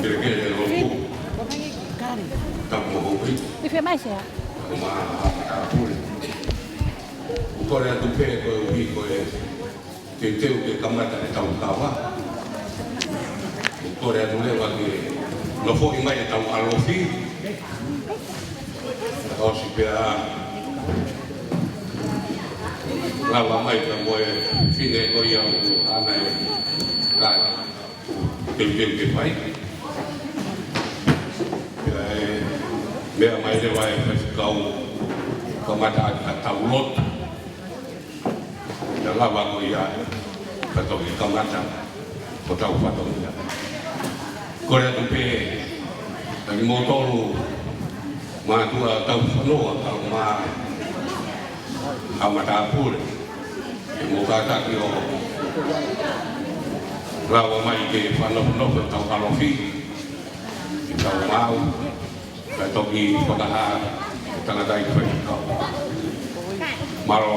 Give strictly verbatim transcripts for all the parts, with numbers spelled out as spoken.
Kelekele loku. Tapu mo hopi. Te fie mai sea. Tapu mo Haʻa Matāpule. ʻOku kole atu pē koeʻuhi ko e teuteu ke kamata ʻetau kava. ʻOku kole atu leva ke nofoʻi mai ʻetau ʻalofi. ʻOsi pea lava mai pea mo e fefine ko ia ʻoku ʻaʻana e kakai. Teuteu ke fai. Pea ʻe meʻa mai leva e faifekau kamata ʻaki ʻetau lotu. Pea lava ko ia, pea toki kamata hotau fatongia. Kole atu pē kiate kimoutolu mātuʻa tau fānau, kau mā Haʻa Matāpule, ke mou kātaki ʻo lava mai ke fakanofonofo ʻetau ʻalofi, ʻetau maau, kae toki fakahā e tangataʻeiki faifekau. Mālō.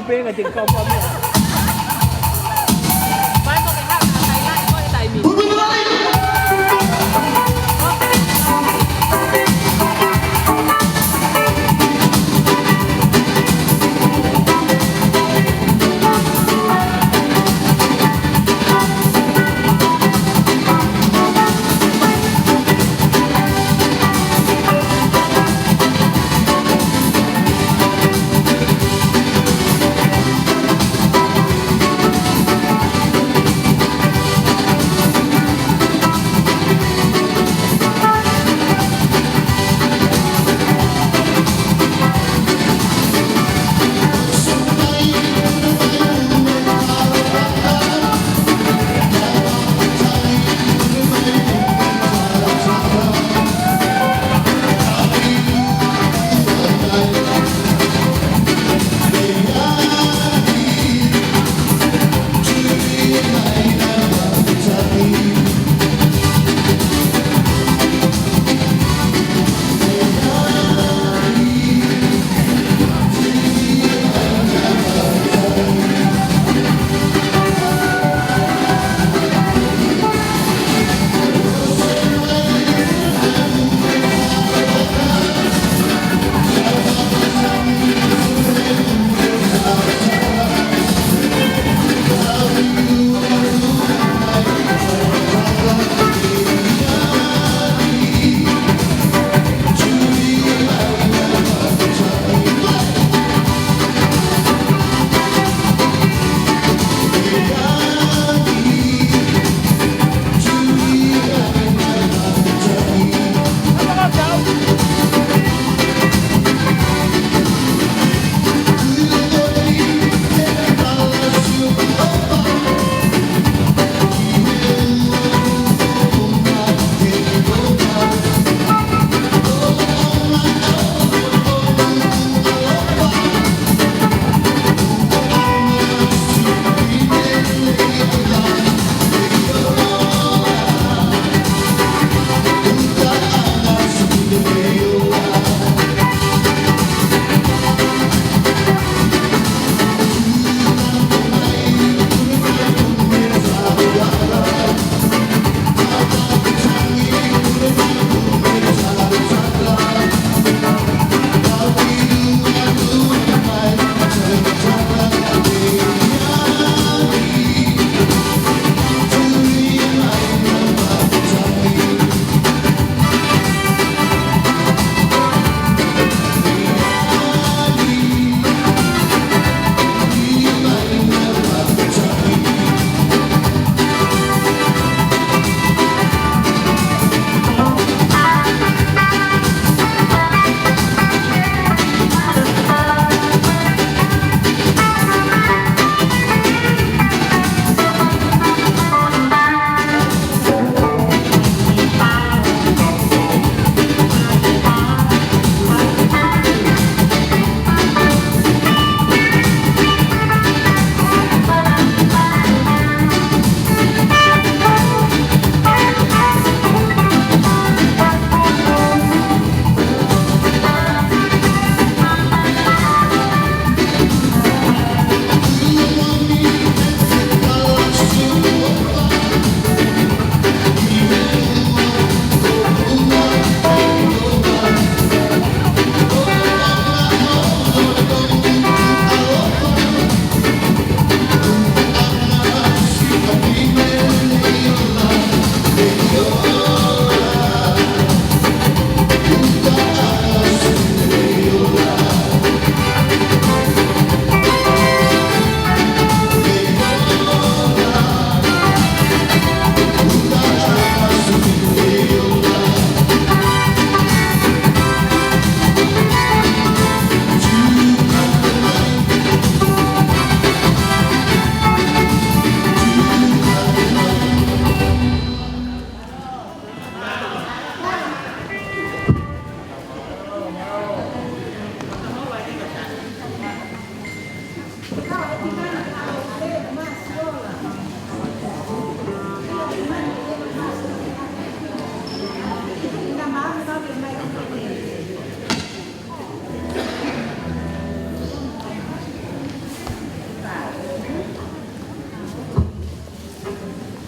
Penga te kau pamea.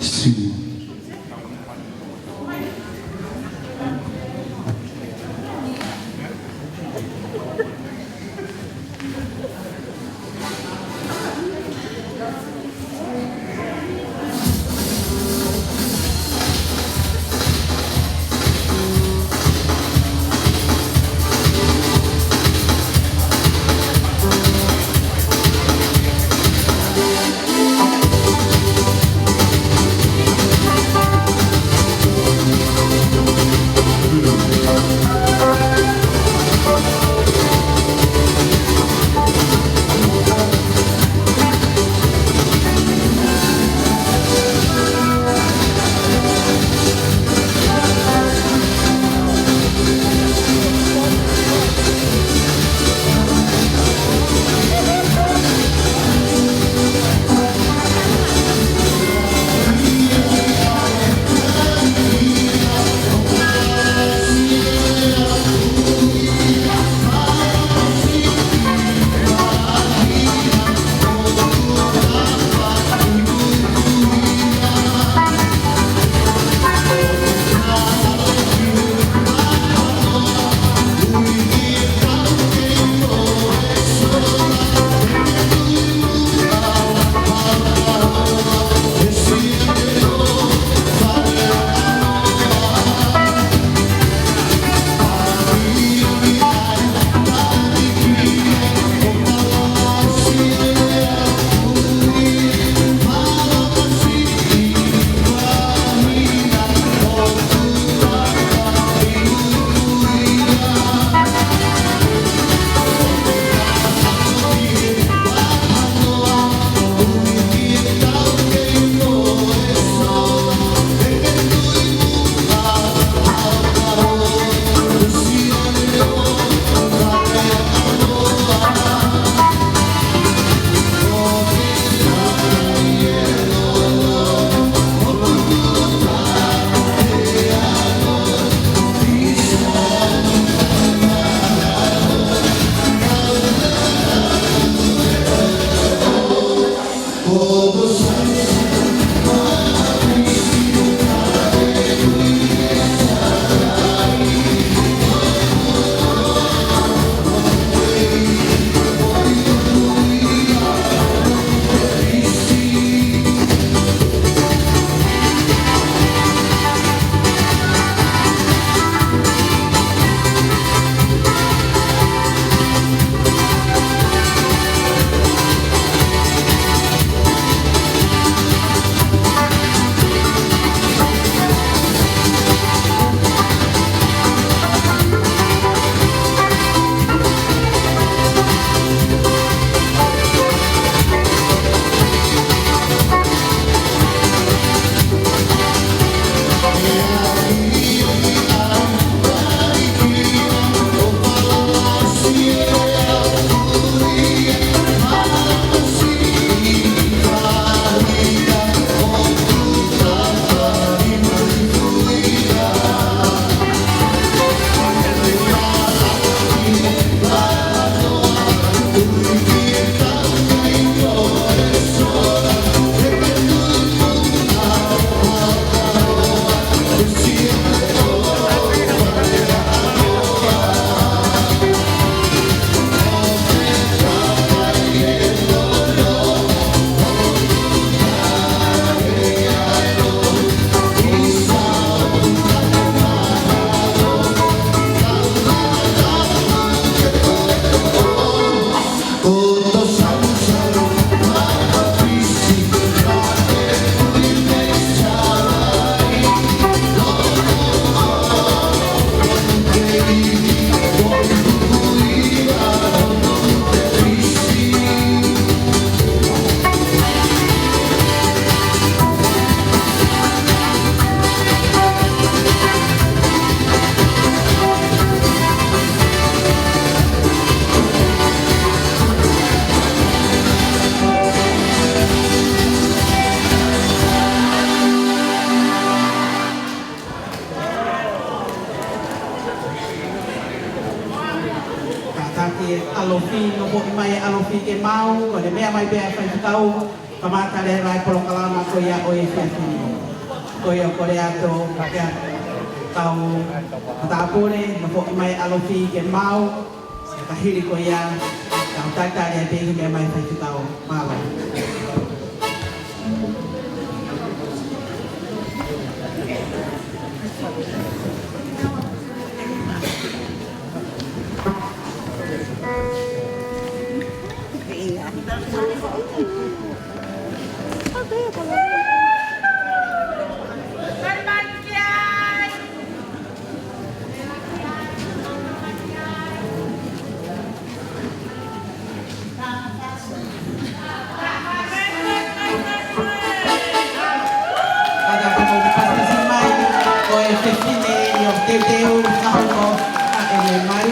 Siua. Kātaki e ʻalofi, nofoʻi mai e ʻalofi ke mau, ko e meʻa mai pē ʻa e faifekau, kamata leva e polokalama ko ia ʻo e efiafi ni. Ko ia ʻoku ou kole atu ki he kau matāpule, nofo mai ʻa Lofi ke mau, ka hili ko ia, tau talitali atu ki he meʻa mai faifekau. Mālō. Kātaki ʻo pasipasi mai, ko e fefine ʻoku teuteu, ka hoko, ka ʻene mai.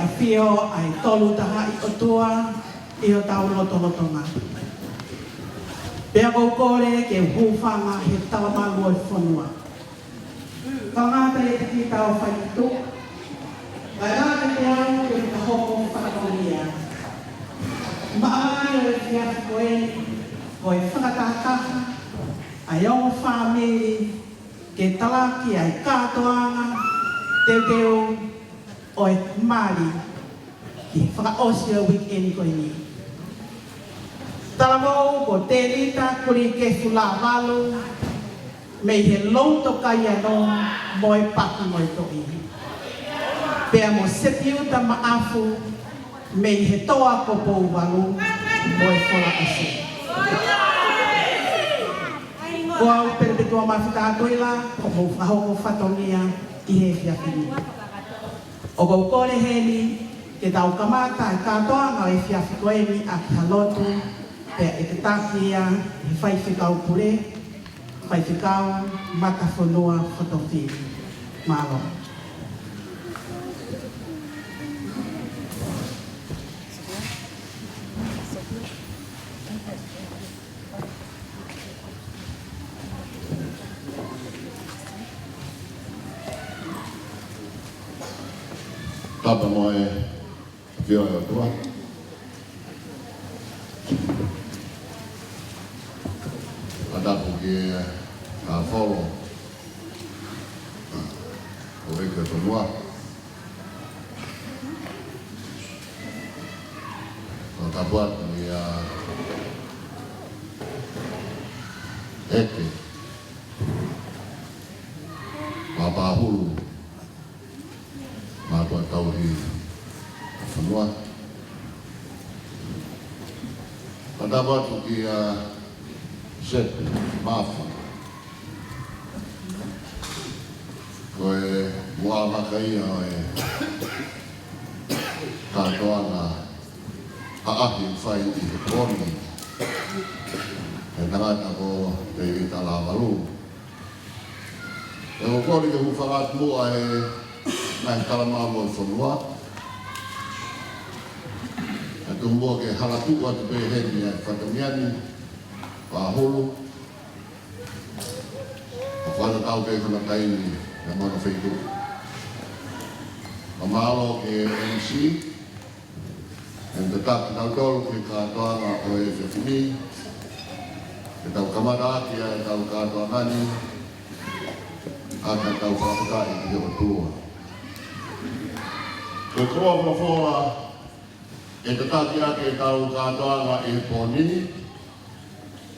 ʻAfio ʻa e Tolu Tahaʻi ʻOtua ʻi hotau lotolotonga. Pea ʻoku ou kole ke u hūfanga he talamalu ʻo e fonua. Fakangata ʻiate kita ʻo fai ki tuʻa. Kae ʻatā kiate au ke u fakahoko fatongia. Mālō e efiafi ko eni, ko e fakatahataha ʻa e ongo fāmili, ke talaki ʻa e kātoanga teuteu ʻo e mali ki he fakaʻosi ʻo e weekend ko eni. Talavou ko Tēvita Kulikefu Lavalu, mei he Loto Kaiano mo e Paki mo e Toʻi. Pea mo Sepiuta Maʻafu, mei he Toa ko Pouvalu mo e Folaʻasi. Ko au Pelepetua Mafita Tuila, ʻoku ou fakahoko fatongia ʻi he efiafi ni. ʻOku ou kole heni ke tau kamata e kātoanga ʻo e efiafi ko eni ʻaki ha lotu, pea ʻe tataki ia ʻe he faifekau pule, Faifekau Matafonua Fotofili. Mālō. Tapu mo e ʻafio ʻa e ʻOtua. Fakatapu ki he kau folo ʻo e ʻEiki ʻo e fonua. Fakatapu atu ki he ʻEiki Papāhulu, mātuʻa tauhi ʻo e fonua. Fakatapu atu kia Sepi Maʻafu, ko e muʻa maka ia ʻo e kātoanga ʻaʻahi ʻoku fai ʻi he pō ni, ʻe he tangata ko Tēvita Lavalu. ʻOku ou kole ke u hūfanga atu muʻa he ngaahi talamalu ʻo e fonua. Kae tuku muʻa ke u hala tuʻu atu pē heni ʻa e fatongia ni, Papāhulu. ʻOku fakatatau pē ki hono taimi mo hono feituʻu. Fakamālō ki he M C, ʻene tataki kitautolu ki he kātoanga ʻo e efiafi ni. Ke tau kamata ʻaki ʻa ʻetau kātoanga ni ʻaki ʻetau fakafetaʻi ki he ʻOtua. Ko e koloa folofola ʻe tataki ʻaki ʻetau kātoanga ʻi he pō ni,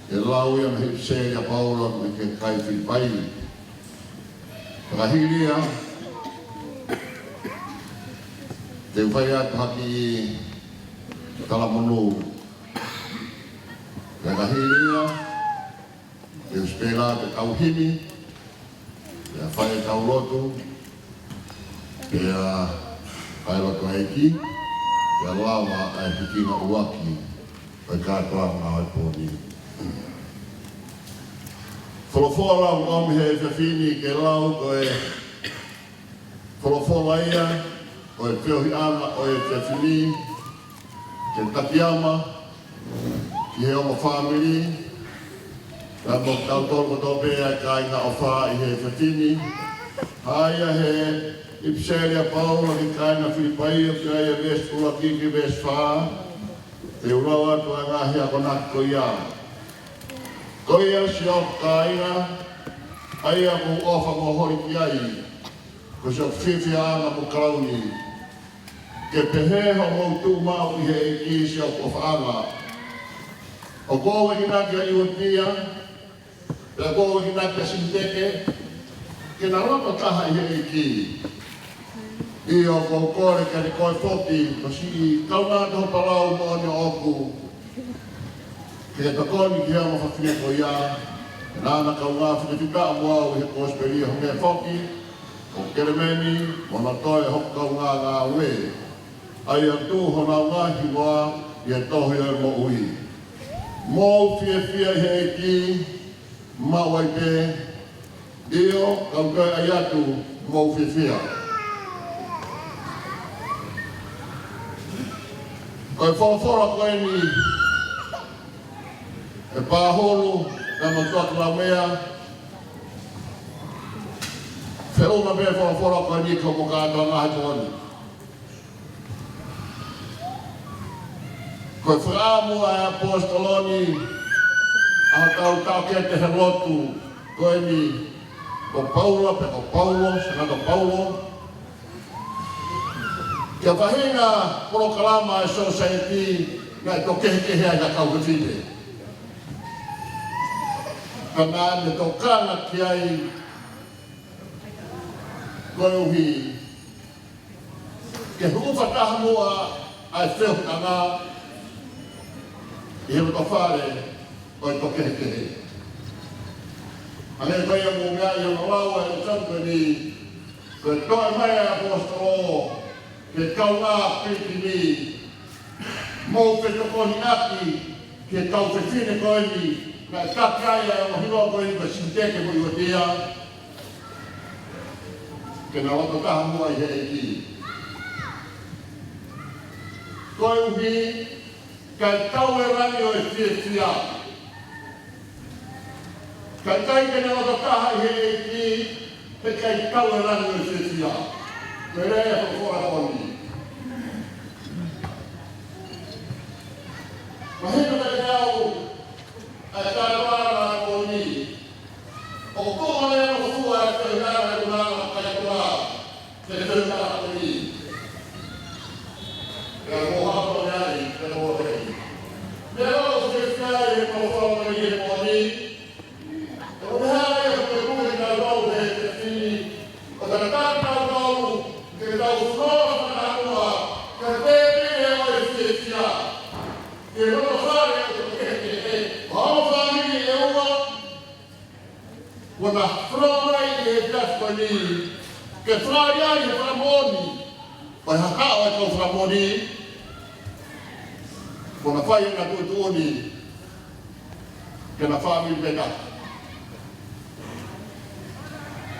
ʻe lau ia mei he ʻipiseli ʻa Paula ki he kakai Filipai. Fakahili ia, te u fai atu ha kiʻi talamonū. Fakahili ia, te u sipela ʻetau himi, pea fai ʻetau lotu, pea fai lotu ʻa e ʻEiki, pea lava ʻa e hiki ʻuluaki ʻo e kātoanga ʻo e pō ni. Folofola ʻoku ʻomi he efiafi ni ke lau ko e folofola ia ʻo e feohiʻanga ʻo e efiafi ni, ke takiama ki he ongo fāmili, pea mo kitautolu kotoa pē ʻa e kāinga ʻofa ʻi he efiafi ni. ʻA ia he ʻipiseli ʻa Paula ki he kāinga Filipai, ʻoku ʻi ai ʻa e veesi ʻuluaki ki he veesi fā, te u lau atu ʻa e ngaahi akonaki ko ia. Ko ia siʻoku kāinga, ʻa ia ʻoku ou ʻofa mo holi ki ai, ko siʻoku fiefiaʻanga mo kalauni, ke pehē hoʻomou tuʻu maʻu ʻi he ʻEiki siʻoku ʻofaʻanga. ʻOku ou enginaki ʻa ʻIuotia, pea ʻoku ou enginaki ʻa Sinitike, ke na loto taha ʻi he ʻEiki. ʻIo, ʻoku ou kole kiate koe foki, ko siʻi kaungā toho palau moʻoni ʻoʻoku, ke ke tokoni ki he ongo fafine ko ia, naʻa na kaungā fitefitaʻa mo au ʻi he kosipeli, ʻa hoʻo meʻa foki, ko Kelemeni mo Natoe, hoku kaungā ngāue, ʻa ia ʻoku tuʻu honau ngaahi hingoa ʻi he tohi ʻo e moʻui. Mou fiefia ʻi he ʻEiki, maʻu ai pē, ʻio, ka u toe ʻai atu, mou fiefia. Ko e folofola ko eni, ʻe Pāhulu, naʻa mo Tuʻakilaumea, feʻunga pē folofola ko eni ki hoʻomo kātoanga he pō ni. Ko e fakaʻamu ʻa e ʻaposetolo ni, ʻa hotau taʻokete he lotu ko eni, ko Paula, pe ko Paulo, Sangato Paulo, ke faʻahinga polokalama ʻa e sōsaieti naʻe toe kehekehe ai ʻa e kau fefine. Ka naʻa ne tokanga ki ai koeʻuhi ke hūfanga taha muʻa ʻa e feohiʻanga ʻi he loto fale ʻo e toe kehekehe. Hangē ko ia ʻoku mou meaʻi ʻi hono lau ʻa e ʻuhinga ko eni, ko e toe mai ʻa e ʻaposetolo ki he kaungā pilikimi, mo fetokoniʻaki ki he kau fefine ko eni, naʻe kaka ai ʻa e ongo hingoa ko eni ko Siteke mo ʻIuatea, ke na loto taha muʻa ʻi he ʻEiki. Koeʻuhi, ʻikai tau e langi ʻo e fiefia. Ka ʻikai ke na loto taha ʻi he ʻEiki, he ʻikai tau e langi ʻo e fiefia. Ko e lea ʻa e folofola ko eni. Mahino kiate au ʻa e kātoanga ko eni. ʻOku ʻikai ke u lea ʻo fua e feohiʻanga ʻo e ʻuhinga ʻo e kātoanga. Ke te tau ʻi he ʻaho ni. Ke ʻoua ʻe hapa mai, ke ʻoua ʻe. Meʻa ʻoku fiefia ai e folofola ko eni he pō ni. ʻOku ne hanga ʻo tuku kitautolu he efiafi ni. ʻO tangata kitautolu, ke tau folofola fakaʻamu, ke pehē ʻa e fiefia. Ke loto fale ʻo e kehekehe. ʻO fāmili ʻe ua. Kuo na folofola mai ʻi he efiafi ko eni, ke fai ai e fakamoʻoni ʻo e hahaʻo ʻa e kau fakamoʻoni, kuo na fai ʻena tuʻutuʻuni ke na fāmili pē taha.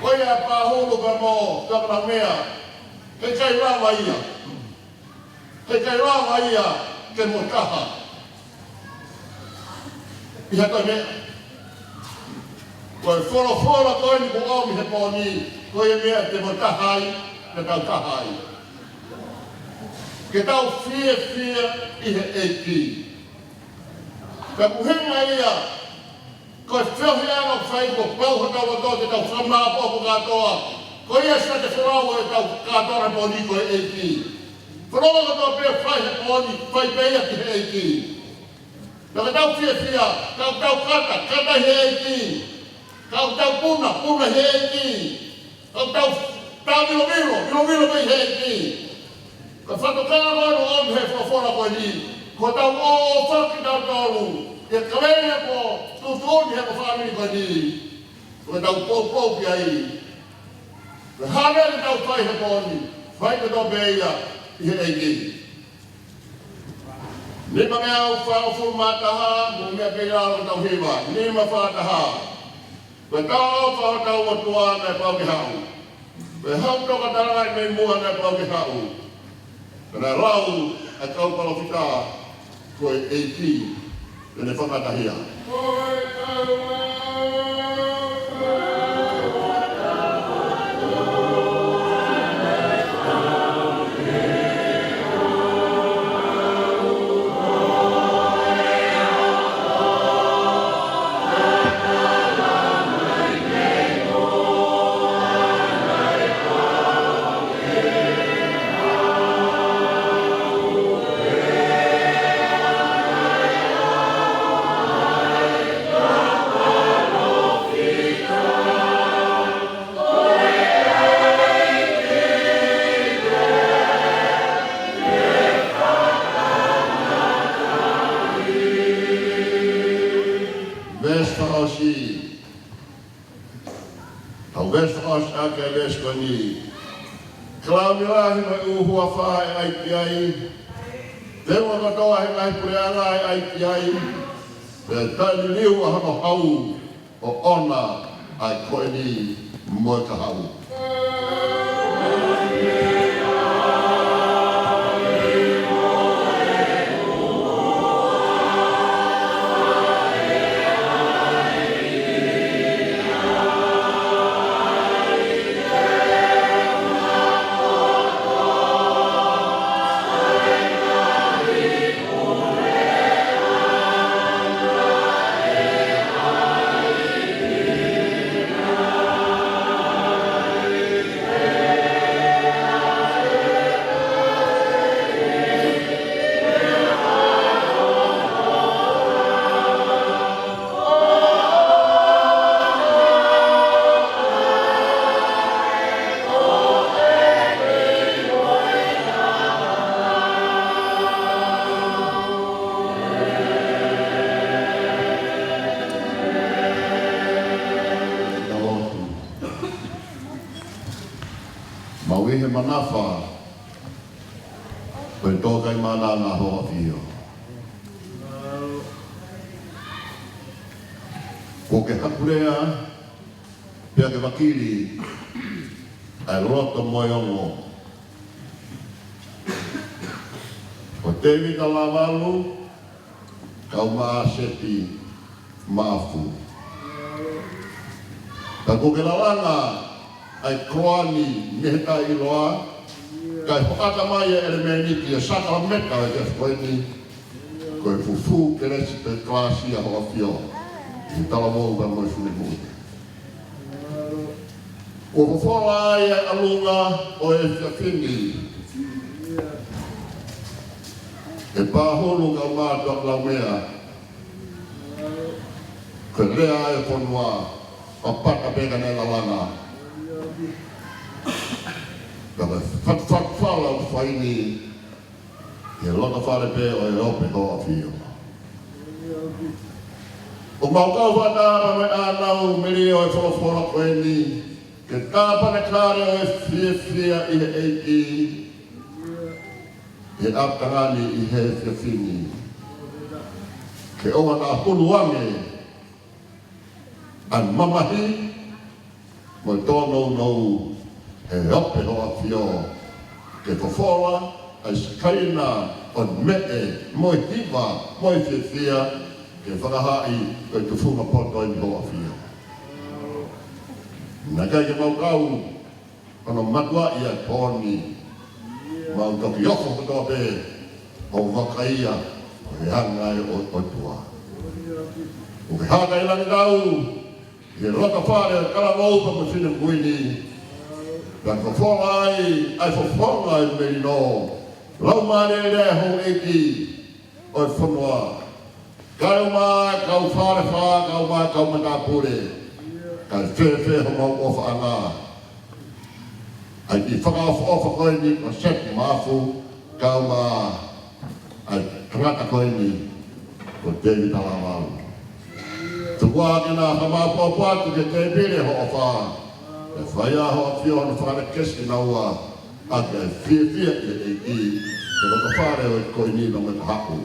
Ko ia ʻa Pāhulu pea mo Tuʻakilaumea, he ʻikai lava ia. He ʻikai lava ia ke mo taha ʻi ha toe meʻa. Ko e folofola ko eni kuo ʻomi he pō ni, ko e meʻa te mo taha ai, ke tau taha ai. Ke tau fiefia ʻi he ʻEiki. Ka ʻoku hangē ia, ko e feohiʻanga ʻoku fai, kuo pau hotau loto ke tau fakamāʻopoʻopo kātoa. Ko ia ʻoku ʻikai te folau ʻetau kātoanga he pō ni ko e ʻEiki. Folau kātoa pē ʻoku fai he pō ni, fai pē ia ki he ʻEiki. Ka ʻoku tau fiefia, ka ʻoku tau kata, kata he ʻEiki. Ka ʻoku tau puna, puna he ʻEiki. ʻOku tau, tau milovilo, milovilo mei he ʻEiki. Ko e fakatokanga ʻoku ʻomi he folofola ko eni, ko ʻetau ʻofa kitautolu, ʻi he kaveinga ko e tuʻutuʻuni he kau fāmili ko eni, ko ʻetau poupou ki ai. Ko e hā leva ʻoku tau fai he pō ni, fai kātoa pē ia ʻi he ʻEiki. Nimangeau fāngofulu mā taha, mou meʻa pē ʻi lalo ʻetau hiva, nima fā taha. Ko e talaʻofa ʻa hotau ʻOtua naʻe pau ke haʻu. Ko e hau toka talangaʻi mei muʻa naʻe pau ke haʻu. Pea naʻe lau ʻa e kau palōfita, ko e ʻEiki te ne fakatahia. Veesi fakaʻosi. Tau veesi fakaʻosi ʻaki ʻa e veesi ko eni. Kalauni lahi mo e ʻū huafa ʻe ʻai ki ai. Teunga kotoa he ngaahi puleʻanga ʻe ʻai ki ai. Pea taʻeliliu ʻa hono hau, ʻo ʻoʻona ʻa e ko eni mo e kahaʻu. he manafa ʻo e tōkaimana ʻa Hoʻo ʻAfio. Kuo ke hakulea pea ke vakili ʻa e loto mo e ongo ʻo Tēvita Lavalu, kau mai ʻa Seti Maʻafu. Ka kuo ke lalanga ʻa e koloa ni mei he taʻeʻiloa, kae hoʻata mai ʻa e ʻelemēniti ʻo e sākalamēniti ʻo e efiafi ko eni, ko e fufū kelesi pea kalasi ʻa Hoʻo ʻAfio ʻi he talavou pea mo e finemui. Kuo fofola ai ʻa e ʻalunga ʻo e efiafi ni ʻe Pāhulu kau mai ʻa Tuʻakilaumea, ko e lea ʻa e fonua, papata pē ka ne lalanga. Ka ko e fat-, fat-, fala ʻoku fai ni, ʻi he loto fale pē ʻo e ope Hoʻo ʻAfio. ʻOku mau kau fakataha mo e ʻānau melie ʻo e folofola ko eni, ke tāpanekale ʻo e fiefia ʻi he ʻEiki, he ʻapitanga ni ʻi he efiafi ni. Ke ʻoua naʻa hulu ange ʻa e mamahi mo e tōnounou he ope Hoʻo ʻAfio, ke fofola ʻa e sikaina ʻo e meʻe mo e hiva mo e fiefia, ke fakahā ai ko e tufunga poto eni Hoʻo ʻAfio. Naʻe ʻikai ke mau kau hono matuaʻi ʻa e pō ni, mau toki ofo kotoa pē ʻo vakai ʻa e anga ʻo e ʻOtua. ʻOku ke haka ʻi langi tau ʻi he loto fale ʻo e talavou pea mo e finemui ni, pea fofola ai ʻa e fofonga ʻo e melino, laumālie lelei ʻa e houʻeiki ʻo e fonua, kau mai kau Fale Fā, kau mai kau matāpule, kae fēfē homau ʻofaʻanga ʻa e kiʻi fakaʻofoʻofa ko eni ko Seti Maʻafu, kau mai ʻa e tangata ko eni ko Tēvita Lavalu. Tuku ke na haʻu ʻo maʻu pōpoaki ki he tēpile hoʻo ʻofa, ʻe fai ʻa Hoʻo ʻAfio hono fakalekesi kinaua ʻaki ʻa e fiefia ʻi he ʻEiki, he loto fale ʻo e ko eni na me ka haku.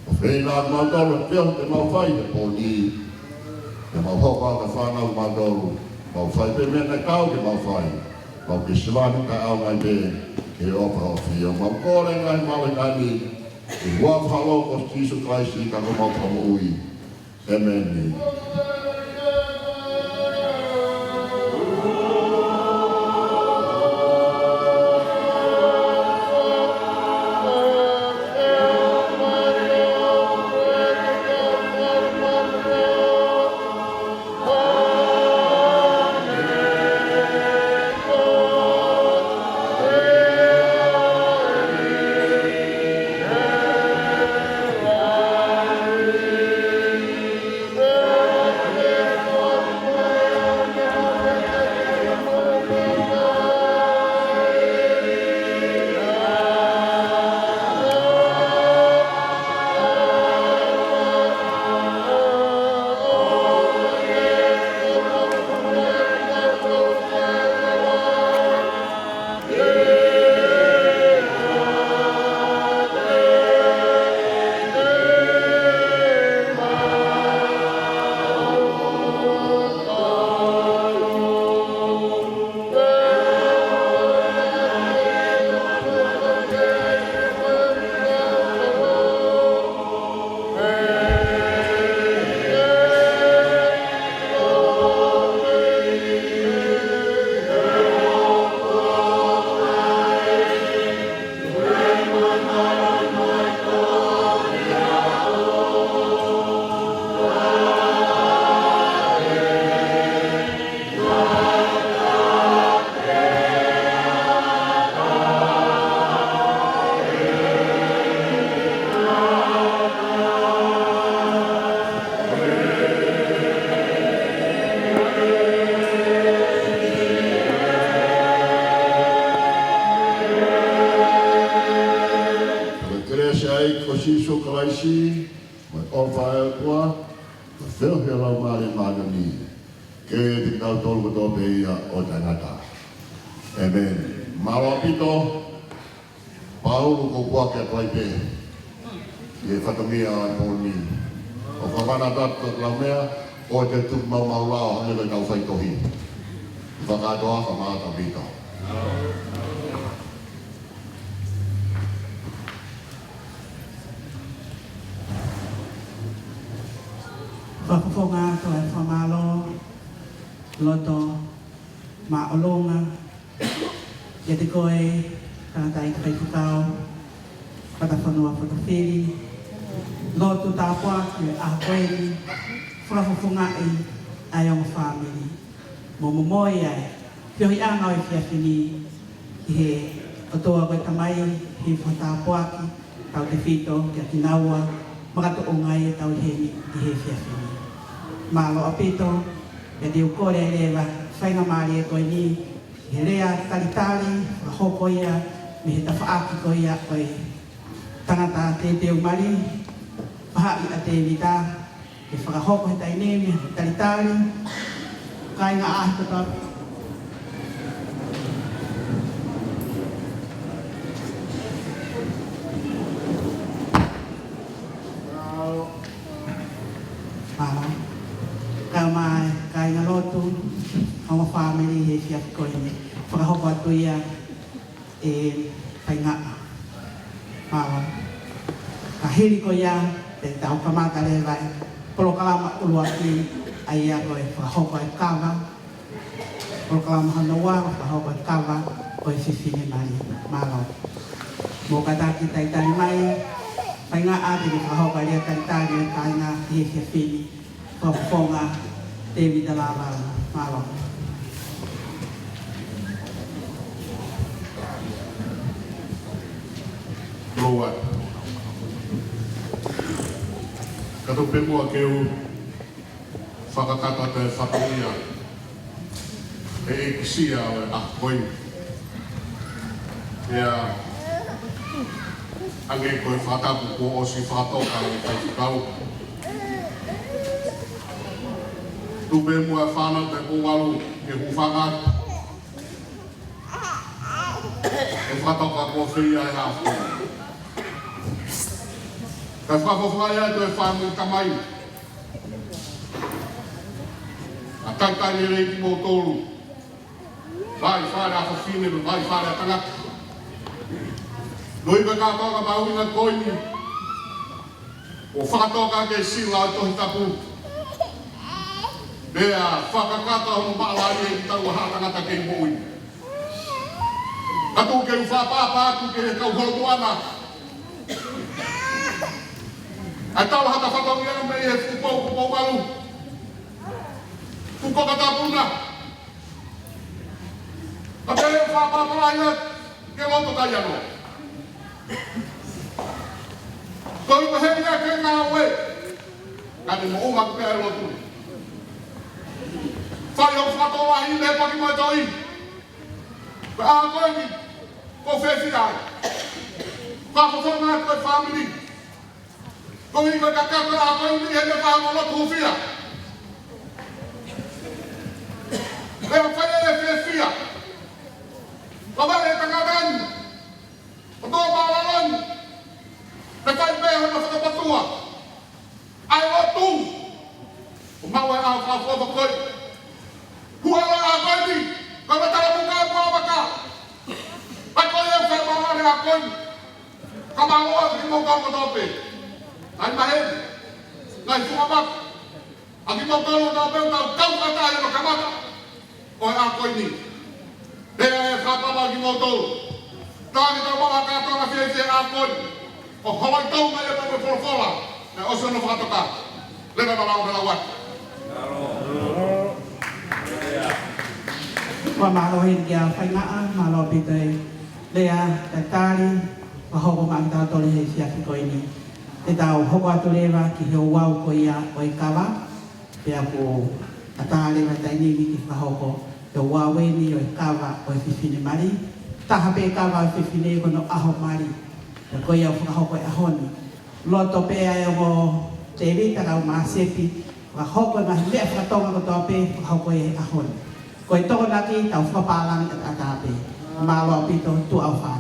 ʻOfa ʻi he ʻemau tolo pē ʻo te mau fai he pō ni, te mau hoko ʻa e fānau mau tolo, mau fai pē meʻa naʻe taau ke mau fai, mau ke siva ni kae ʻaonga pē ki he ʻofa Hoʻo ʻAfio. Mau kole ngaahi mālohi ni ʻi he huafa ʻo Sīsū Kalaisi ko homau Fakamoʻui. ʻĒmeni. Ko e kelesi ʻa e ʻEiki ko Sīsū Kalaisi, mo e ʻofa ʻa e ʻOtua, mo e feohi ʻa e Laumālie Māʻoniʻoni, ke ʻiate kitautolu kotoa pē ia ʻo taʻengata. ʻĒmeni. Mālō ʻaupito, Paulu, ko e puake atu ai pē ʻi he fatongia ʻo e pō ni. ʻOku ou fakamanatu atu, Laumea, ʻoua te tuku maumau lao hangē ko ʻetau faitohi. Fakakātoa, fakamanatu ʻaupito. Fakafofonga atu e fakamālō loto māʻolunga kiate koe, tangataʻeiki faifekau, fakafonua fakafili, lotu tāpuaki ʻa e ʻaho ko eni, fakafofongaʻi ʻa e ongo fāmili, mo momoi ʻa e feohiʻanga ʻo e efiafi ni ki he ʻOtua ko e Tamai, ʻi he fakatāpuaki tautefito kiate kinaua, makatuʻunga ai ʻetau ʻi heni ʻi he efiafi ni. Mālō ʻaupito, pea te u kole leva faingamālie ko eni, he lea talitali, fakahoko ia mei he tafaʻaki ko ia ʻo e tangata teuteu mali, faʻahi ʻa Tēvita, ke fakahoko he taimi ni e talitali, kāinga ʻaho kotoa. Mālō. Kae ʻumaʻā e kāingalotu, ongo fāmili he efiafi ko eni. Fakahoko atu ia ʻe Faingaʻa. Mālō. Ka hili ko ia, te tau kamata leva e polokalama ʻuluaki, ʻa ia ko e fakahoko e kava. Polokalama hono ua, fakahoko e kava ʻo e fefine mali. Mālō. Mou kātaki talitali mai, Faingaʻa, te ke fakahoko e lea talitali ʻo e kāinga he efiafi ni. Fakafofonga Tēvita Lāvalo. Mālō. Lua. Ka tuku pē muʻa ke u fakakakato atu e fatongia ʻo e ʻekisia ʻo e ʻaho ko eni. Pea hangē ko e fakatapu kuo ʻosi fakatoka ʻe he faifekau. Tuku pē muʻa e fānau ʻe toko valu ke hūfanga atu. ʻE fakatoka ko fē ia ʻi he ʻaho ko eni. Kae fakafofongaʻi atu e fāmili, tamai, ʻa e talitali lelei kimoutolu. Vaʻe fale ʻa fafine, vaʻe fale ʻa tangata. Loi ka kātoa ka mahuʻinga ko eni. ʻO fakatoka ʻaki e sila ʻo e Tohi Tapu. Pea fakakakato hono maʻalaʻia ʻi he tau ʻa e tangata kei moʻui. Ka tuku ke u fakaʻapaʻapa atu ki he kau holotuʻa na. ʻA e tau hata fatongia mei he fuʻu pou, fuʻu pou valu. Fuʻu koka tapu na. Ka pea u fakaʻapaʻapa ia ke loto kai ano. Ko e ʻuhinga ia ke ngāue. Ka ne moʻunga pē ʻa e lotu. Fai ʻo fakatōlahi mei he paki mo e toi. Ko e ʻaho ko eni, ko e fiefia ai. Fakafofonga atu e fāmili. Ko e ʻuhinga ka kaka ʻa ko eni he meʻa pea mo lotu hūfia. Pea fai e fiefia. Ka vale e tangata ni. ʻO tō mālōlō ni. Pea fai pē hono fakapatua. ʻA e lotu. ʻO maʻu e ʻaho fakaʻofoʻofa ko ē. Hua la ʻa ko eni. Ka ua tala muka e pua vaka. Pea ko ia fai mālōlō ʻa ko eni. Ka mālō ʻa kimoutolu kotoa pē. Ngaahi maheni. Ngaahi fuʻu maka. ʻA kimoutolu kotoa pē ʻoku tau kau fakataha ʻi hono kamata ʻo e ʻaho ko eni. Pea ʻe fakapapauʻi kimoutolu. Tau ʻi he tau maʻu ha kātoanga fiefia he ʻaho ko eni. ʻO holo ʻi tau mai e pō mo e folofola. Naʻe ʻosi hono fakatoka. Leva mālō, mālō atu. Fakamālō heni kia Faingaʻa, mālō ʻaupito e lea talitali, fakahoko maʻa kitautolu he efiafi ko eni. Te tau hoko atu leva ki he ouau ko ia ʻo e kava, pea kuo ʻatā leva e taimi ni ke fakahoko e ouau eni ʻo e kava ʻo e fefine mali. Taha pē kava ʻo e fefine ko hono ʻaho mali. Pea ko ia ʻoku fakahoko he ʻaho ni. Loto pē ʻa e ongo Tēvita kae ʻumaʻā Sepi, fakahoko e ngaahi meʻa faka-Tonga kotoa pē, fakahoko ia he ʻaho ni. Ko e Tokonaki, tau fakapālangi ʻataʻatā pē. Mālō ʻaupito, tuʻa ʻofa.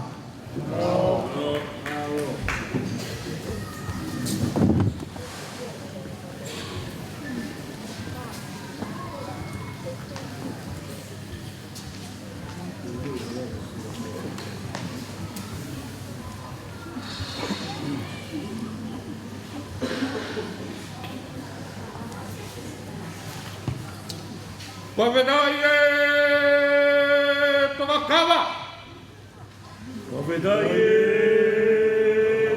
Fakafetaʻi ʻe Tokakava. Fakafetaʻi ʻe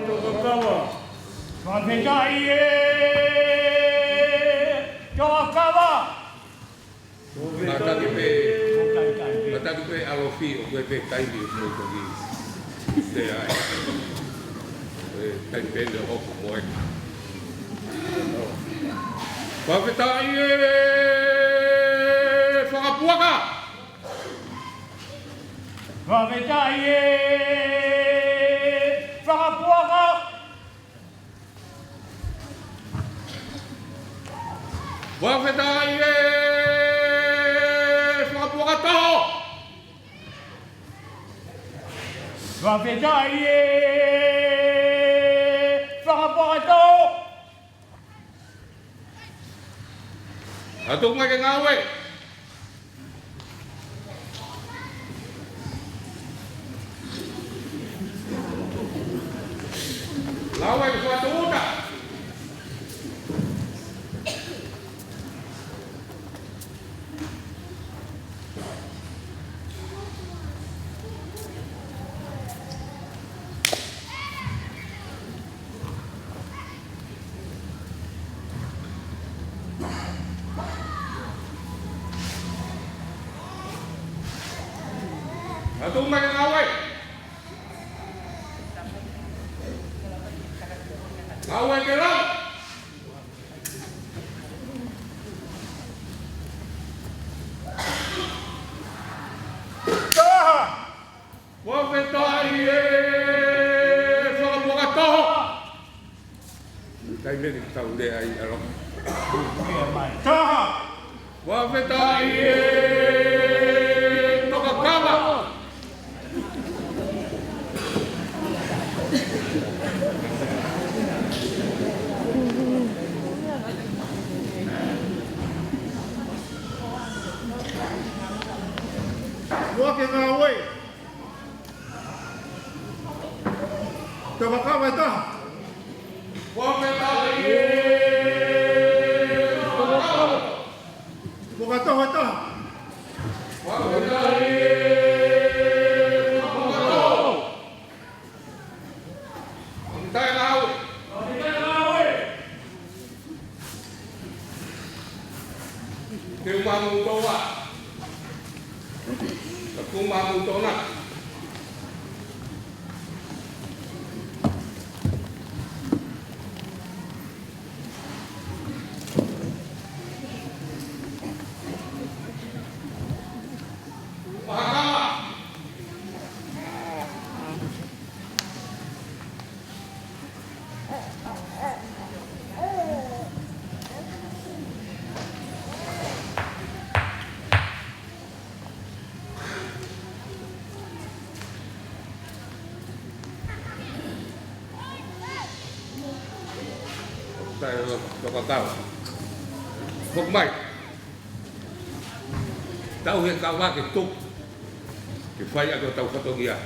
Tokakava. Fakafetaʻi ʻe Tokakava. Kātaki pē, kātaki pē ʻAlofi ʻoku ʻi ai pē taimi ʻoku toki lea ai. ʻE, taimi pē ʻe hoko mo e. Fakafetaʻi ʻe Fakapuaka. Fakafetaʻi ʻe Fakapuaka. Fakafetaʻi ʻe Fakapuaka Toho. Fakafetaʻi ʻe Fakapuaka Toho. Atu mai ke ngāue. Ngāue ki Fuatuʻuta. Atu mai ngāue. Ngāue ke lau. Taha. Fakafetaʻi ʻe Fakapuaka Toho. Taimi ni tau lea ai ʻAlofi. Taha. Fakafetaʻi ʻe Tokakava. Fakafetaʻi ʻe Tokakava ʻe taha. Fakafetaʻi ʻe Tokakava. Fakatoho ʻe taha. Fakafetaʻi ʻe Tokakava. Fakafetaʻi ngāue. Fakafetaʻi ngāue. Te u mamu toa. Ka ku mamu tona. Mahakama. Sai, Tokakava. Hoko mai. Tau he kava ke tuku. Ke fai ʻaki hotau fatongia.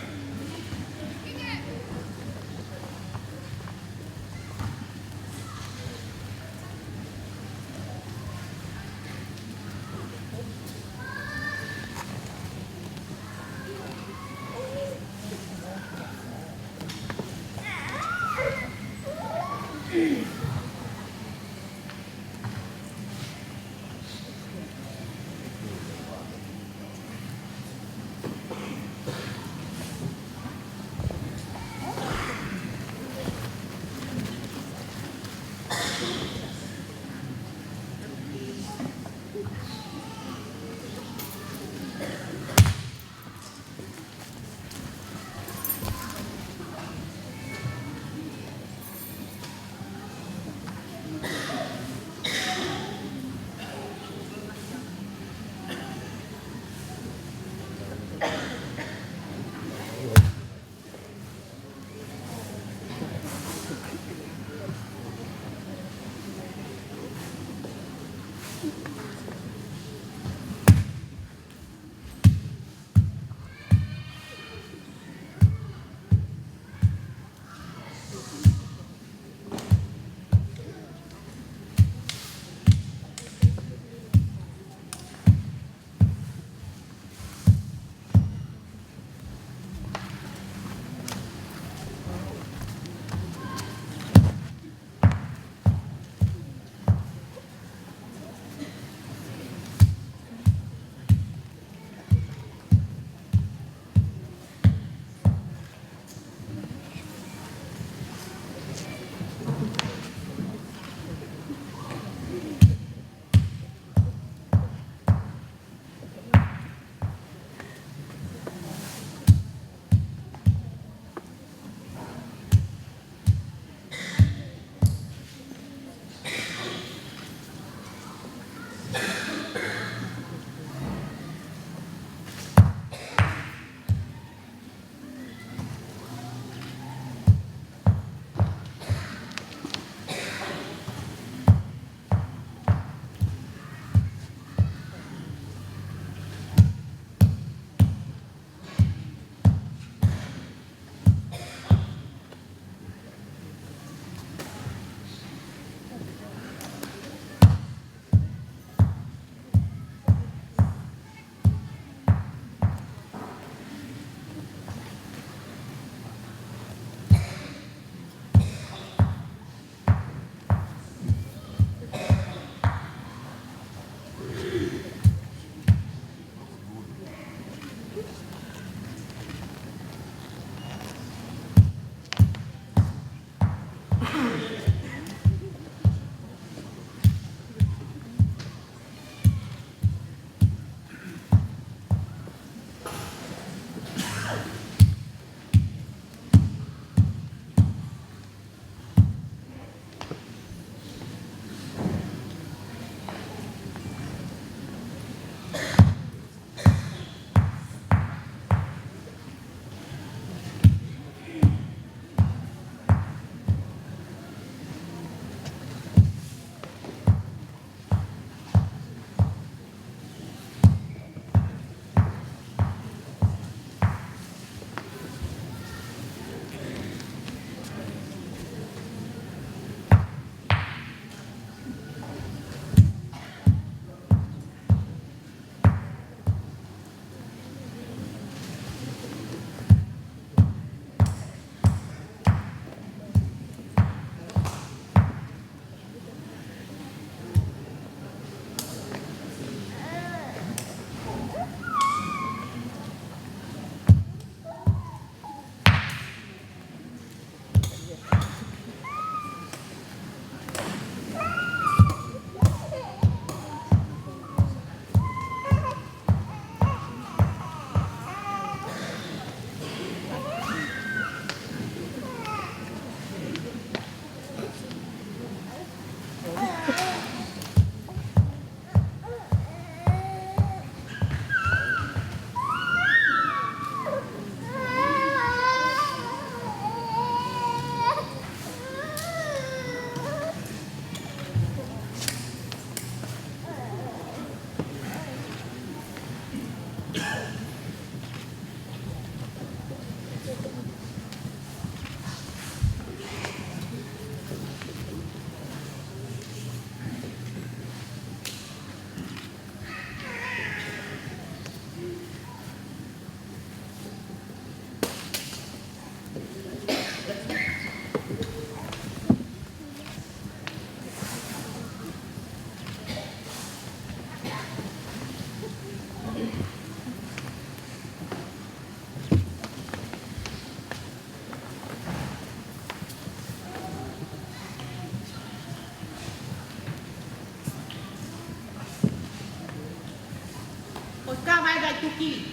Tuki.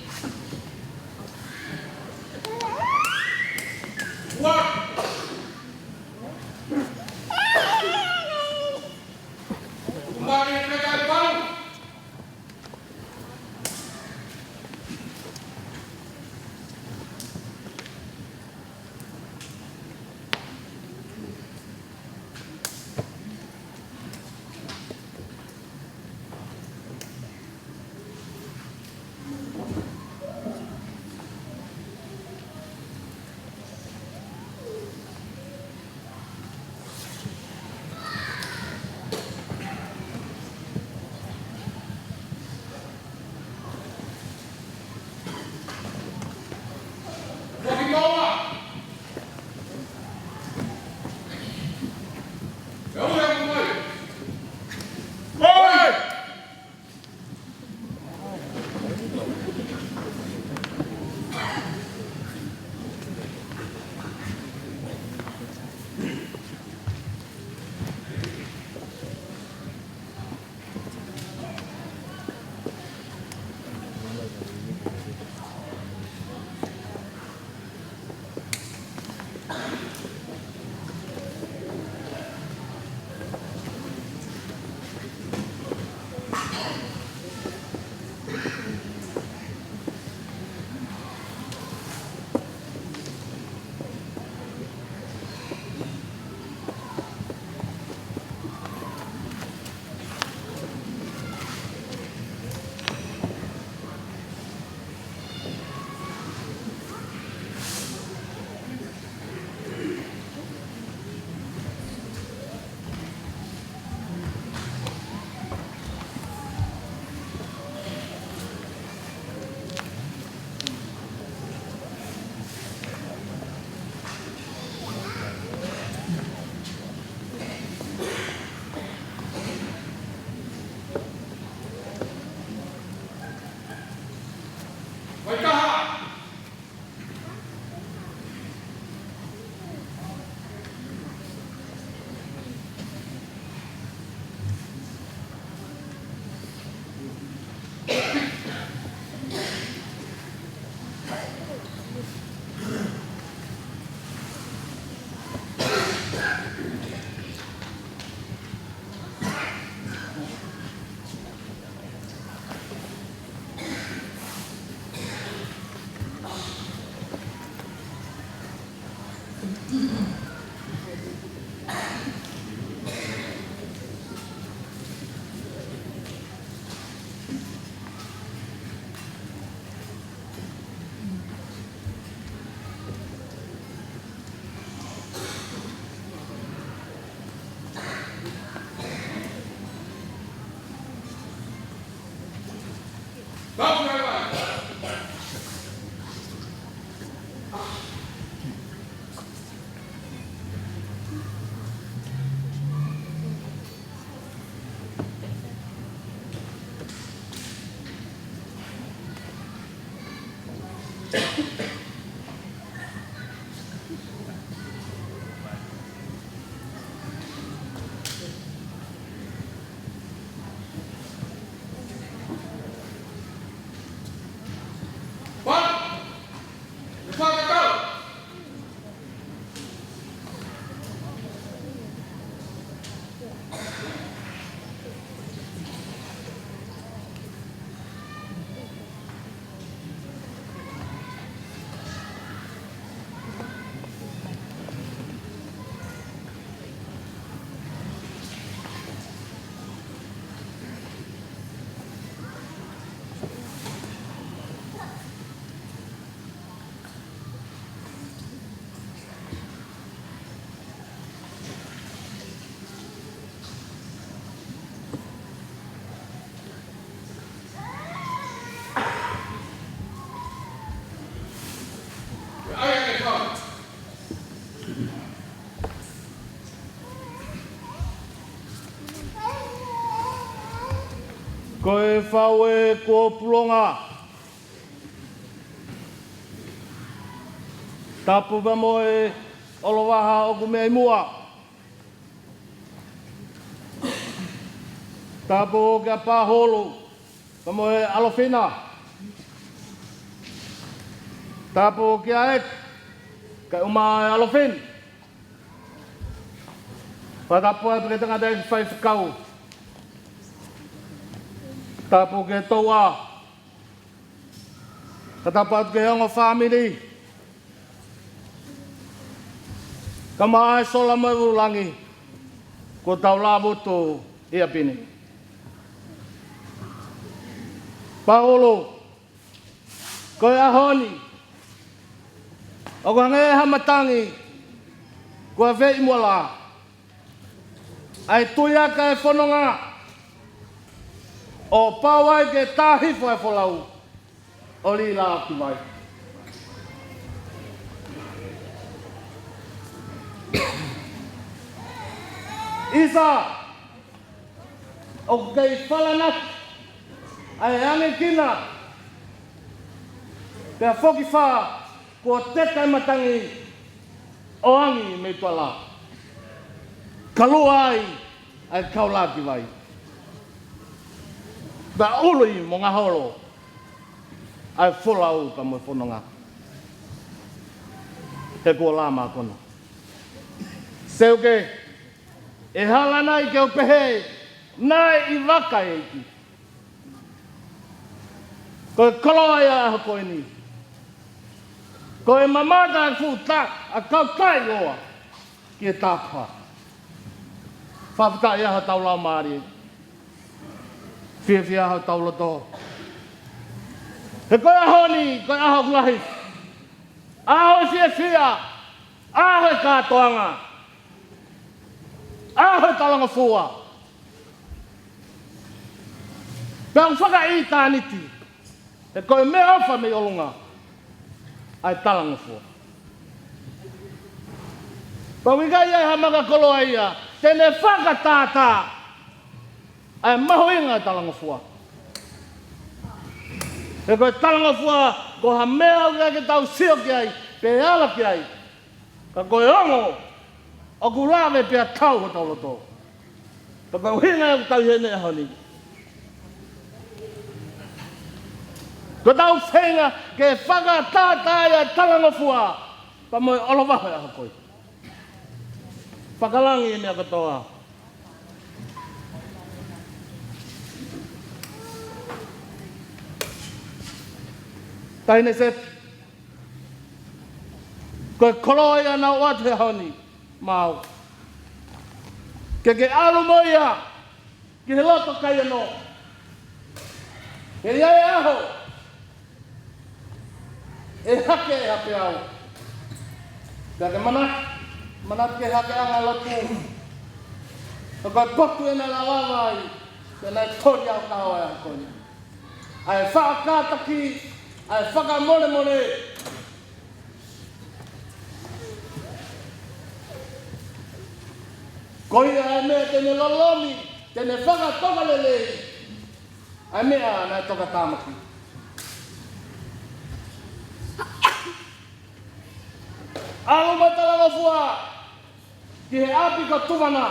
Ua. Kumari Peka Palu. Vaitaha. Ko e fau ē kuo pulonga. Tapu pea mo e ʻOlovaha ʻoku meʻa ʻi muʻa. Tapu kia Paholo pea mo e ʻAlofina. Tapu kia ʻEiki, kae ʻumaʻā ʻa e ʻAlo Fine. Fakatapu atu ki he tangataʻeiki faifekau. Tapu ki he touʻa. Fakatapu atu ki he ongo fāmili. Kae ʻumaʻā ʻa e sola mo e vūlangi kuo tau lava ʻo tuʻu ʻi ʻapi ni. Paolo, ko e ʻaho ni, ʻoku hangē ha matangi kuo ʻave ʻi muʻa lā. ʻA e tui ʻa e fononga ʻo pau ai ke tā hifo ʻa e folau ʻo lī lā ki vai. ʻIsa, ʻoku kei falanaki ʻa e angekina, pea foki fā kuo teka ʻa e matangi ʻo angi mei tuʻa lā. Kae lua ai ʻa e kau lā ki vai. Pea ului mo ngaholo ʻa e folau pea mo e fononga. He kuo lā mākona. Seuke, ʻe hala nai ke u pehē naʻe ʻi vaka ʻEiki? Ko e koloa ia ʻa e ʻaho ko eni. Ko e mamata ʻa e fuʻu taʻi, ʻa e kau taʻi ʻoa ki he tāpuhā. Fakafetaʻi ʻa hotau laumālie. Fiefia hotau loto. He ko e ʻaho ni, ko e ʻaho ʻoku lahi. ʻAho ʻo e fiefia, ʻaho ʻo e kātoanga, ʻaho ʻo e talangofua. Pea ʻoku fakaʻitāniti, he ko e meʻaʻofa mei ʻolunga ʻa e talangofua. Pea ʻoku ʻikai ʻi ai ha maka koloa ia te ne fakatātā ʻa e mahuʻinga ʻo e talangofua. He ko e talangofua, ko ha meʻa ʻoku ʻikai ke tau sio ki ai, pe ala ki ai. Ka ko e ongo, ʻoku lave pea tau hotau loto. Pea ko e ʻuhinga ia ʻoku tau ʻi heni he ʻaho ni. Ko ʻetau feinga ke fakatātā ʻa e talangofua, pea mo e ʻolovale ʻo e ʻaho ko ē. Fakalangi e meʻa kotoa. Taʻahine Sepi, ko e koloa ia naʻa ku ʻoatu he ʻaho ni maʻau. Ke ke ʻalu mo ia ki he loto kai ʻanō. He ʻe ʻi ai e ʻaho ʻe hake ai ha peau. Pea ke manatu, manatu ki he hakeʻanga ʻo e lotu. He ko e potu ʻena naʻe lava ai, pea naʻe toli ʻa e kahaʻu ʻo e ʻaho ko eni. ʻA e faʻa kātaki, ʻa e fakamolemole. Ko ia ʻa e meʻa te ne lolomi, te ne fakatokalelei ʻa e meʻa naʻe tokatāmaki. ʻAlu mai talangofua ki he ʻapi ko Tuvana.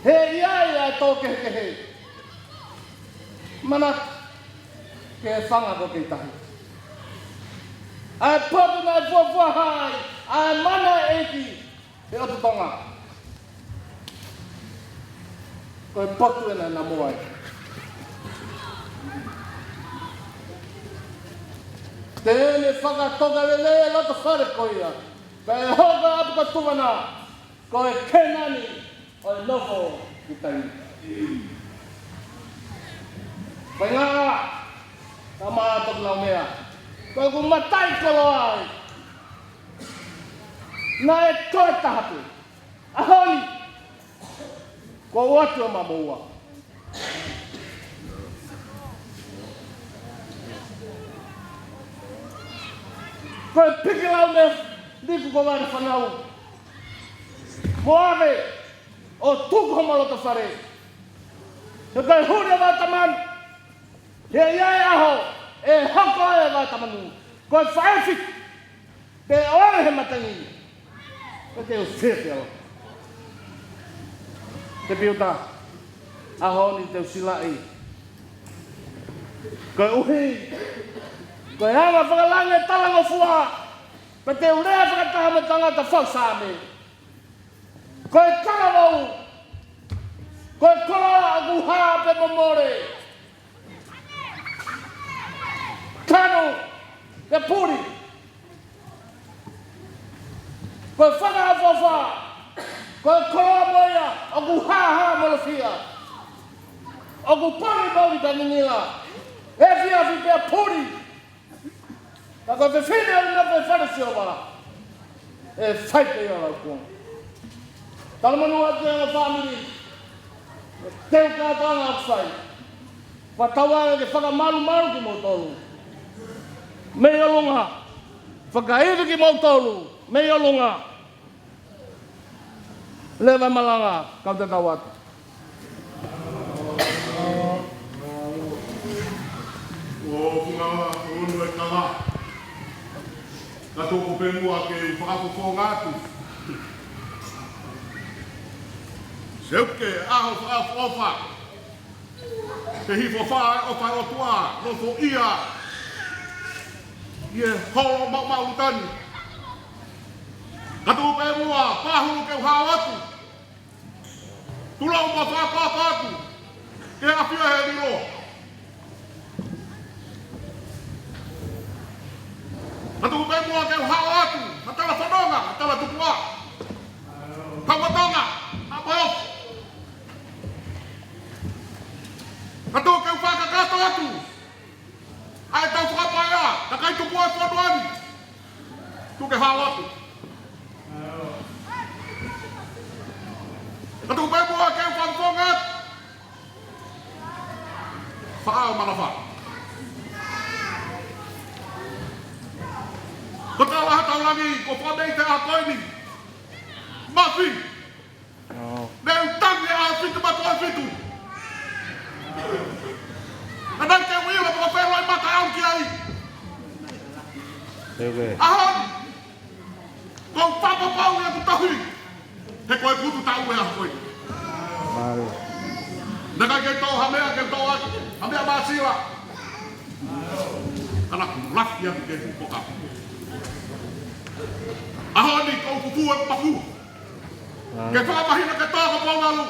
He ʻe ʻi ai ʻa e tō kehekehe. Manatu ki he fanga ko Keitahi. ʻA e potu naʻe fuofua hā ai ʻa e mana ʻo e ʻEiki he ʻotu Tonga. Ko e potu ʻena naʻa mo ai. Te ne fakatokalelei e loto fale ko ia. Pea ʻe hoko ʻa e ʻapi ko Tuvana ko e Kēnani ʻo e nofo ki taimi. Feinga, ka ma toki lau meʻa. Ko ʻeku mataʻikoloa ai. Naʻe toe taha pē. ʻAho ni, kuo u ʻoatu ʻa e mamoua. Ko e piki lau mei he liku ko Vale Fanau. Mo ʻave ʻo tuku homo loto fale. He ko e huli ʻa Vātamanu. He ʻe ʻi ai e ʻaho ʻe hoko ai ʻa Vātamanu ko e faʻē fitu. Pea ʻoange he matangi. Ko e teu fefealo. Te piuta. ʻAho ni te u silaʻi. Koeʻuhi Ko e anga fakalangi e talangofua, pea te u lea fakataha mo e tangata fau Saame. Ko e talavou, ko e koloa ʻoku hā pea momole. Tanu, pea puli. Ko e fakaʻofoʻofa, ko e koloa mo ia ʻoku hāhā molofia. ʻOku puli puli pea ngingila, efiafi pea puli. Ka ko e fefine ʻoku nofo he fale ʻo Sihova, ʻe fai pē ia ʻa e lau kuonga. Talamonū atu ki he ongo fāmili, teu kātoanga ʻoku fai. Fakatauange ke fakamalumalu kimoutolu mei ʻolunga. Fakaivi kimoutolu mei ʻolunga. Leva e malanga, kau tatau atu. ʻO funga ʻo unu e kava. Ka toko pē muʻa ke u fakafofonga atu. Seuke, ʻaho fakaʻofoʻofa. Ke hifo fai ʻo fai ʻOtua, nofoʻia ʻi he holo maʻumaʻuluta ni. Ka tuku pē muʻa, pāhulu ke u hao atu. Tulou mo fakapaopa atu, ke ʻafio he lilo. Ka tuku pē muʻa ke u hao atu, ha tala fononga, ha tala tupuʻa. Ka ua tonga, ha moe ofu. Ka tuku ke u fakakakato atu ʻa e tau fakapaea, ka kai tupuʻa e fonua ni. Tuku ke hao atu. Ka tuku pē muʻa ke u fakafofonga atu. Faʻao malafa. Ko tau aha tau langi, ko fua mei te a koini. Mafi. ʻO. Ne u tangi ʻa fitu ma ko fitu. Ka nai ke uila ko felo i mata au ki ai. Eve. ʻAho ni. Ko papapau ia ku tahi. He ko e kutu tau e ʻaho ko ē. Mālō. Naʻe ʻikai ke tō ha meʻa ke tō atu. Ha meʻa māsila. Ka naʻa ku lafi atu ke ku poka. ʻAho ni ko u kuku e paku. Ke fakamahino ke tō ka pau ngalu.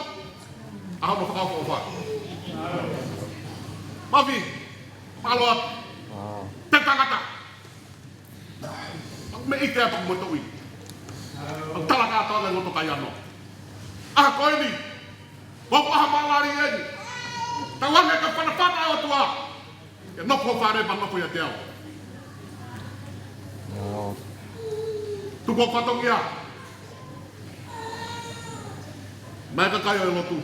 ʻAho no fakaʻofoʻofa. Mafi, mālō atu. Te tangata. ʻOku meʻite atu mo e toʻi. ʻOku tala kātoa e loto kai ano. ʻAho ko eni. Ko e ʻaho mālie eni. Tauange ke fanafana ʻOtua. Ke nofo fale pea nofo ʻiate au. Tuku ʻo fatongia. Mai kakai ʻo e lotu.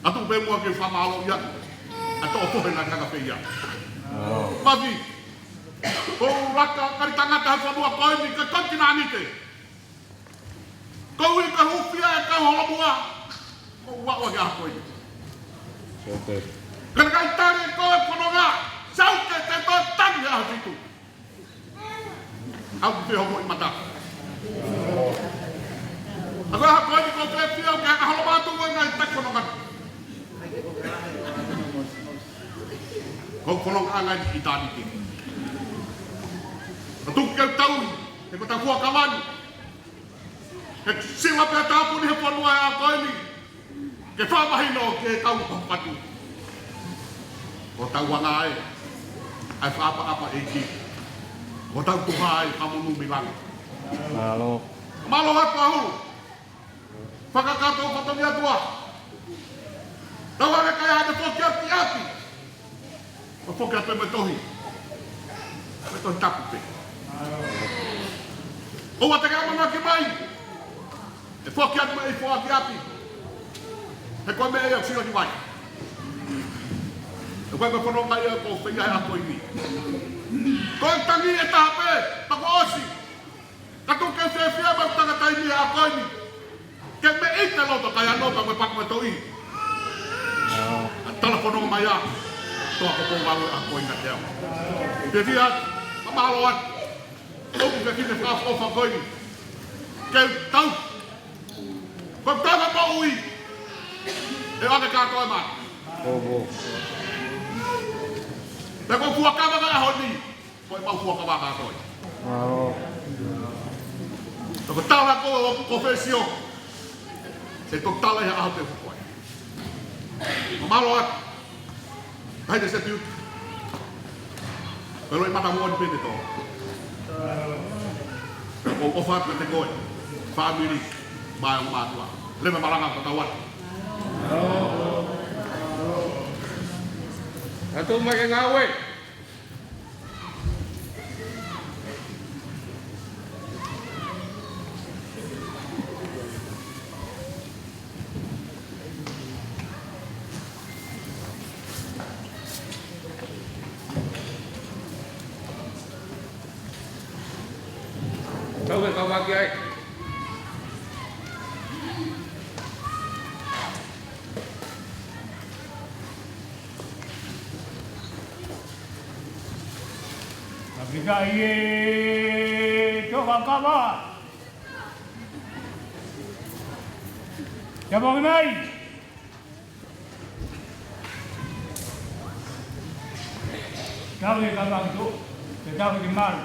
Atu pē muʻa ke fakamālō ia. ʻA e toʻo fohe na kaka pē ia. Mafi. Ko u laka kali tangata he fonua ko eni ka kotinanite. Ko u ika hufia e kau holomua. Ko u aʻu ki he ʻaho ko eni. Ka naʻe ʻikai tali ko e fononga. Sau ke te to tali ʻa fitu. Au ke homo i mata. Ako ha ko eni ko ke fia ke ha holomua tu ko e ngaahi taki fononga. Ko fononga ngaahi ʻitāniti. Ka tuku ke tau, he ko ta kua kavani. He sila pea tāpuni he fonua ʻa ko eni. Ke fakamahino ke kau ka patu. Ko tau anga ai, ʻa e fakaʻapaʻapa ʻEiki. Ko tau tuha ai ka munu milangi. Mālō. Mālō atu ʻaho. Fakakakato fatongia ʻOtua. Tau anga kai ʻa e foki atu ʻi ʻapi. ʻO foki atu mo e tohi. Mo e Tohi Tapu pē. ʻOua te ke ʻamanaki mai. ʻE foki atu mo e foaki ʻapi. He ko e meʻa ia ʻoku sila ki vai. He ko e meʻa fononga ia ko fē ia he ʻaho ko eni. Ko e tangi ʻe taha pē, pea kuo ʻosi. Ka tuku ke fiefia mo tangata ʻi he ʻaho ko eni. Ke meʻite loto kai ano pea mo e paku mo e toʻi. ʻA tala fononga mai ā. Toa ko pou valu ʻaho ko eni ʻiate au. Fiefia atu, fakamālō atu. ʻOku ke kine fakaʻofoʻofa ko eni. Ke tau. Ko tau ka moʻui. ʻE ʻoange kātoa e mā. ʻO, ʻo. Pea ko e fuakava ʻo e ʻaho ni, ko ʻemau fuakava ʻa koe. Mālō. Pea ko e tala ko ē ʻo e kōfesio, ʻe toki tala ʻi he ʻaho pē ko ē. Mālō atu. Hai te sepiu. Pea ʻoku ʻi ai e mata moʻoni pē ʻe tolu. ʻOku ou ʻofa atu kiate koe, fāmili, mo e ongo mātuʻa. Leva e malanga kae tau atu. Atu mai ki he ngāue. Tau ke kau ʻaki ai. Ka pika ʻi he tō kakava. Kia moki mai. Tau e kavang tu, te tau e mal.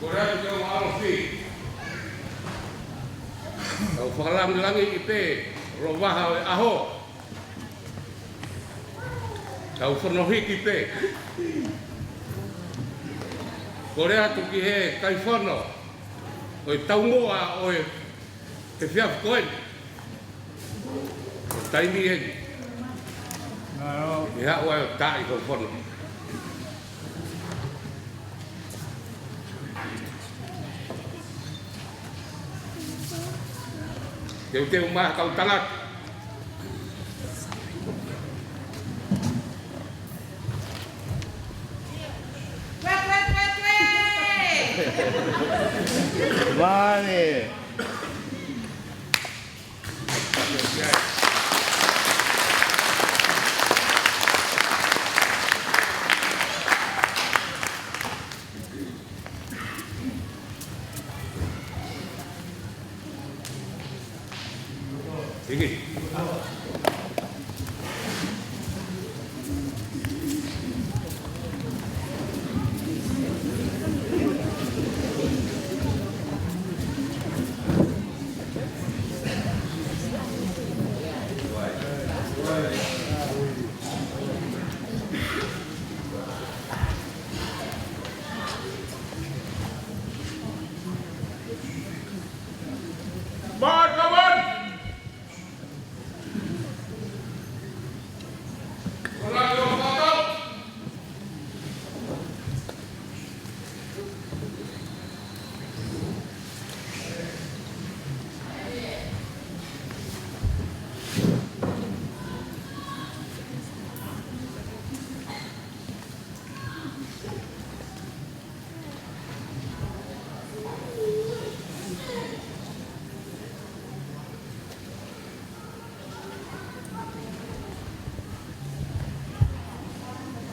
Kole atu ke u ʻalofi. Tau fakalāngilangiʻi pē ʻa e vahaʻa ʻo e ʻaho. Tau fono hiki pē. Kole atu ki he kaifono ʻo e taumuʻa ʻo e efiafi ko eni. Taimi eni. Mālō. ʻI he ʻaho ʻo e taʻi ko fono. Teuteu mai ha kau tangata. Vale.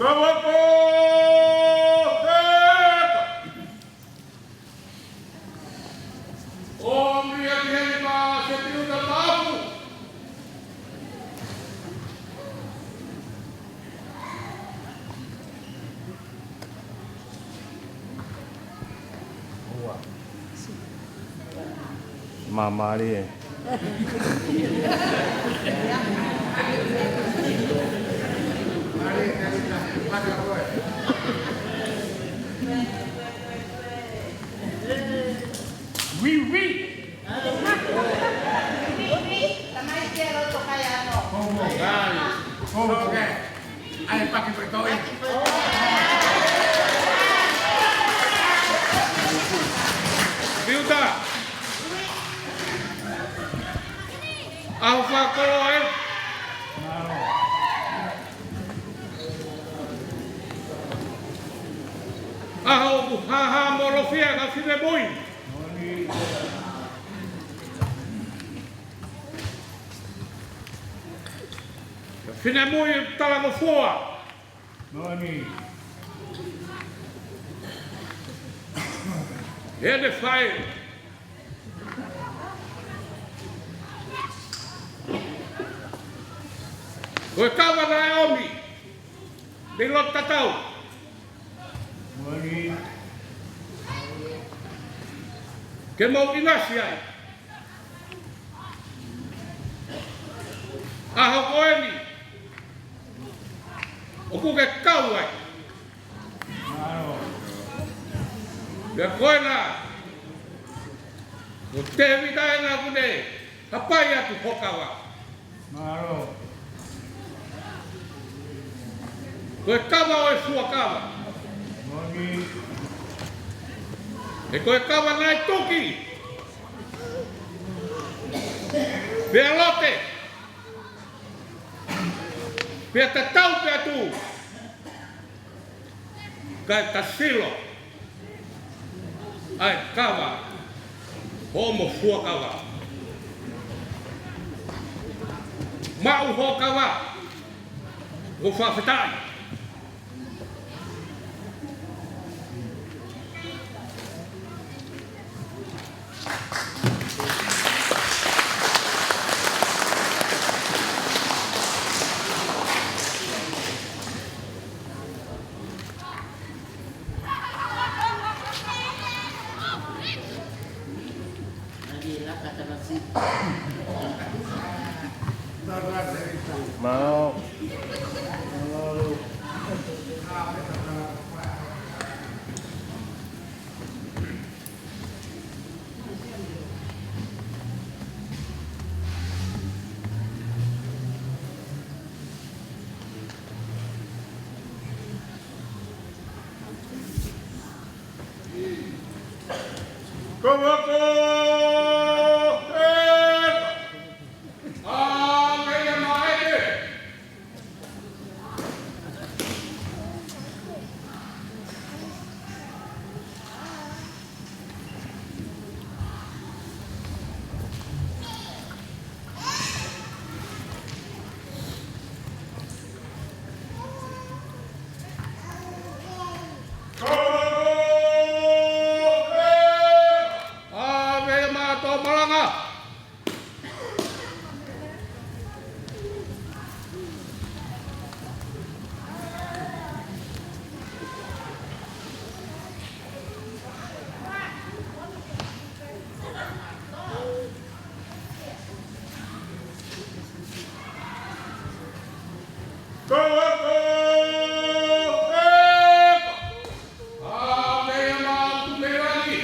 Kavako! ʻOmi ʻa e heni mā se piu ta papu. Māmālie. Oui, oui. Ai, paki pe toi. Piuta. ʻAho fakakoloa ē. ʻAho ʻoku hāhāmolofia ka finemui. Finemui Talangofua. Moʻoni. Heʻene faʻē. Ko e kava naʻe ʻomi mei loto tatau. Moʻoni. Ke mou ʻinasi ai. ʻAho ko eni ʻoku ke kau ai. Mālō. Pea ko ena, ko Tēvita ena ʻoku ne hapai atu ho kava. Mālō. Ko e kava ʻo e fuakava. Moʻoni. He ko e kava naʻe tuki. Pea lote. Pea tatau pea tuʻu. Kae ta silo ʻa e kava hoʻomo fuakava. Maʻu hoʻo kava. Ko e fakafetaʻi. Mālō. Kavako! ʻE! ʻA, meia maʻeke! ʻA, meia maʻa tō malanga. Kau ako, ʻe! ʻA, meia maʻa Tupeilani.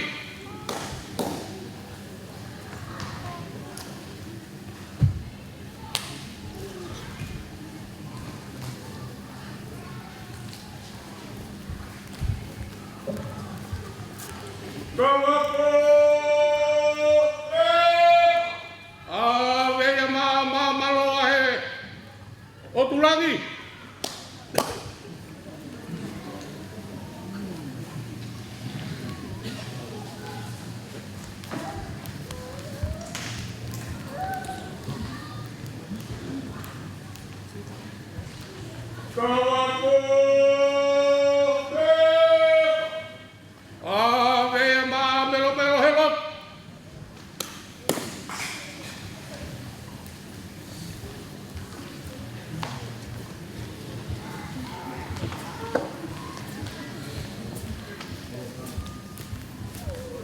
Kau ako, ʻe! ʻA, meia maʻa, maʻa Mālō ʻa e ʻOtu Langi. Kau ako, ʻe! ʻA, meia maʻa Melomelo he lotu.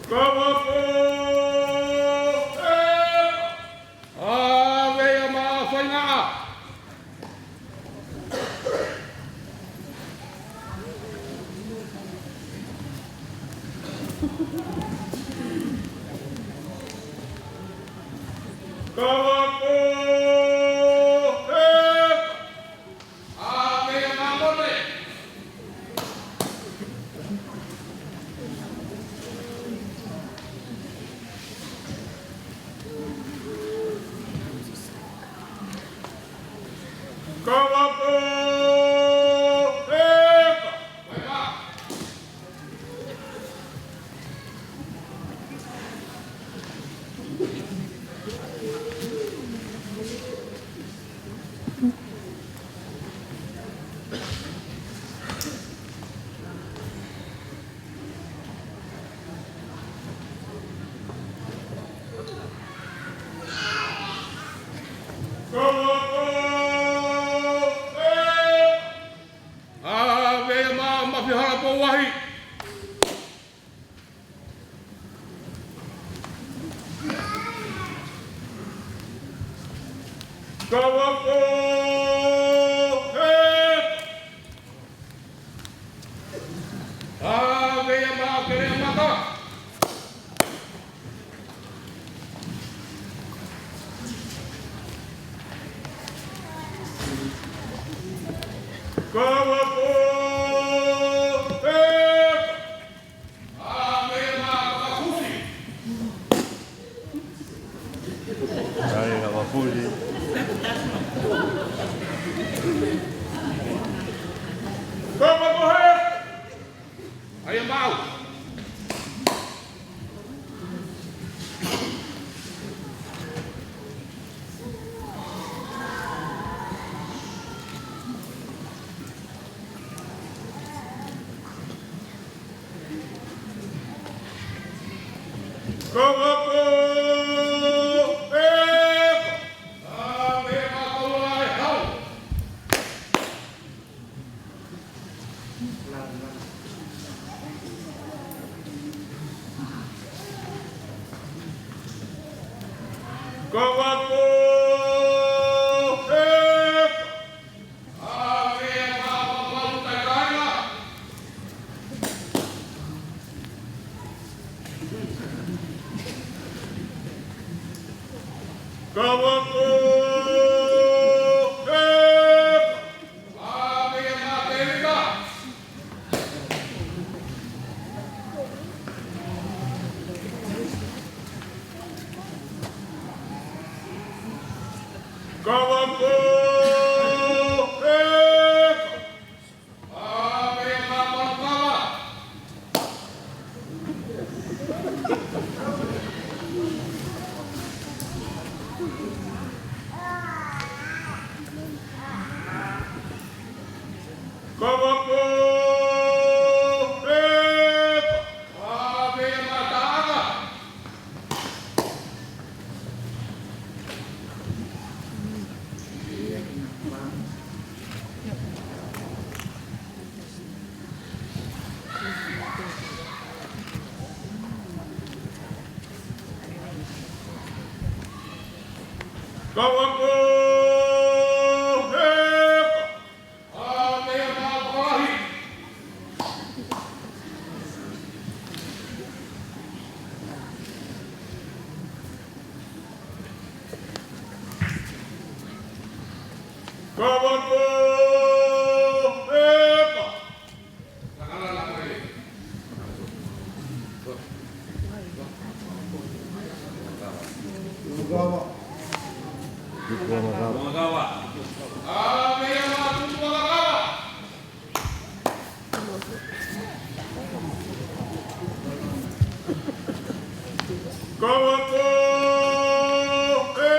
Kau ako, ʻe! ʻA, meia maʻa Faingaʻa. Kau ako, ʻe! ʻA, meia maʻa Mone. Kau ako, ʻe! Kavako! He! ʻA, meʻa maʻa kele mata. Kavako! He! ʻA, meʻa maʻa Kavafusi. ʻAi, Kavafusi. Kavafusi. ʻAi, maʻu. Kavako! He! ʻA, meʻa maʻa Kaulai hau. Kavako! He! Kavako! He! Kavako! He! Kavako! He! Kavako! He! ʻA, meʻa maʻa Kalahi. Kavako! He! Kavako! He!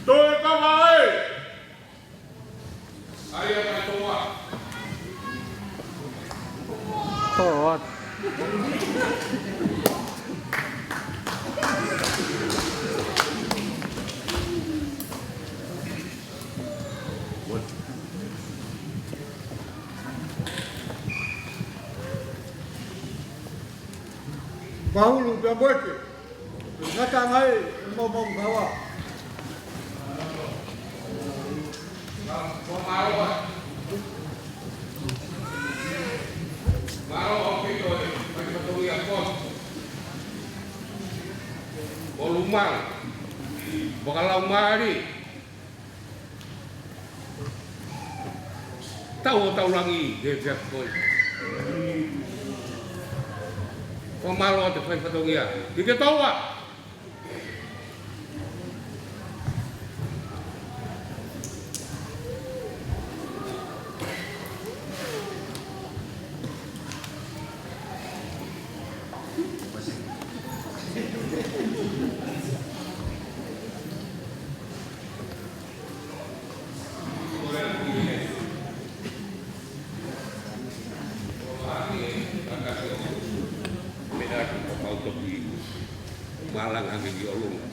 Toe kava ē! ʻAi ʻa e toa. Toa. Paulu pea mo ʻEke. Ngata mai, mo mo kawa. Mālō ʻaupito e, mai fatongia kon. ʻOlu mai, mo ka lau mai. Tau ʻo tau langi he pea koi. Ko mālō te fai fatongia. Ki ke toa. Malanga hake ki ʻolunga.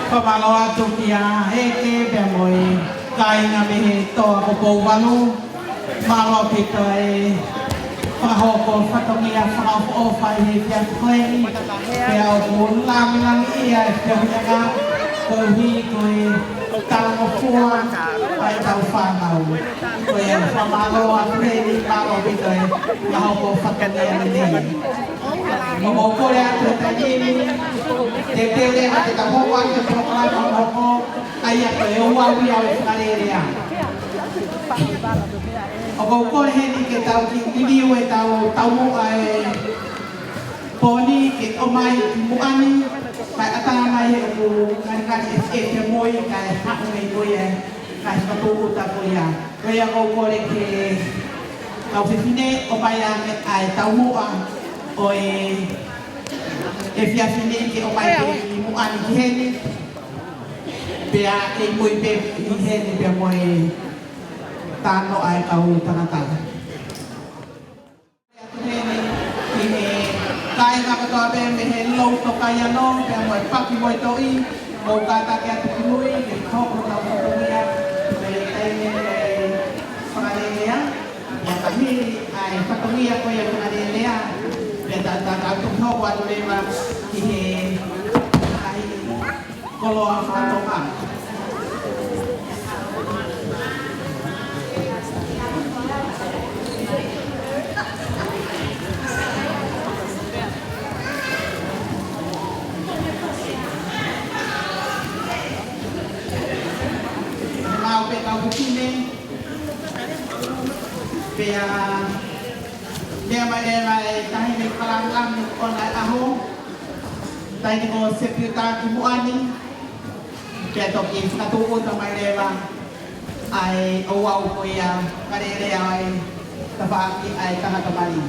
Fakamālō atu kia Heke pea mo e kāinga mei he toa ko Pouvalu. Mālō ʻaupito e fakahoko fatongia fakaʻofoʻofa ʻi he efiafi ko eni. Pea ʻoku langilangiʻia e efiafi ni koeʻuhi ko e talangofua ʻa ʻetau fānau. Ko ia fakamālō atu heni, mālō ʻaupito e fakahoko fatongia lelei. ʻOku ou kole atu he taimi ni, teuteu leva ke tau hoko atu e polokalama hono hoko, ʻa ia ko e ʻOku ou ʻi ai ʻa e fakalelea. ʻOku ou kole heni ke tau kiʻi liliu ʻetau taumuʻa e pō ni ke ʻomai ki muʻa ni, kae ʻatā mai he ʻoku ngalingali ʻefiʻefi e moi, kae haʻu mei mui e ngaahi fakatūʻuta ko ia. Ko ia ʻoku ou kole ki he kau fefine ʻo ʻomai ange ʻa e taumuʻa ʻo e efiafi ni ke ʻomai pē ki muʻa ni ki heni. Pea ʻe mui pē ʻi heni pea mo e talanoa ʻa e kau tangata. ʻI he kāinga kotoa pē mei he Loto Kaiano, pea mo e Paki mo e Toʻi, ʻoku ou kātaki atu ki mui, ke hoko ʻetau fatongia, mei he taimi e fakalelea, pea ka hili ʻa e fatongia ko ia fakalelea, pea ta, ta, ta, ta hoko atu leva ki he ngaahi koloa fakatonga. Kau Pine, pea meʻa mai leva e taʻahine Kalāngalanga ʻo e ʻaho, taʻahine ko Sepiuta Kimuʻani, pea toki fakatūʻuta mai leva ʻa e ouau ko ia, ka lele ai, tafaʻaki ʻa e tangata mali.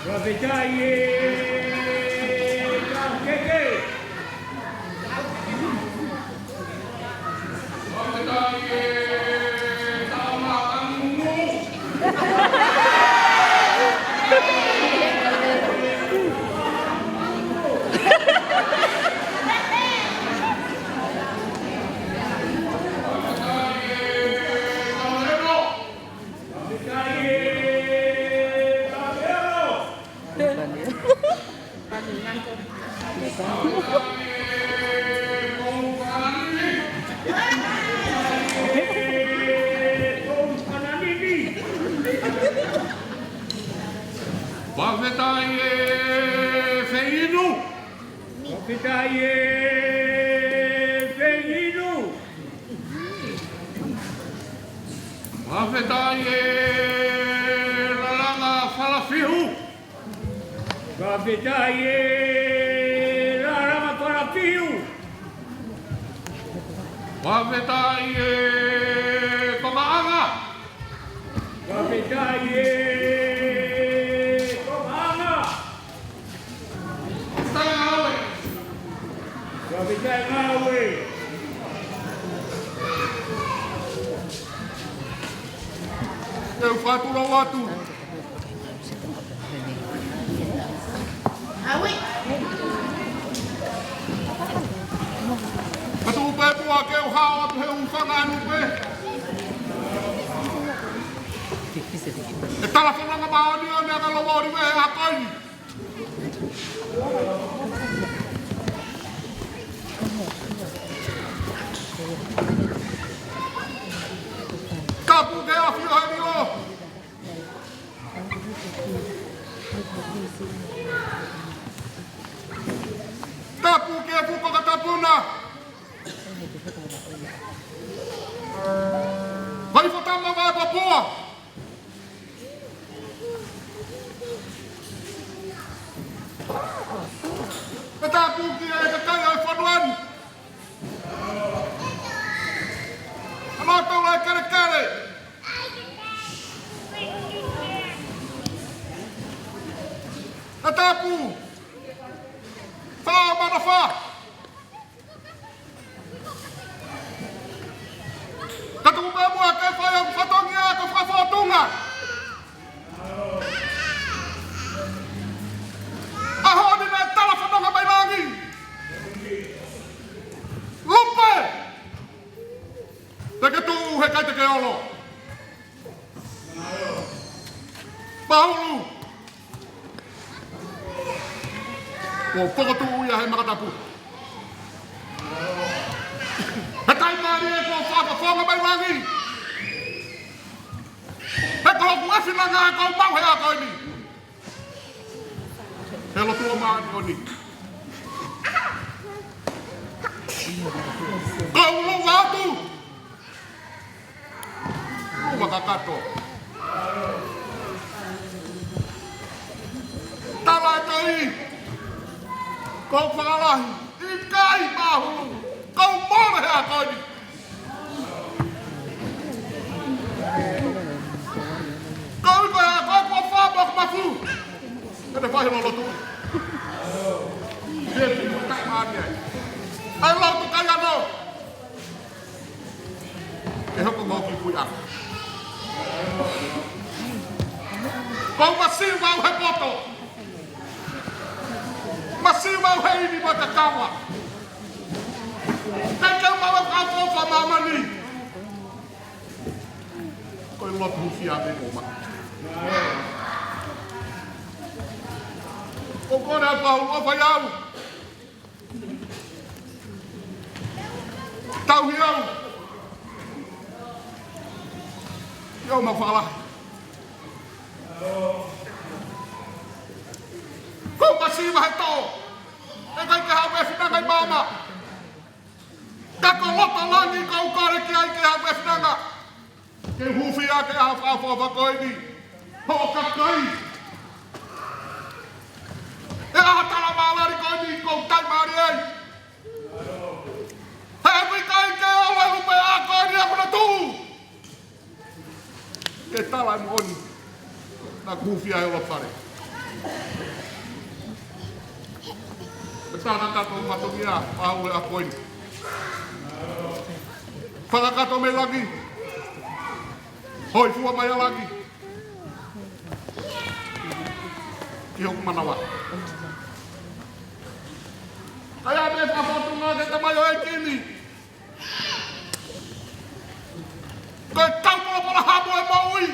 Fakafetaʻi ē, Taʻokete. Fakafetaʻi ē, Taʻomatangumu. Fakafetaʻi ē, Feinu. Fakafetaʻi ē, Feinu. Fakafetaʻi ē, Lalanga Falafiu. Fakafetaʻi ē, Lalanga Falafiu. Fakafetaʻi ē, Tokaʻanga. Fakafetaʻi ē, Tokaʻanga. Fakafetaʻi Ngāue. Fakafetaʻi Ngāue. Te u fakatulou atu. Ka tuʻu pē muʻa ke u hao atu he ʻū fanga anu pē. ʻE tala fononga māʻoniʻoni ʻa e Kalofa ʻOlive he ʻaho ko eni. Tapu ki he ʻAfio ʻi he Lilo. Tapu ki he Fuko Katapuna. Vaifo Tama Vaipapua. Pea tapu ki he kakai ʻo e fonua ni. ʻA mātou ʻa e kelekele. Pea tapu. Fā mana fā. Ka tuku pē muʻa ke fai ʻa e fatongia ko e fakafōtunga. ʻAho ni naʻe tala fononga mai langi. Lupe! Te ke tuʻu he kai te ke olo. Pahulu. Kuo fokotuʻu ia he makatapu. He taimi mālie kuo fakafofonga mai langi. He ko hoku ʻefinanga ʻoku ou maʻu he ʻaho ko eni. He lotu ʻo māʻoniʻoni. Ko u lava atu. Ua kakato. Tala e toi. Ko u fakalahi. ʻIkai Māhulu. Ko u mole he ʻaho ko eni. Ko u ko e ʻaho ko e fā ʻo e mafu. Pea te fai hono lotu. Pea te fai mālie ai. ʻAi lotu kai ano. ʻE hoko mo ki kui ʻa. Ko u masiva au he poto. Masiva au he ʻimi mo e kakava. Kai kau mau e kau fō fa māmani. Ko e lotu hufia me mo ma. ʻOku ou kole ʻa Paula ʻo fai au. Tauhi au. ʻIo, mau fakalahi. Ko masiva he tō. ʻE ʻikai ke haʻu e finanga ʻi māmani. Ka ko loto langi ʻoku ou kole ki ai ke haʻu e finanga. Ke hūfia ʻaki e ʻaho fakaʻofoʻofa ko eni. Hoʻo kakai. ʻE ʻaho tala mālali ko eni ʻoku ou taimālie ai. He ʻoku ʻikai ke ʻalu e lupe ʻa ko eni ʻa kona tuʻu. Ke tala e moʻoni. Naʻa ku hūfia he ʻofa fale. Pea tala ka ko matongia, ʻaho ʻe ʻa ko eni. Fakakakato mei langi. Hōifua mai ʻa langi ki hoku manava. Kae ʻai e fakafōtunga ki he tamaioʻeiki ni. Ko e kau palopalema e moʻui.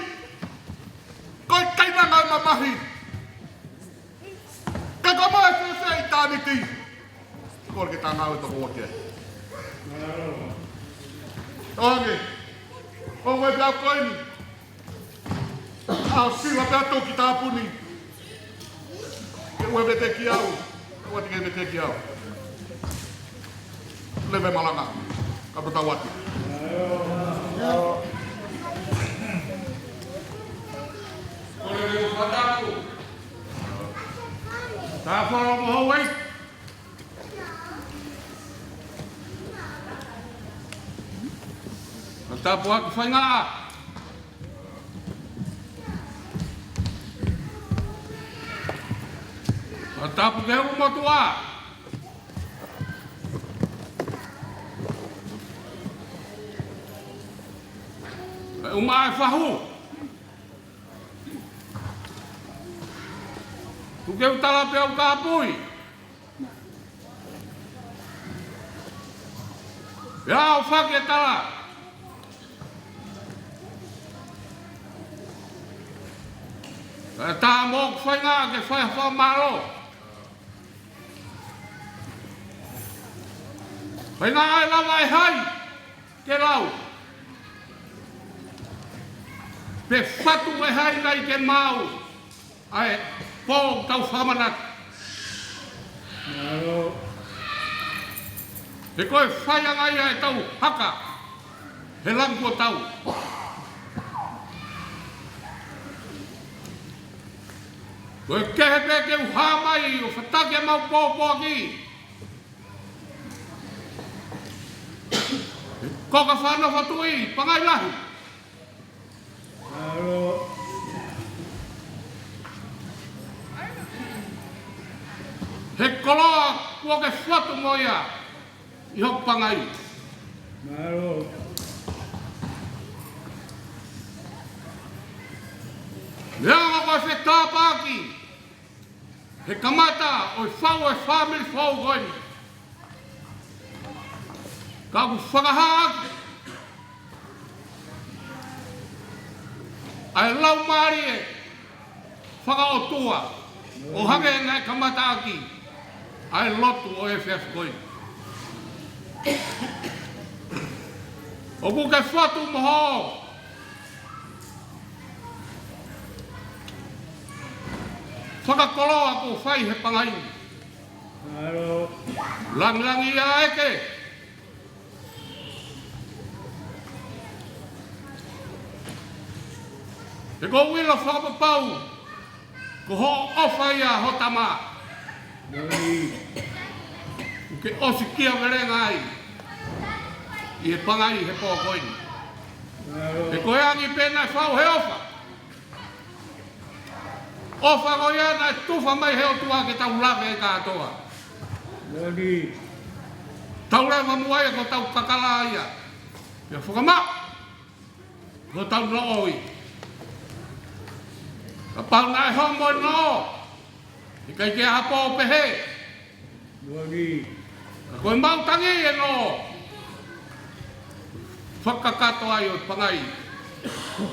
Ko e kainanga e mamahi. Ka ko e moʻui fēfē ʻitāniti. Ko e ke tangau e toko ua ke. ʻOange. ʻO ue pea ko eni. ʻAʻu sila pea toki tāpuni. Ke ue veteki au. Ua te ke veteki au. Leve malanga. Ka pata wati. Ko e lele o fataku. Tāfolo mo houei. Ka tāpuaki faingaʻa. Ka tapu ke u motuʻa. Ka u maʻa e fahu. Tuku ke u tala pea u kāpui. Pea u fake tala. Ka tā mo ʻoku faingaʻa ke fai ha fakamālō. Faingaʻa e lava e hai ke lau. Pe fatu e hai nai ke maʻu. ʻA e pō tau fakamanatu. Mālō. He ko e faiangai ʻa e tau haka. He langi kuo tau. Ko e kehe pē ke u hā mai ʻo fataki ʻemau pōpoaki. Ko ka fano fatuʻi, pangai lahi. Mālō. He koloa kuo ke fotu mo ia ʻi hoku pangai. Mālō. Leanga ko e fetāpaki. He kamata ʻo e fau e fāmili foʻou ko eni. Ka ʻoku fakahā ʻaki ʻa e laumālie fakaʻotua ʻo hangē naʻe kamata ʻaki ʻa e lotu ʻo e efiafi ko eni. ʻOku ke fotu mo hoʻo fakakoloa kuo fai he pangai. Mālō. Langilangiʻia ʻEiki. He ʻoku ou ʻilo fakapapau ko hoʻo ʻofa ia ho tama. Mālō. ʻOku ke ʻosi kia velenga ai ʻi he pangai he pō ko eni. Mālō. He ko e angi pē naʻe fau he ʻofa. ʻOfa ko ia naʻe tufa mai he ʻOtua ke tau lave ai kātoa. Mālō. Tau lava muʻa ia ko tau kakala ia. Ia fakamaʻa. Ko tau noʻo ʻi. Kapau naʻe homo e noʻo. ʻIkai ke ʻi ai ha pō pehē. Mālō. Ka ko e maʻu tangi ʻe noʻo. Fakakakato ai ʻo e pangai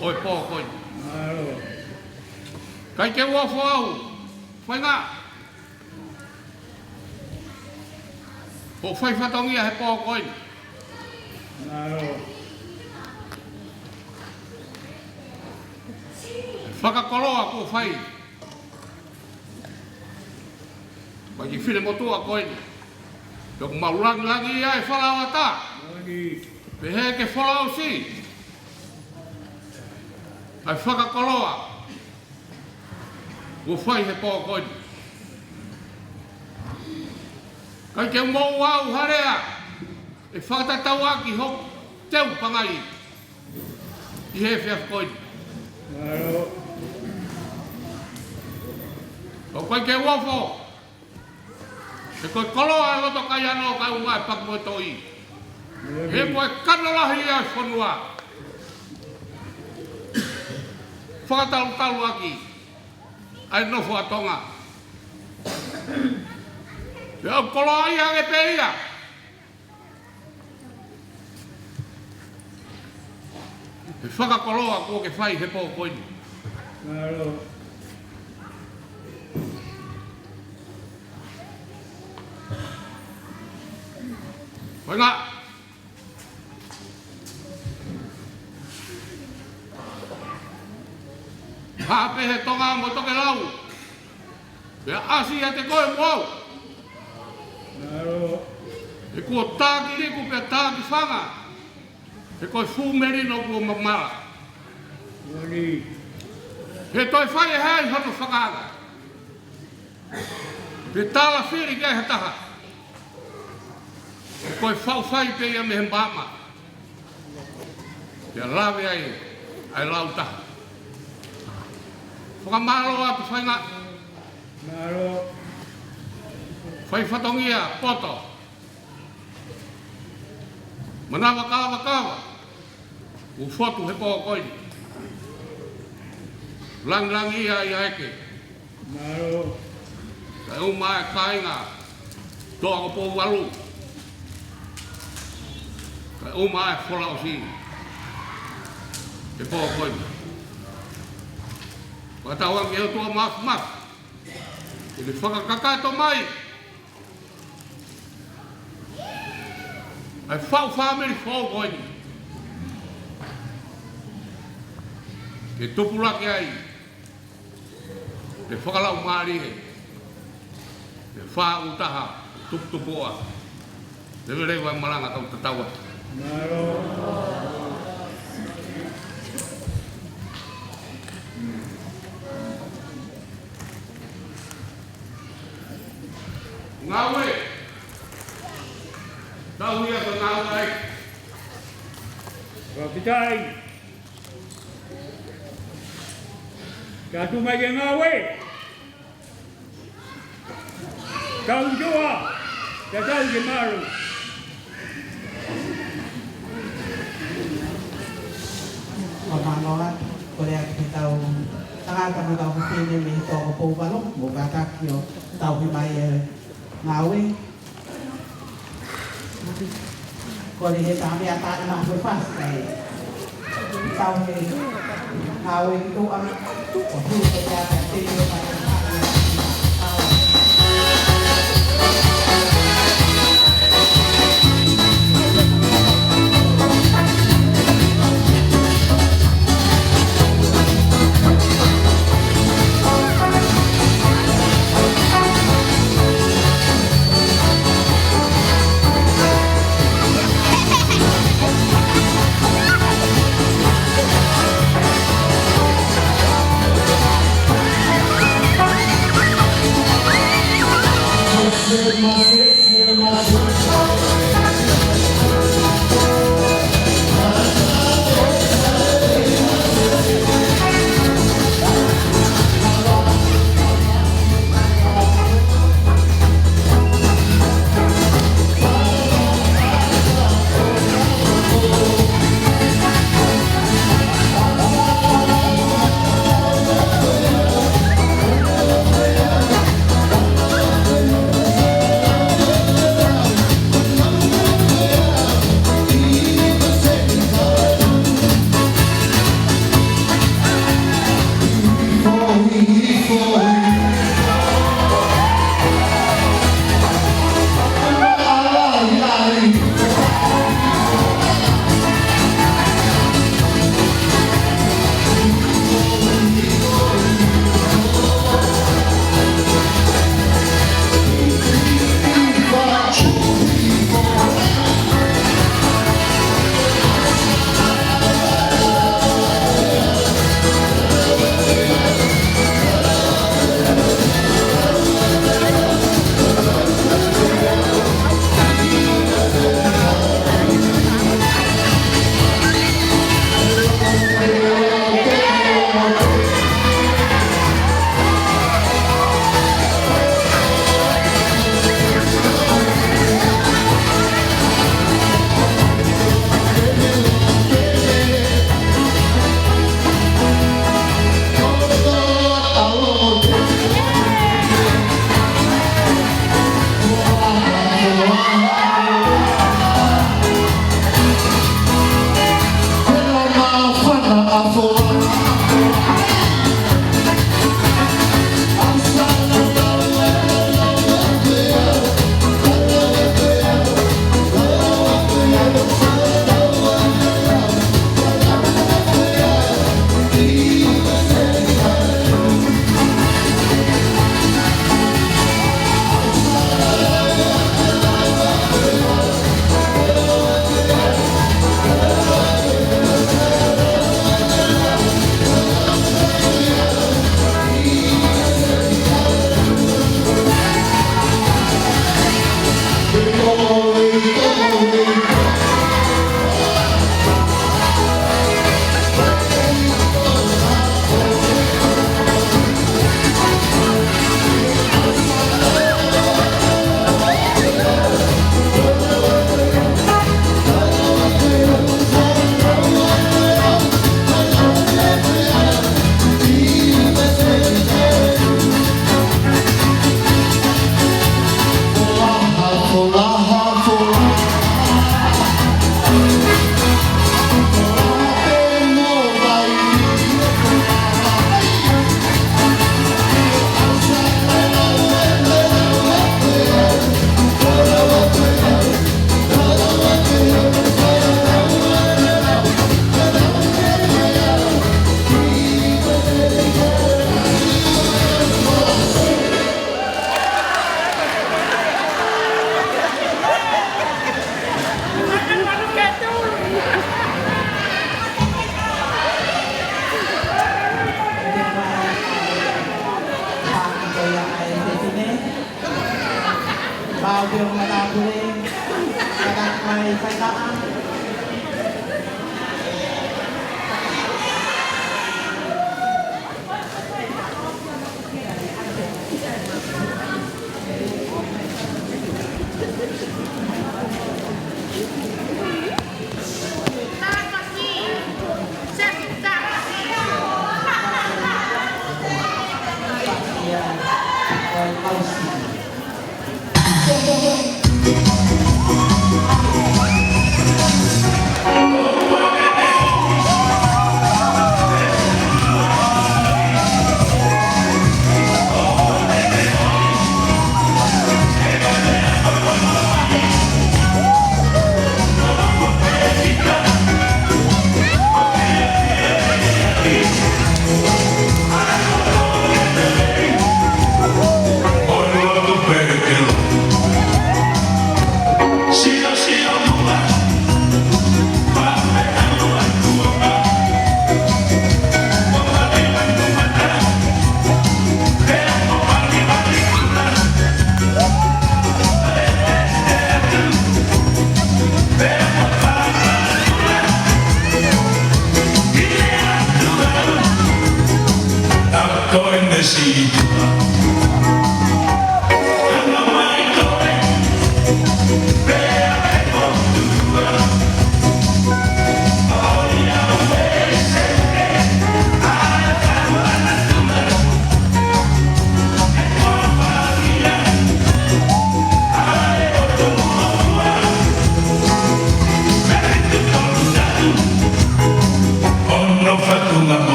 ʻo e pō ko eni. Mālō. ʻIkai ke u ofo au. Faingaʻa. Kuo fai fatongia he pō ko eni. Mālō. Fakakoloa kuo fai. Mai ki he finemotuʻa ko eni. Pea ʻoku mau langilangiʻia e falaoata. Pehē ki he folaʻosi. ʻA e fakakoloa kuo fai he pō ko eni. ʻIkai ke mou ʻauha lea ʻe fakatatau ʻaki hoku teu pangai ʻi he efiafi ko eni. ʻOku ʻikai ke u ofo, he ko e koloa e loto kai ano kae ʻumaʻā e paku mo e toʻi. He ko e kano lahi ia e fonua. Fakatalutalu ʻaki ʻa e nofo ʻa Tonga. Pea ʻoku koloaʻia ange pē ia he fakakoloa kuo ke fai he pō ko eni. Mālō. Ko e ngā Haʻu pē he Tonga mo Tokelau. Pea ʻasi ʻiate koe mo au. Mālō. He kuo taki liku pea taki fanga. He ko e fuʻu melino kuo mamala. He toe fai ʻe hai hono fakaanga. Pe tala fili ki ai ha taha. Ko e faʻu fai pē ia mei he maama. Pea lave ai ʻa e lau taha. Fakamālō atu fainga. Mālō. Fai fatongia poto. Manava kavakava. ʻOku fotu he pō ko eni. Langilangiʻia ʻa e ʻEiki. Mālō. Kae ʻumaʻā e kāinga Toa ko Pouvalu. Kae ʻumaʻā e folaʻosi he pō ko eni. Fakatauange ki he ʻOtua Māfimafi ke ne fakakakato mai ʻa e faʻu fāmili foʻou ko eni. Ke tupulaki ai ʻa e fakalaumālie, ʻa e faʻu taha, tuputupuʻa. Leveleva e malanga kau tatau atu. Ngāue. Tau ia ko e ngāue. Fakafetaʻi. Tau tuʻu mai ki he ngāue. Tau ʻi tuʻa, tau tau ki mālō. Ko mālō atu, kole atu ki he kau tangata mo e kau fefine mei he Toa ko Pouvalu, mo kātaki ʻo tauhi mai e ngāue. Kole he tame ata ina ko fasi kai. Tau he ngāue ki tuʻa. Ko tuʻa ke ata te io kai.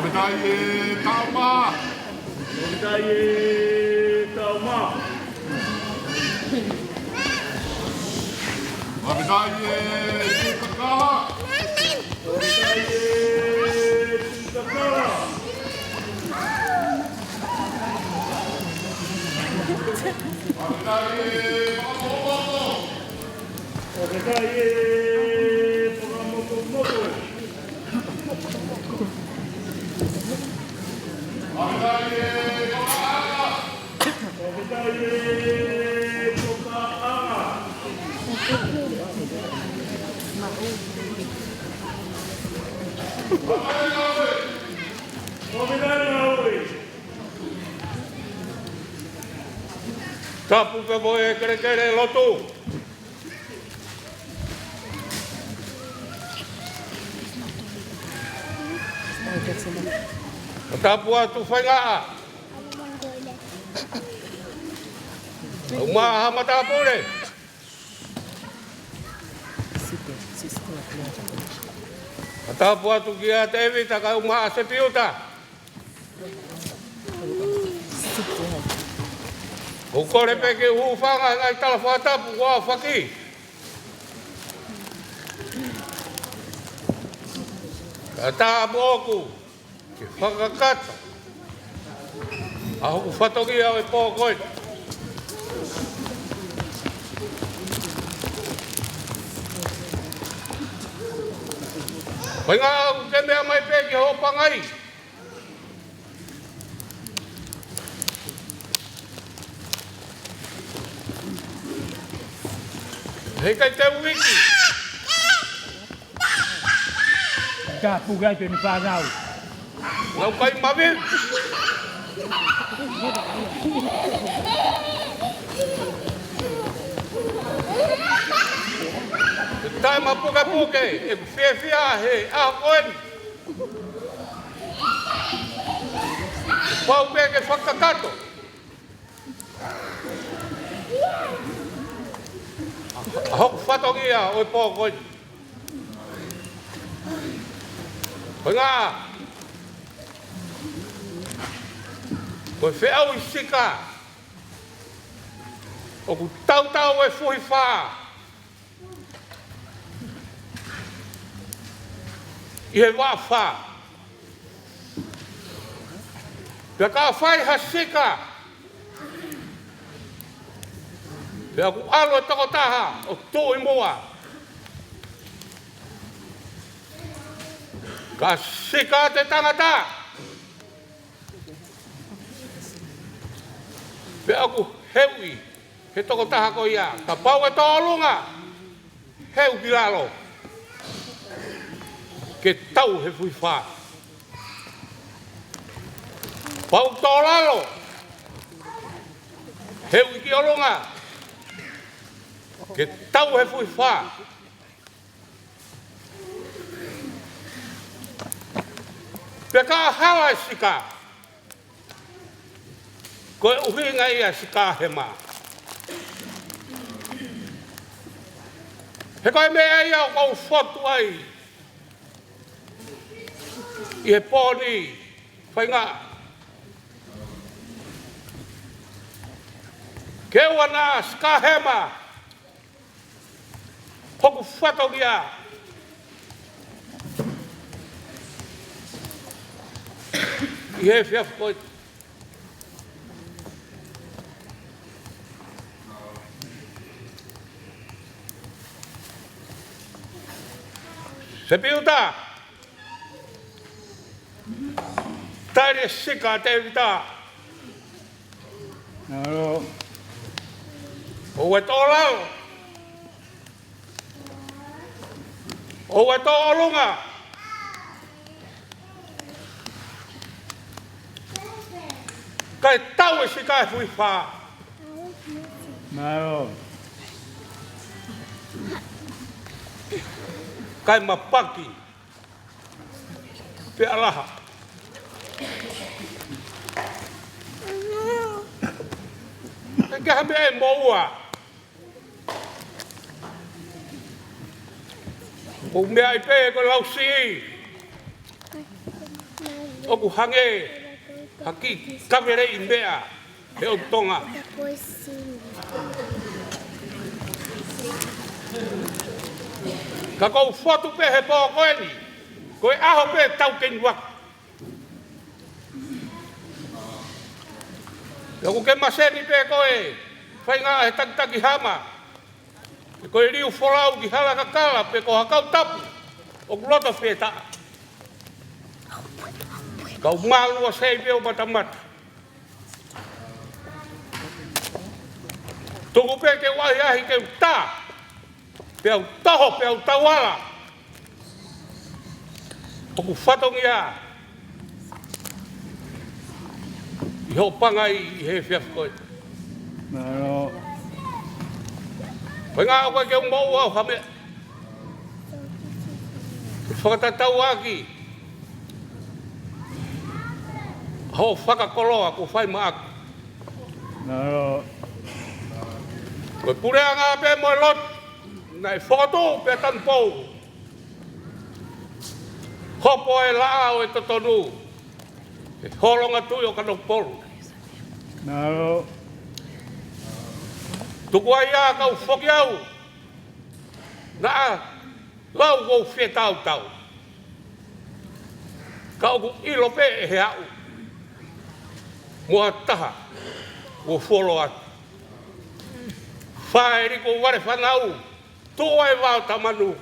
Fakafetaʻi e tau mā. Fakafetaʻi e tau mā. Fakafetaʻi e tuʻi kakala. Fakafetaʻi e tuʻi kakala. Fakafetaʻi e fakamoʻomoʻo. Fakafetaʻi e fakamoʻomoʻo. Fakafetaʻi e fakaʻaʻaʻa. Fakafetaʻi e fakaʻaʻaʻa. Fakafetaʻi e ngāue. Tapu pē mo e kelekele lotu. Tapu atu Faingaʻa. Uma ha matāpule. Tapu atu kia Tēvita kae ʻumaʻā Sepiuta. ʻOku ou kole pē ke u hūfanga he ngaahi tala fakatapu kuo aofaki. Kae ʻatā moʻoku ke fakakakato ʻa hoku fatongia ʻo e pō ko eni. Ko e ʻuhinga ʻoku ke meʻa mai pē ki hoʻo pangai. Heʻikai te u ʻiiki. Ka puke ai pē mei fānau. Nau kai mavi. Taimi pukepuke, ʻeku fiefia he ʻaho ko eni. Pau pē ke fakakakato ʻa hoku fatongia ʻo e pō ko eni. Ko e ʻuhinga, ko e feʻauhi sika ʻoku tautau e fuhi fā ʻi he vaʻa fā. Pea ka fai ha sika, pea ʻoku ʻalu e tokotaha ʻo tuʻu ʻi muʻa. Ka sika atu e tangata, pea ʻoku heuʻi he tokotaha ko ia, kapau ʻe tō ʻolunga, Heu ki lalo, ke tau he fuʻi fā. Pau tō lalo, heu ki ʻolunga, ke tau he fuʻi fā. Pea ka hala e sika, ko e ʻuhinga ia e sika hema. He ko e meʻa ia ʻoku ou fotu ai ʻi he pō ni, faʻahinga. Ke ʻoua naʻa sika hema hoku fatongia ʻi he efiafi ko eni. Sepiuta, tali e sika ʻa Tēvita. ʻOua ʻe tō lalo, ʻoua ʻe tō ʻolunga, kae tau e sika he fuʻi fā. Kae mapaki pea laha. ʻIkai ha meʻa ʻe moua. ʻOku meaʻi pē ko e lausiʻi. ʻOku hangē ha kiʻi kaveleʻi meʻa he ʻotu Tonga. Ka ʻoku ou fotu pē he pō ko eni, ko e ʻaho pē tau ke nuak. Pea ʻoku ke maseni pē ko e faʻahinga he takitaki hama, pe ko e liu folau ki hala kakala, pe ko ha kau tapu ʻoku loto fetaʻa. Kau mālua sei pē ʻo matamata. Tuku pē ke u ʻahiʻahi ke u tā, pea u toho, pea u tauala hoku fatongia ʻi hoʻo pangai ʻi he efiafi ko eni. Ko e ngaahi ʻoku ʻikai ke u moʻua ʻo ha meʻa. Ke fakatatau ʻaki hoʻo fakakoloa kuo fai maʻaku. Ko e puleʻanga pē mo e lotu, naʻe fokotuʻu pē tanupou. Hopo e laʻā ʻo e totonu he holonga tuʻi ʻo Kanokupolu. Tuku ai ā kau foki au, naʻa lau ʻoku ou fetautau. Ka ʻoku ʻilo pē ʻe he aʻu mo ha taha kuo fuoloa atu. Fāʻeleʻi kuo vale fānau, tuʻu ai vao tamanu.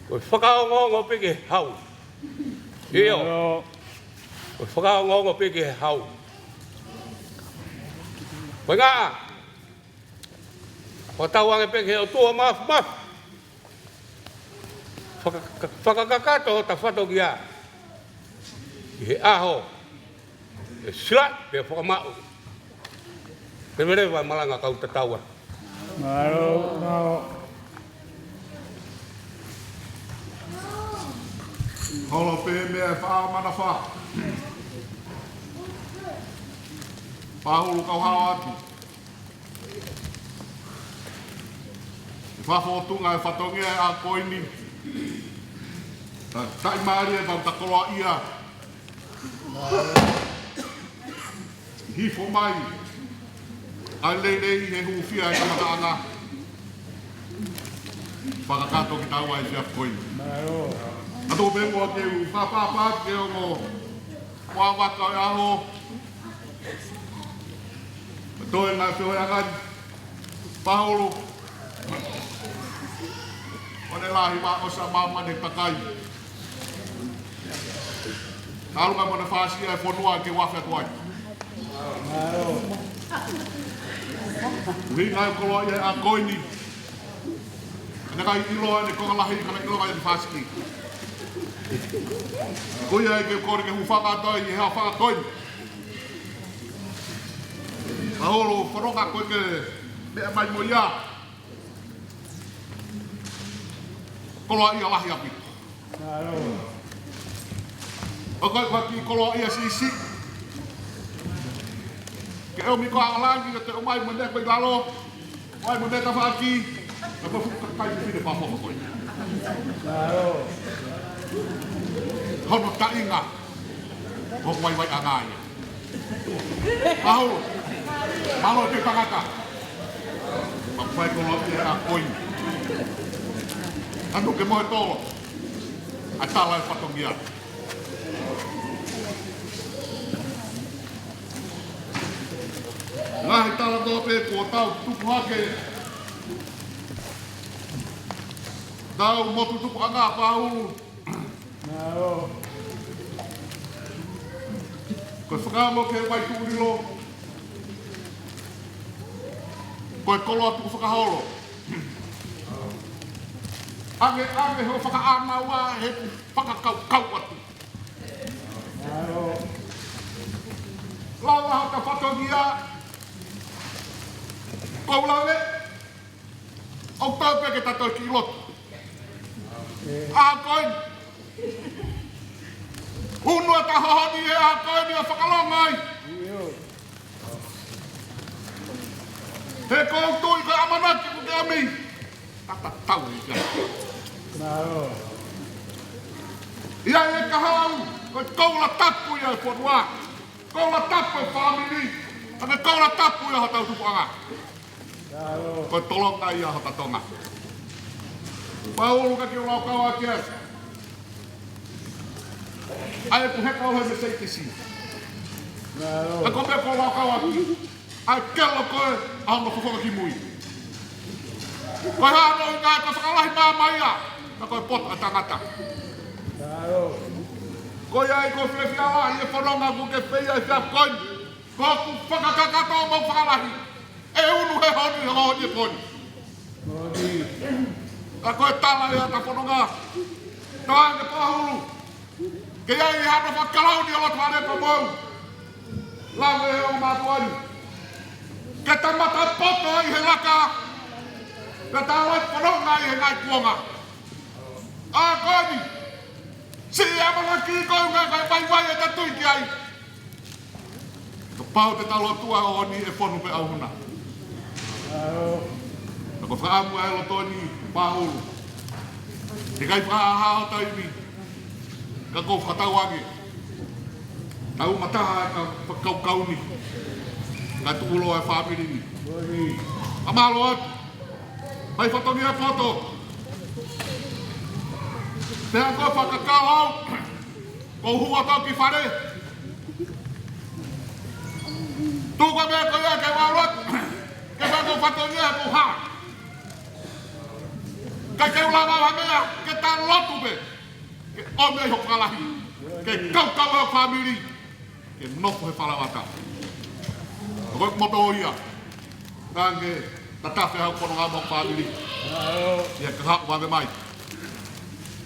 Ko e fakaongoongo pē ki he hau. ʻIo. Ko e fakaongoongo pē ki he hau. Ko e ngaahi ʻoku tau ange pē ki he ʻOtua Māfimafi. Faka-, fakakakato hota fatongia ʻi he ʻaho ʻe sila pea fakamaʻu. Leveleva e malanga kau tatau ā. Holo pē meʻa e faʻa manafā. Pahulu kau hao atu. Fakafotunga e fatongia ʻa e ʻaho ko eni. Ta, taʻimālie e kau takoloa ia. Hifo mai ʻa e lelei he hūfia e kamataʻanga. Fakakakato kitaua he efiafi ko eni. Ka tō pē muʻa ke u fakapapauʻi ke ongo ʻo e vaka ʻo e ʻaho. Toe ngaahi feohiʻanga ni. Pahulu. ʻO ne lahi ma o sa ma ma ne pakai. Kalu ka mo ne fasi e fonua ke wafe atu ai. Ui ngaahi koloa ia ʻa e ʻaho ko eni. Naʻe ʻikai ʻiloa ʻene konga lahi, ka naʻe ʻiloa ʻene fāsiki. Ko ia ai ke u kole ke hūfanga atu ai he ʻaho fakakoloa ni. Mahalo fononga ko ē ke meʻa mai mo ia. Koloaʻia lahi ʻaupito. ʻOku ʻikai ko ha kiʻi koloaʻia siʻisiʻi. Ke ʻomi ko ē ʻa langi, ke te ʻomai mo e meʻa ko ē ʻi lalo. ʻOmai mo e meʻa tafaʻaki. Ka ko e fuʻu kakai fefine pāpoko ko ē. Hono taʻinga. Ko e vaivaiʻanga ia. Mahalo. Mahalo e tangata. Maʻu fai koloaʻia ʻa koe. Anu ke mohe tolo. ʻA e tala e fatongia. Ngaahi tala tō pē kuo tau tupu hake. Tau motu tupuʻanga Paulu. Ko e fakaʻamu ke vai tuʻu lilo. Ko e koloa tuku fakaholo. ʻAnge, ʻange hoʻo fakaʻānaua he ʻoku fakakaukau atu. Lau ʻa hota fatongia. Ko u lave. ʻOku tau pē ke ta toe kiʻi lotu. ʻA koe. Unu ʻa e taʻu hono ua ʻa koe ni ʻa fakalongo ai. He ko u tui ko e ʻamanaki ʻoku ke ʻomi. Tata tau i ka. ʻIa e kahaʻu, ko e koula tapu ia e fonua. Koula tapu e fāmili. Ka ko e koula tapu ia hotau tupuʻanga. Ko e tolonga ia hota Tonga. Paulu ka ke lau kau ake ai. ʻA e pu he kau he me sei te si. Ka ko e meʻa ko e lau kau ake. ʻA e kelo ko ē ʻa hono fofonga ki mui. Ko e hā hono ʻuhinga ko e fakalahi māmā ia. Ka ko e poto ʻa e tangata. Ko ia ai ko e fiefia lahi e fononga ʻoku ke fai ai he efiafi ko eni. Ko ʻeku fakakakato mo e fakalahi. ʻE unu he honi, he honi e poni. Ka ko e tala ia ʻa e fononga. Tala ʻe Paulu. Ke ʻi ai hano fakalauni ʻo loto ʻa e pō mou. Lave ʻo mātuʻa ni. Ke ta mata poto ai he laka. Ke ta ʻalu fononga ai he ngaahi kuonga. ʻA koe ni. Siʻi ʻamanaki ko e ʻuhinga ko e vaivai ʻe ta tui ki ai. Kapau te ta lotua ʻo ni ʻe fonu pē ʻauhuna. Ka ko e fakaʻamu ʻa e loto ni Paulu. He ʻikai fakahā ʻo taimi. Ka ko e fakatauange. Tau mataha ka fakakaukau ni. Ka tuʻuloa e fāmili ni. Ka mālō atu. Mai fatongia poto. Pea ko e fakakau au. Ko u hū atu ki fale. Tuku meʻa ko ia ke valo atu. Ke fai ko fatongia ko ha. Ka ke ula mau ha meʻa, ke ta lotu pē. Ke ʻomi ai hoku kalahi. Ke kaukau hoku fāmili. Ke nofo he falavata. Ko e moto ia. Tange, tatafe hau kono ngā mau fāmili. Ia ka haʻu vave mai.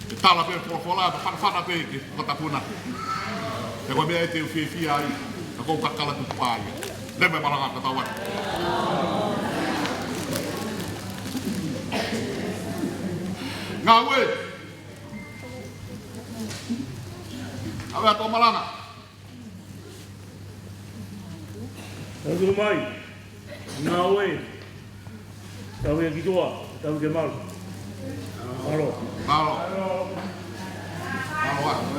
Ke tala pē folofola, ka fanafana pē ke fakatapuna. He ko e meʻa ʻe te u fiefia ai, ka ko u kakala tuku pā ia. Leme malanga ka tau atu. Ngāue. Ngāue ʻa tō malanga. Tau tū mai. Ngāue. Tau ia ki tua. Tau ke malu. Mālō. Mālō. Mālō.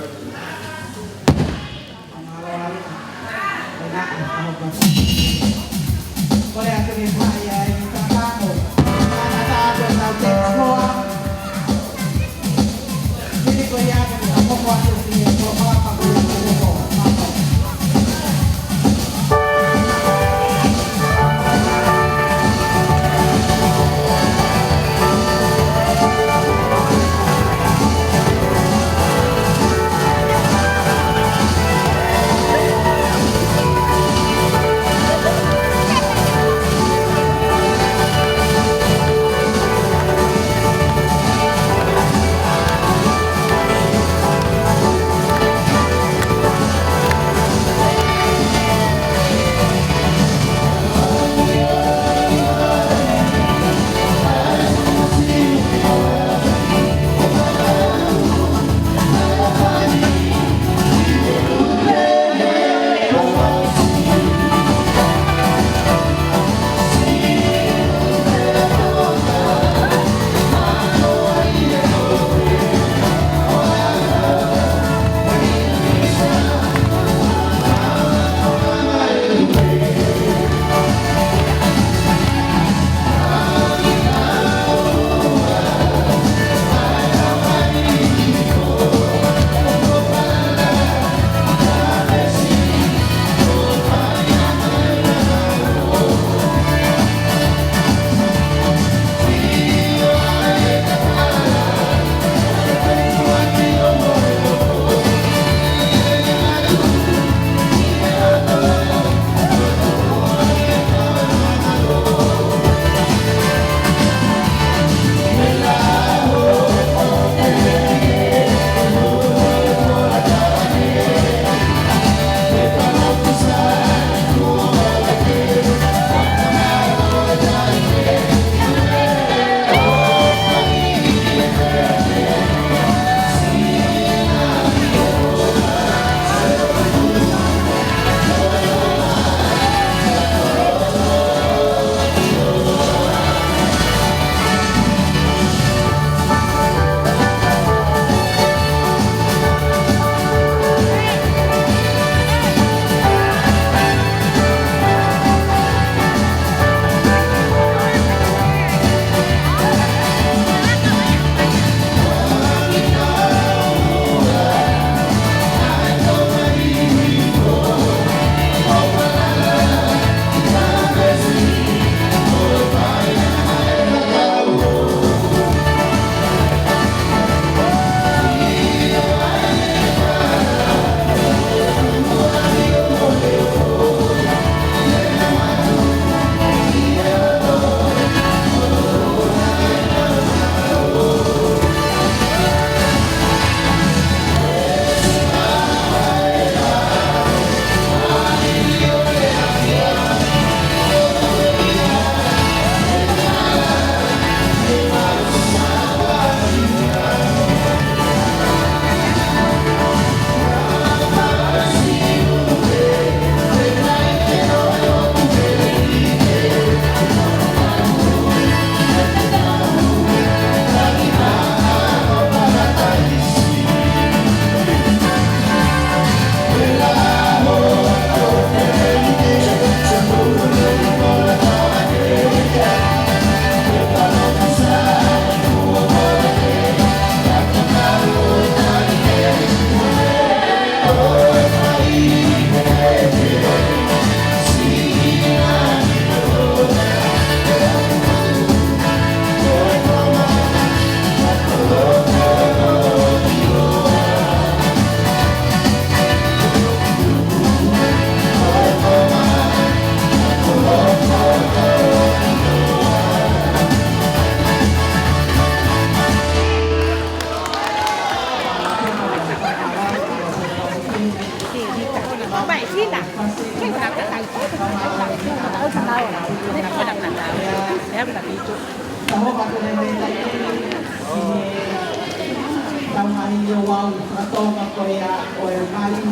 Ko e mali,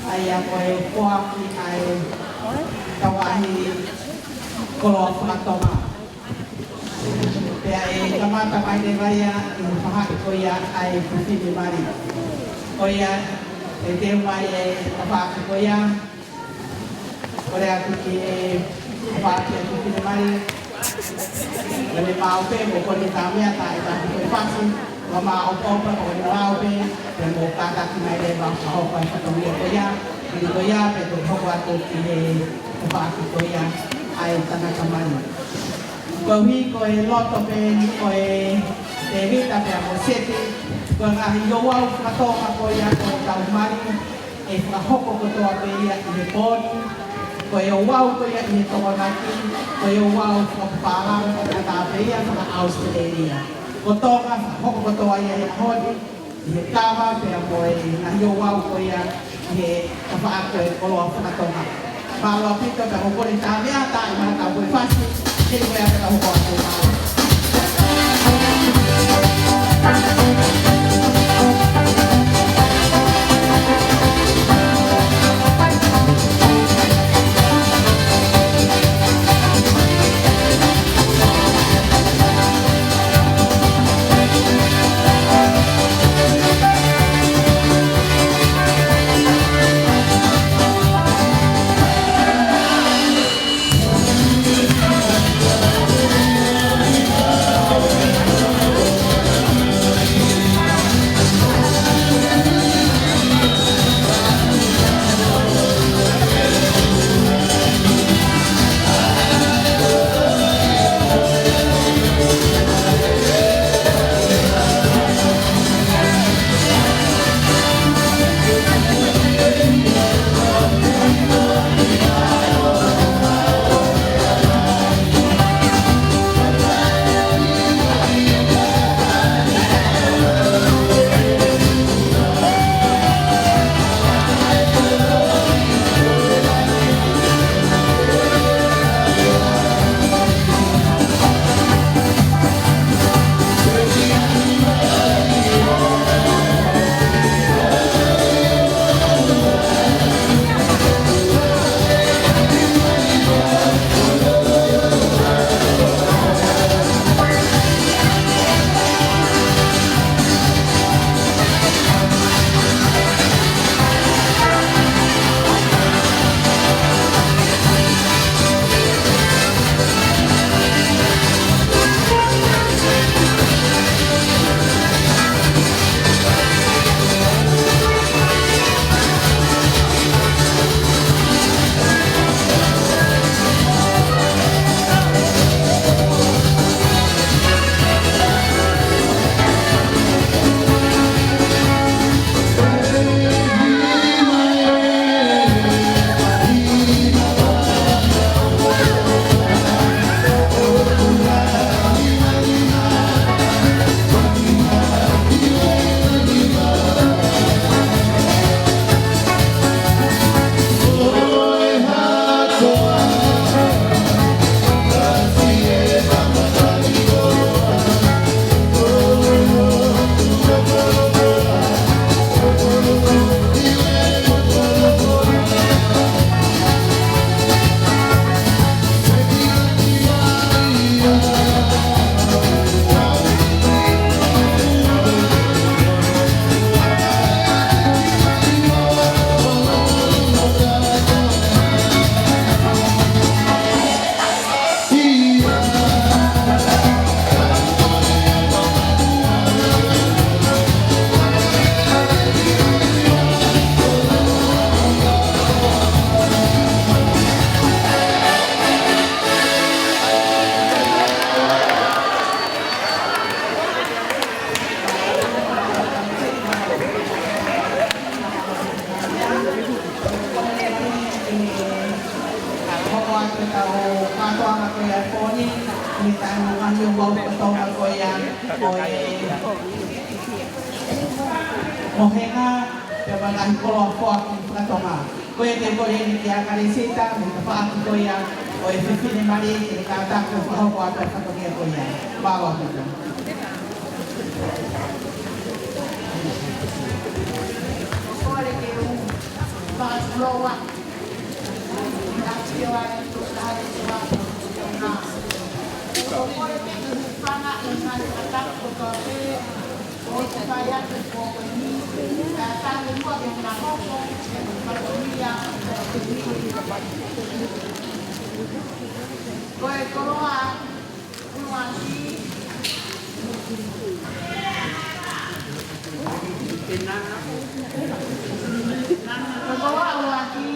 ʻa ia ko e foaki ʻa e tauʻahi koloa faka-Tonga. Pea ʻe kamata mai leva ia ʻi he faʻahi ko ia ʻa e fefine mali. Ko ia, ʻe teu mai e tafaʻaki ko ia, kole atu ki he tafaʻaki ʻa e fefine mali. Ko ʻene maʻu pē, mo kole ki he taumeʻa, tā e tā ko e fasi, mo maʻopoʻopo, ko ʻene maʻu pē, pea mo kātaki mai leva ʻo fakahoko e fatongia ko ia, hili ko ia, pea toki hoko atu ki he tafaʻaki ko ia ʻa e tangata mali. Koeʻuhi ko e loto pē ko ē Tēvita pea mo Seti, ko e ngaahi ouau faka-Tonga ko ia ko e tau mali, ʻe fakahoko kotoa pē ia ʻi he pō ni. Ko e ouau ko ia ʻi he Tokonaki, ko e ouau fakapālangi ko e tangata pē ia faka-ʻAositelēlia. Ko Tonga, fakahoko kotoa ia he ʻaho ni, ʻi he kava pea mo e ngaahi ouau ko ia ʻi he tafaʻaki ko e koloa faka-Tonga. Mālō ʻaupito, pea ko e kole ki he taumeʻa, tā e tā ko e fasi, hili ko ia pea ka hoko atu. Hoko atu ʻetau kātoanga ko ia e pō ni, ʻi he taimi ngaahi ouau faka-Tonga ko ia, ko e mohenga, pea mo e ngaahi koloa foaki faka-Tonga. Ko ia te u kole heni kia Kalesita, mei he tafaʻaki ko ia ʻo e fefine mali, ke kātaki ʻo fakahoko atu e fatongia ko ia. Mālō ʻaupito. Ko e koloa ʻuluaki. Ko e koloa ʻuluaki,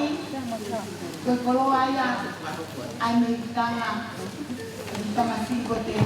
ko e koloa ia ʻa e mei tana, mei tana siko te.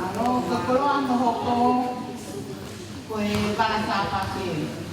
ʻAlo, ko e koloa hono hoko, ko e vala Sāpate.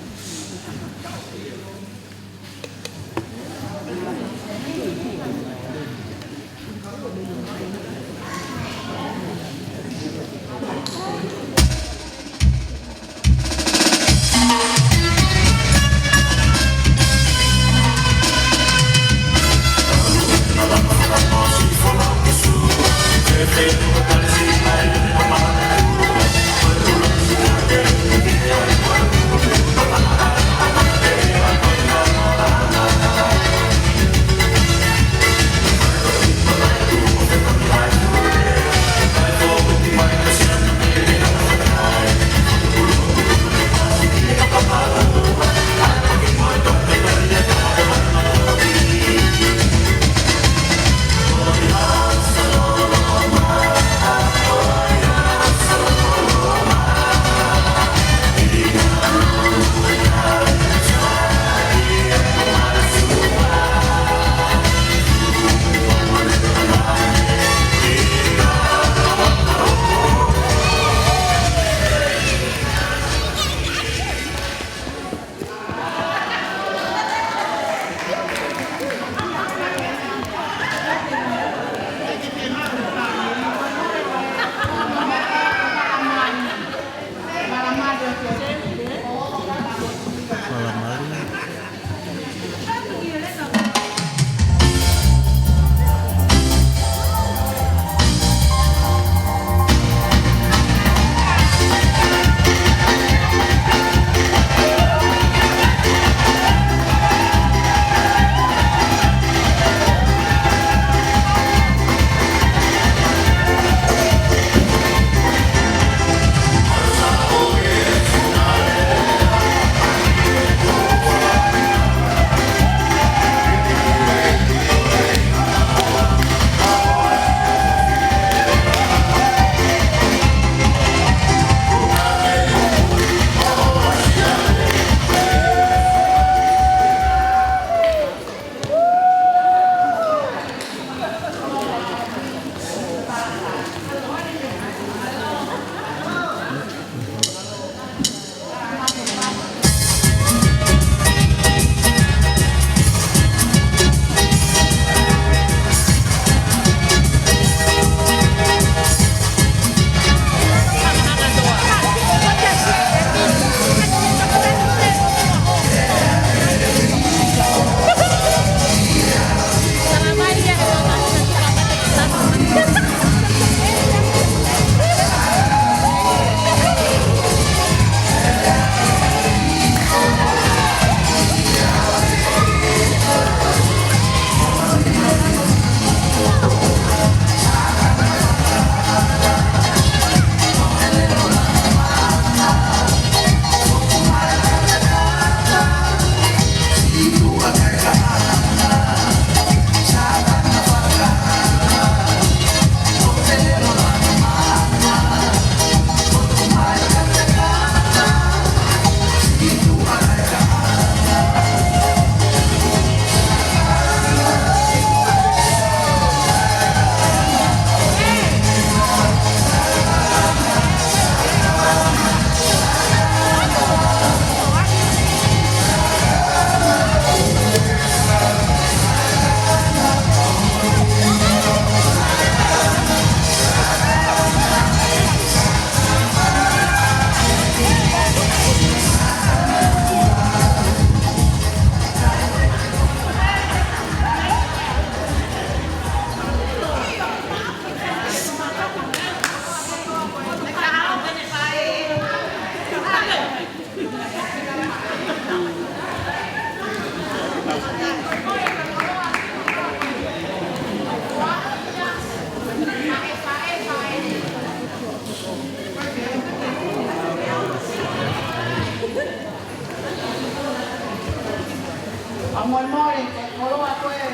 Mole, ko e koloa ko ē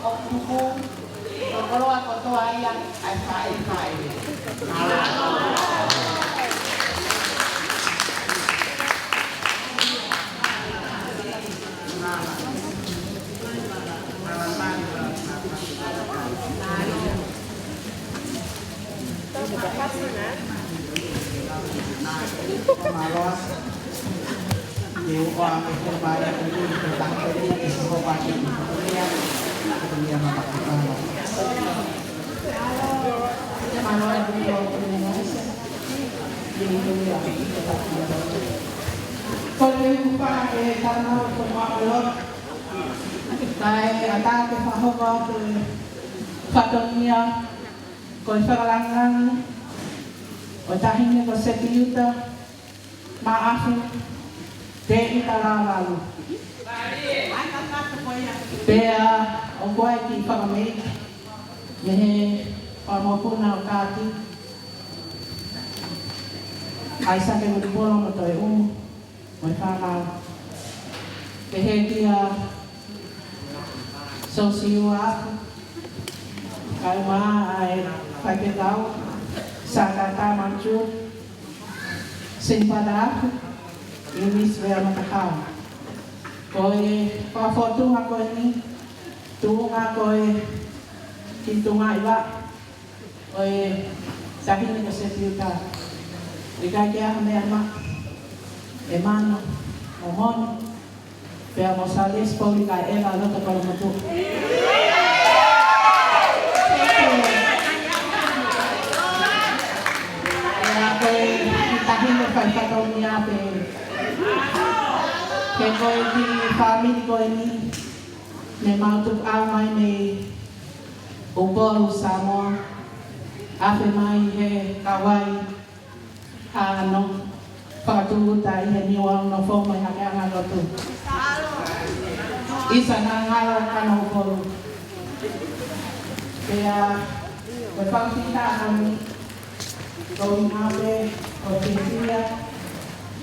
ʻoku tuku, ko e koloa kotoa ia ʻa e faʻē faʻē. Ko e upa e tana o ko ma lo. Kae ʻatā ke fakahoko atu e fatongia ko e fakalangilangi ʻo e taʻahine ko Sepiuta Maʻafu Tēvita Lāvalu. Pea ʻoku ʻi ai e kiʻi fakamei mei he fakamokuna ʻo Kāti, ʻAisake Vunipolo mo Toeʻumu, mo e fānau. Pehē kia Sosiua Afu, kae ʻumaʻā ʻa e faifekau, Sākata Manchu, Sinipata Afu, Iunisi Vea Matahau. Ko e fakafotunga ko eni, tuʻunga ko e kiʻi tuʻunga ʻi vaʻa ʻo e taʻahine ko Sepiuta. ʻIkai ke ʻi ai ha meʻa maʻa e mano, mo Moni, pea mo Salesi Pauli kae ʻeva loto kolomotuʻa. Pea ko e taʻahine fai fatongia pē. Pea ko e kiʻi fāmili ko eni, ne mau tukuʻau mai mei ʻUpolu Samoa, afe mai he kavai hano fakatūʻuta ʻi he niuau nofo mai hake ana lotu. ʻIsa na ngalo kano ʻUpolu. Pea ko e fakafita ko eni, ko e ʻuhinga pē ʻo e fiefia,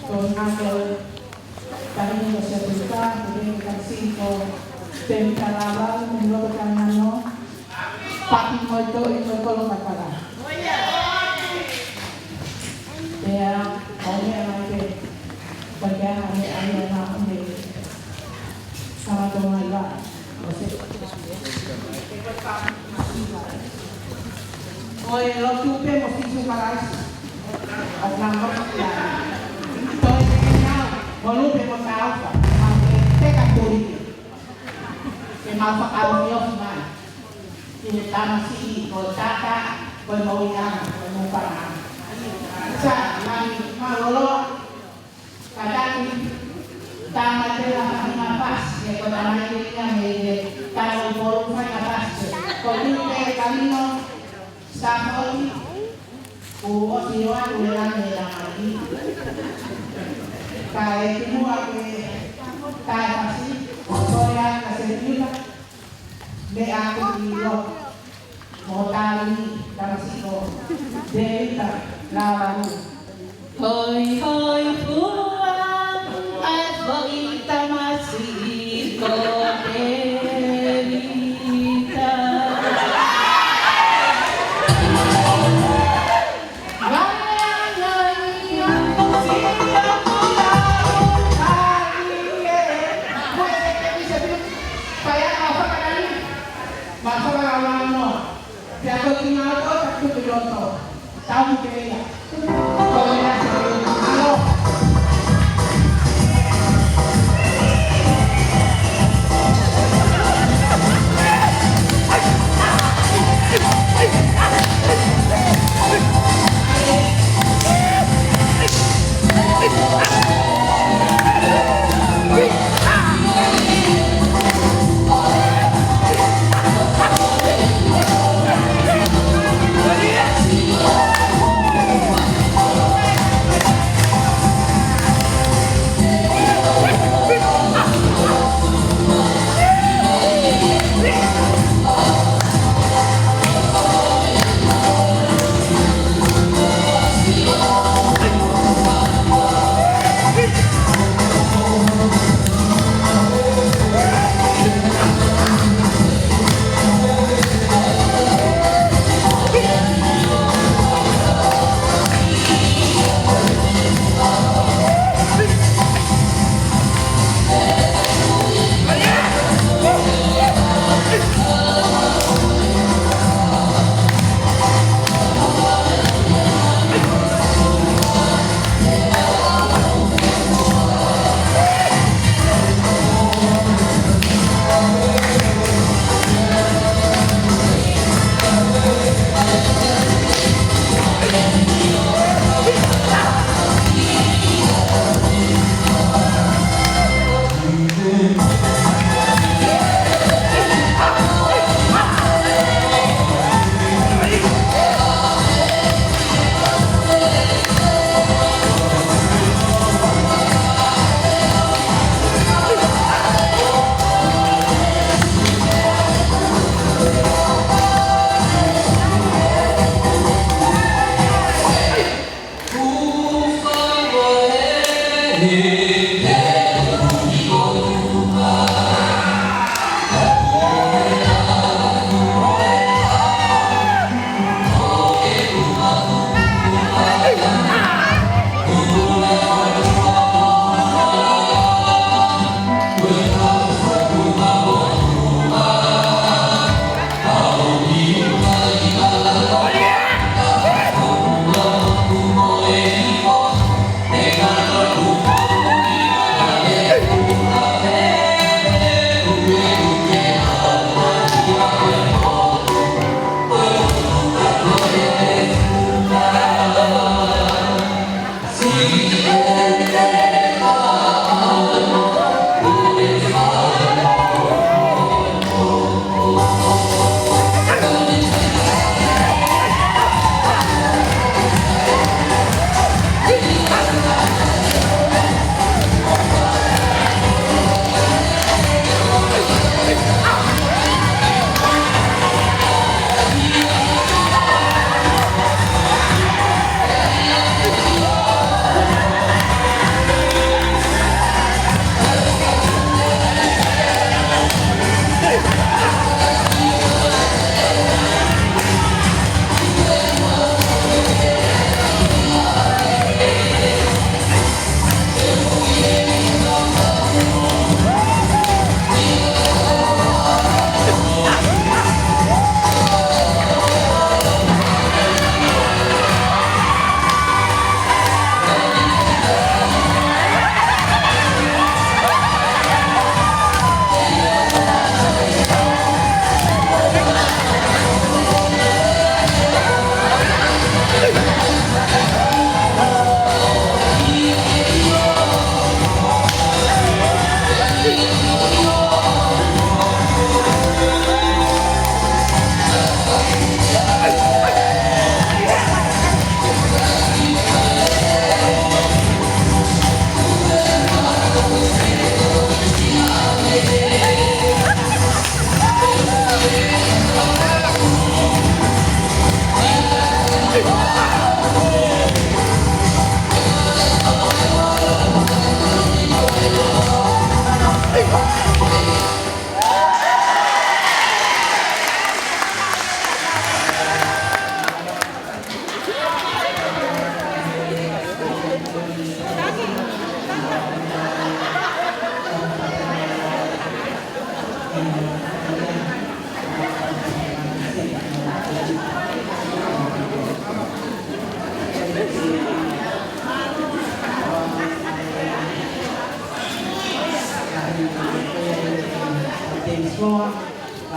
ko e ʻuhinga ko e taʻahine ko Sepiuta, ko e taʻahine ko Tēvita, ko Tēvita Lāvalu, mo e loto kāinga noa, paki mo e toʻi mo e kolo kakala. Pea, ʻo meʻa mai pē, pea ke ʻi ai ha meʻa ʻi ai ha meʻa ʻi ai ha meʻa. Sama ko mai la. Ko e lotu pē mo Sīsū Kalaisi. ʻOku nau lotu pē ai. Toe pē ke nau, mo lupe mo taufa. Mau ke teka tuli. Ke mau fakaʻaufiofi mai. ʻI he tamasiʻi, ko e tata, ko e moʻuiʻanga, ko e moʻuiʻanga. Sa, mai, mālōlō. Kātaki, tama te la faʻahinga pasi, ʻe ko tama te la mei he tama ʻUpolu faʻahinga pasi. Ko Lupe Kalino, Sāmoʻi, ʻoku ʻosi ʻoatu e langa e langa ni. Ka e kimuʻa ke tae pasi, ko e anga Sepiuta, meʻa atu ʻi loto. Mo tali, tamasiʻi ko Tēvita Lāvalu. Hoi, hoi, fua, ʻa e foʻi tamasiʻi ko Tēvita. Vale, angai, angai, sia, pula, tali, e, e. Ko e, e, e, e, e, fai ʻa e fakatali. Mafaka la la no. Pea ko e kinautolu ʻoku tuku ʻi loto. Tau ki te ia.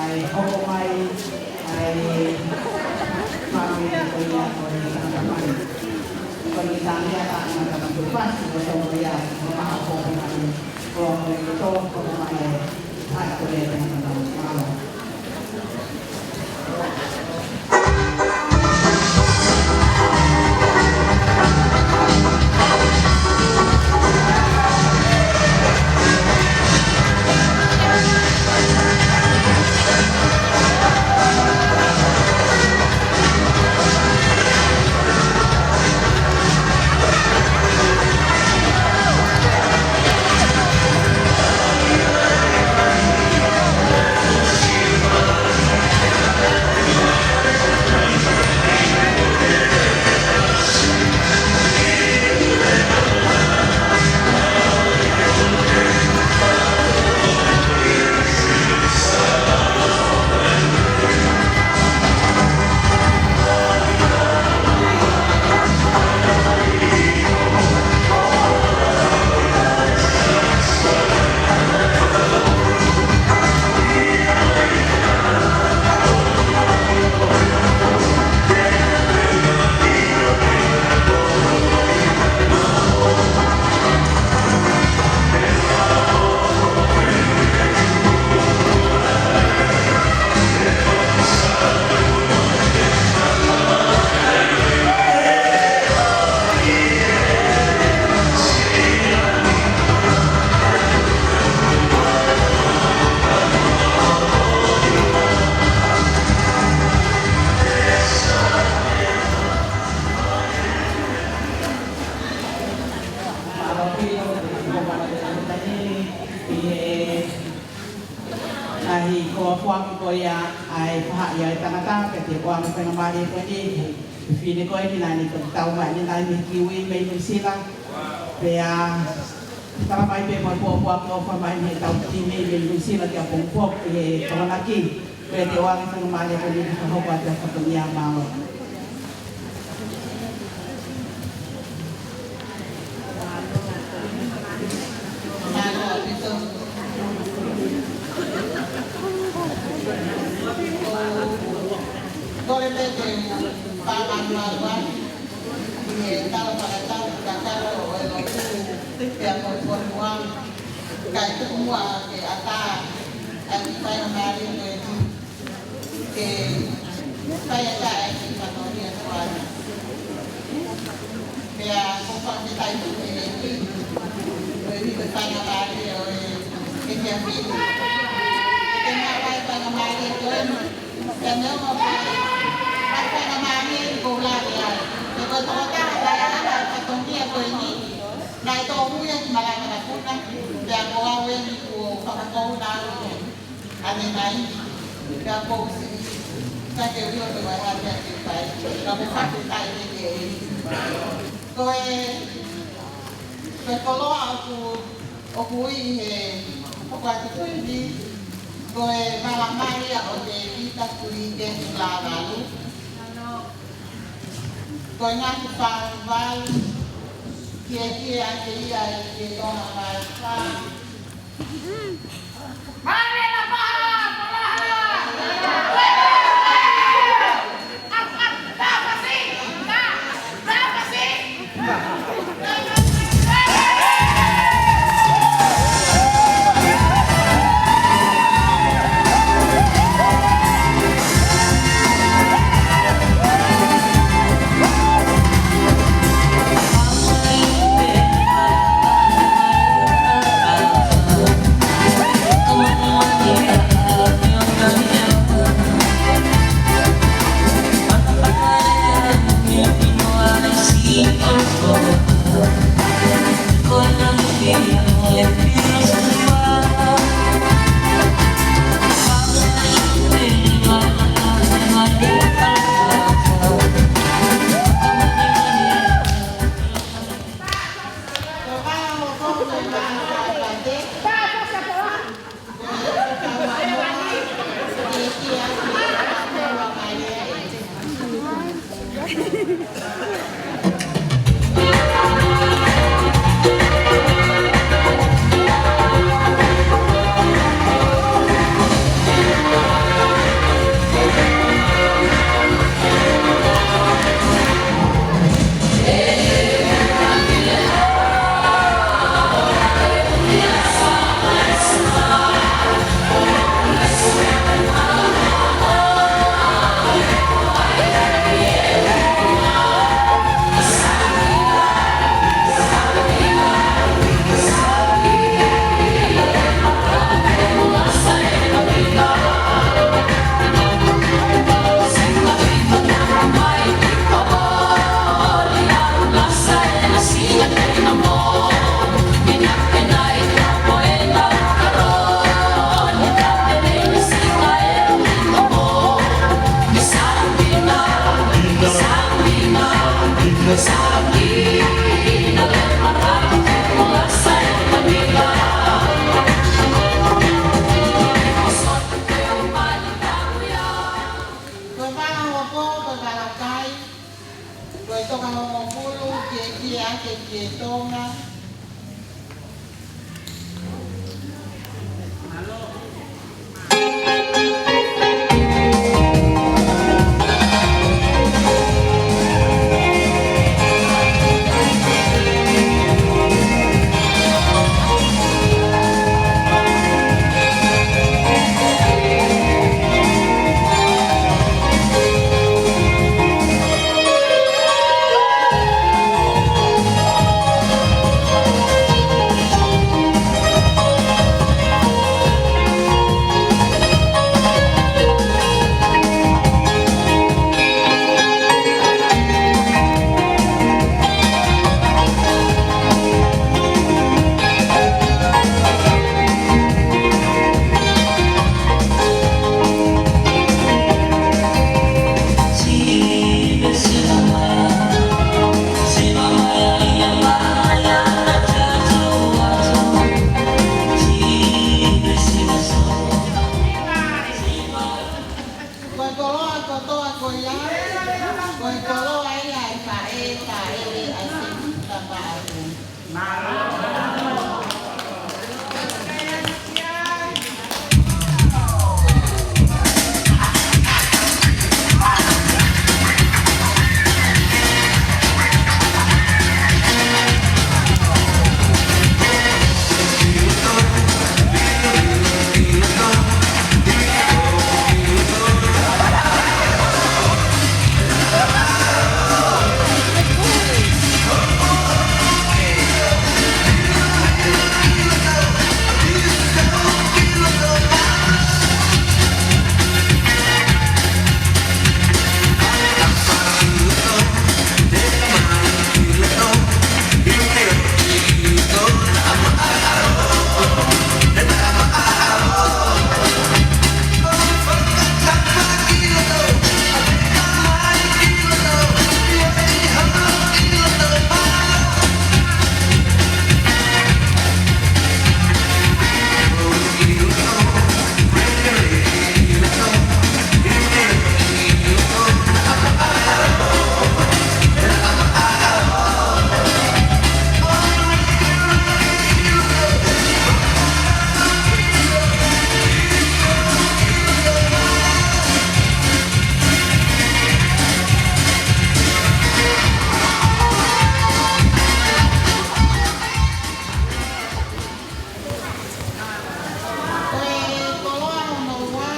Kae hoko mai ʻa e fāmili ko ia ʻo e tangata mali. Ko e kiʻi tānaki ʻa e tangata mali, pasi ko e tau ko ia, ko e maha ko e mali. Ko e tau ko e mali, ʻa e ko e tangata mali. Mālō. ʻOange ko ia ʻa e faʻahi ʻa e tangata, pea te u ʻoange faingamālie ko eni ki he fefine ko eni naʻa ne toki tau mai ʻanenai mei Kiwi mei Nuʻusila. Pea tala mai pē mo e pōpoaki ʻofa mai mei heʻetau timi mei Nuʻusila kia Pongipongi ʻi he Tokonaki. Pea te u ʻoange faingamālie ko eni ke fakahoko atu e fatongia. Mālō. Kole pē ke u fakamālō atu ʻi he tala fakatau kakalo ʻo e lotu pea mo e fonua. Kae tuku muʻa ke ʻatā ʻa e kiʻi faingamālie ko eni ke fai ʻa e kiʻi fatongia ko eni. Pea ʻoku ou fakafetaʻi atu ki he ʻEiki, koeʻuhi ko e faingamālie ʻo e, ʻEiki ʻa e fili. Ke maʻu ʻa e faingamālie ko eni. Pea neongo ko e, ʻa e faingamālie ʻoku ou lave ai. He ko e tokotaha naʻe ʻaʻana ʻa e fatongia ko eni. Naʻe toʻo hui ʻaki malanga na puna. Pea ko au eni kuo fakafouna au ʻanenai, ka ʻoku ou siʻi, ka ke ʻilo pe ko e hā e meʻa ke fai, ka ʻoku ou fakafetaʻi ki he ʻEiki. Ko e, ko e koloa ʻoku, ʻoku ui ʻi he, ʻoku atu ko eni, ko e vala mai ia ʻo Tēvita Kulike Lavalu. Ko e ngaahi fānau valu, kiʻekiʻe ʻa e ia ʻi he Tonga mai fā. Ko e vala hopo, ko e vala kai, ko e toka hongofulu, kiʻekiʻe ʻa e kiʻi Tonga. Ko e koloa hono ua,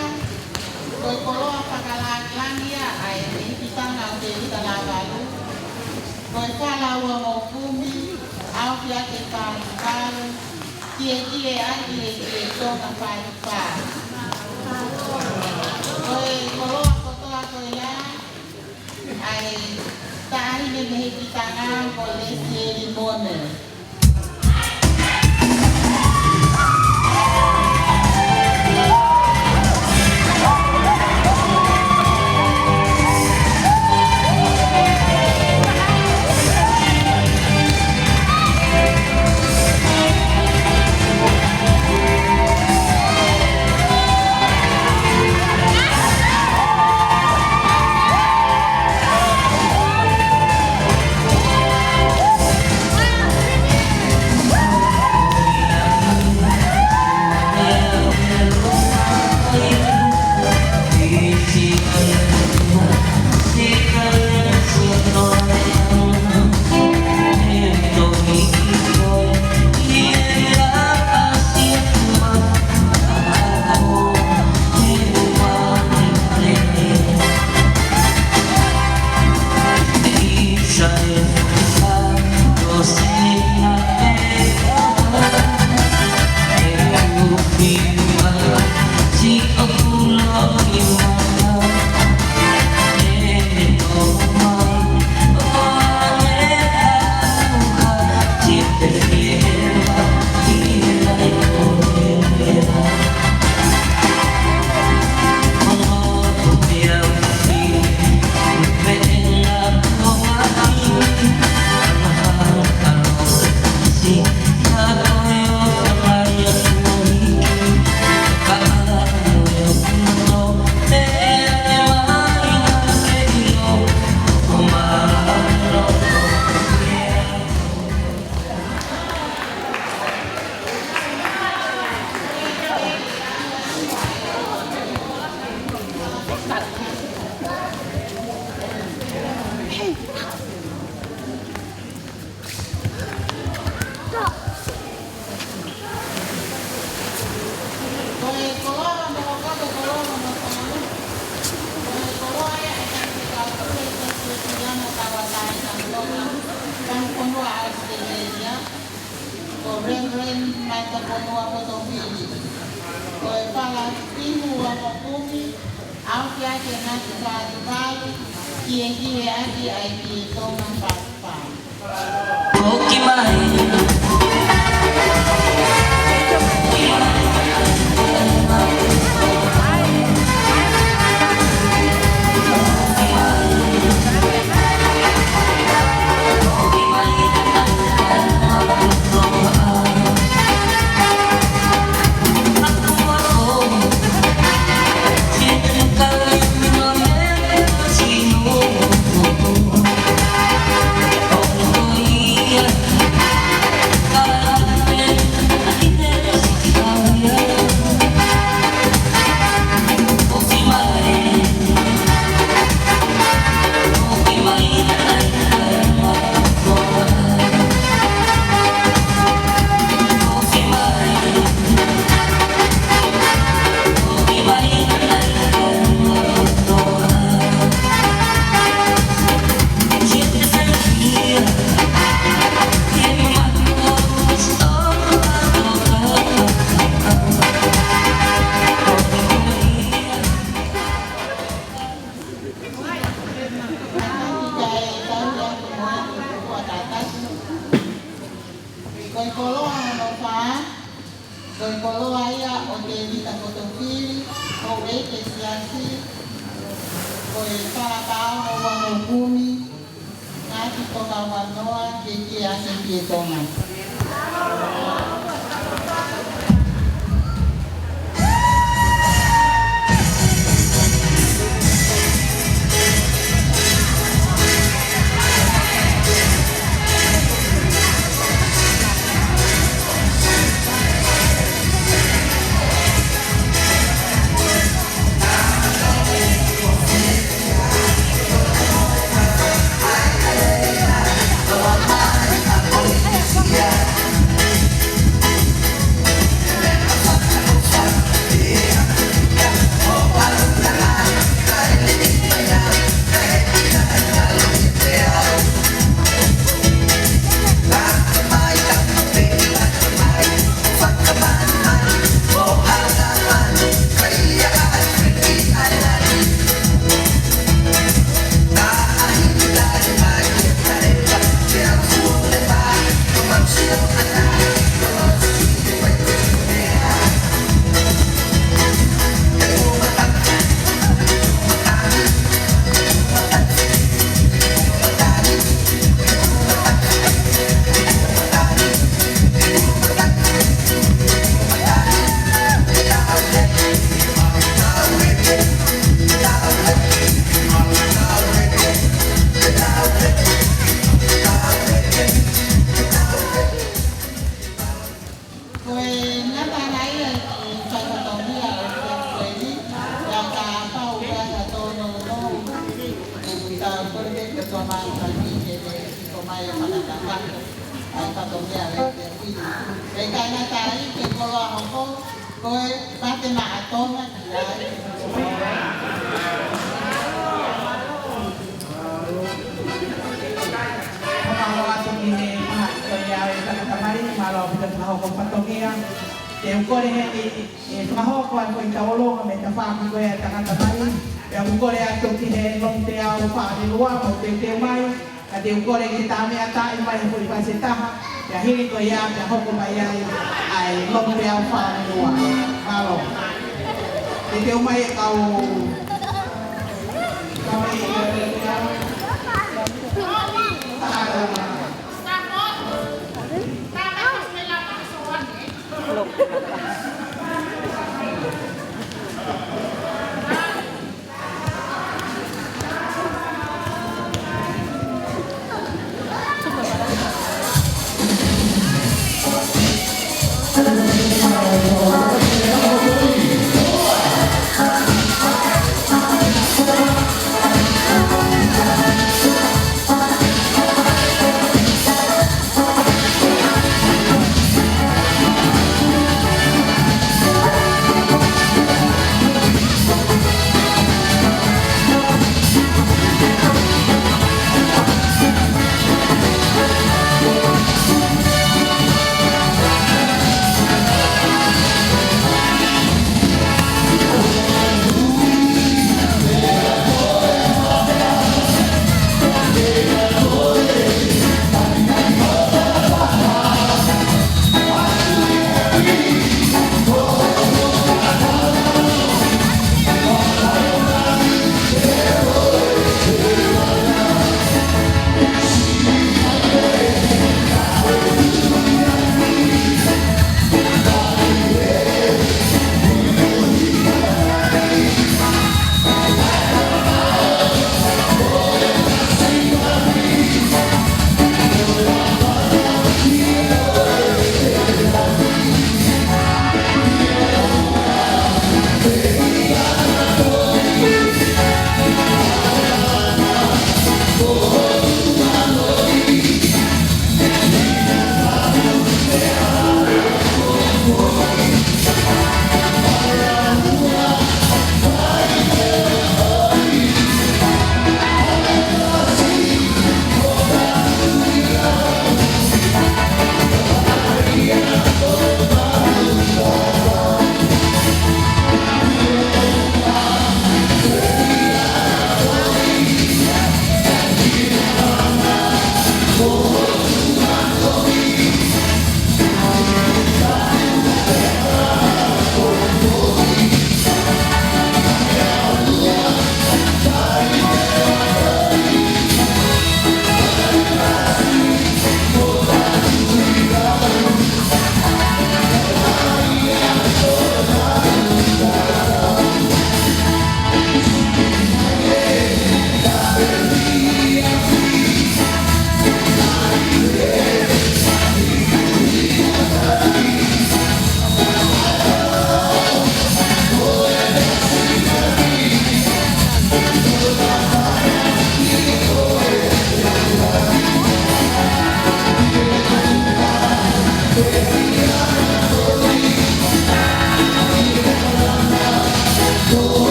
ko e koloa fakalāngilangi ia ʻa e hikitanga ʻo Tēvita Lavalu. Ko e fala ua mokumi, ʻaofi ake fā mokumi, kiekieʻaki ʻEiki Tonga Faiva. Ko e koloa kotoa ko ia, ʻa e taʻahine mei he hikitanga ko Lesieli Mone. Ko e koloa hono hoko, ko e koloa hono tolu. Ko e koloa ia ʻa e Kakai Kau Pule Presbyteriano Tauʻatāina Tonga, Vahefonua ʻAositelēlia, ko Reverend Maitafonua Potopili. Ko e fala fihu ua mokumi, ʻaofi ake Ngāti Fatuvalu, kiekieʻaki ʻa ʻEiki Tonga Fatuvalu. Ko e koloa hono fā, ko e koloa ia ʻo Tēvita Kotofili, houʻeiki e siasi, ko e Fala Taonga ua noa kumi, Ngāti Toka ua noa, ke kia se pie Tonga. Ko e ngata ʻana ia e fakatongia ʻo Siafueli, ʻa ia kapau ʻoku ʻi ai ha tōnounou, ʻoku tau kole ke tau maʻu ʻa e kiʻi ke ne hiko mai ʻo fakataha ʻa e fakatongia ʻo Siafueli. Pea ʻikai ngata ai, ko e koloa hoko, ko e mate maʻa Tonga ki ai. Mālō atu ki he maha ko ia e tangata mali, mālō ʻaupito e fakahoko fatongia. Te u kole he, e, e fakahoko ʻa e foʻi tauʻolunga mei he tafaʻaki ko ia e tangata mali. Pea u kole atu ki he Lomipeau Faʻa Lelua mo teuteu mai. Ka te u kole ke tā meʻa taʻi mai he foʻi fasi ʻe taha. Pea hili ko ia, pea hoko mai ai ʻa e Lomipeau Faʻa Lelua. Mālō. Teuteu mai e kau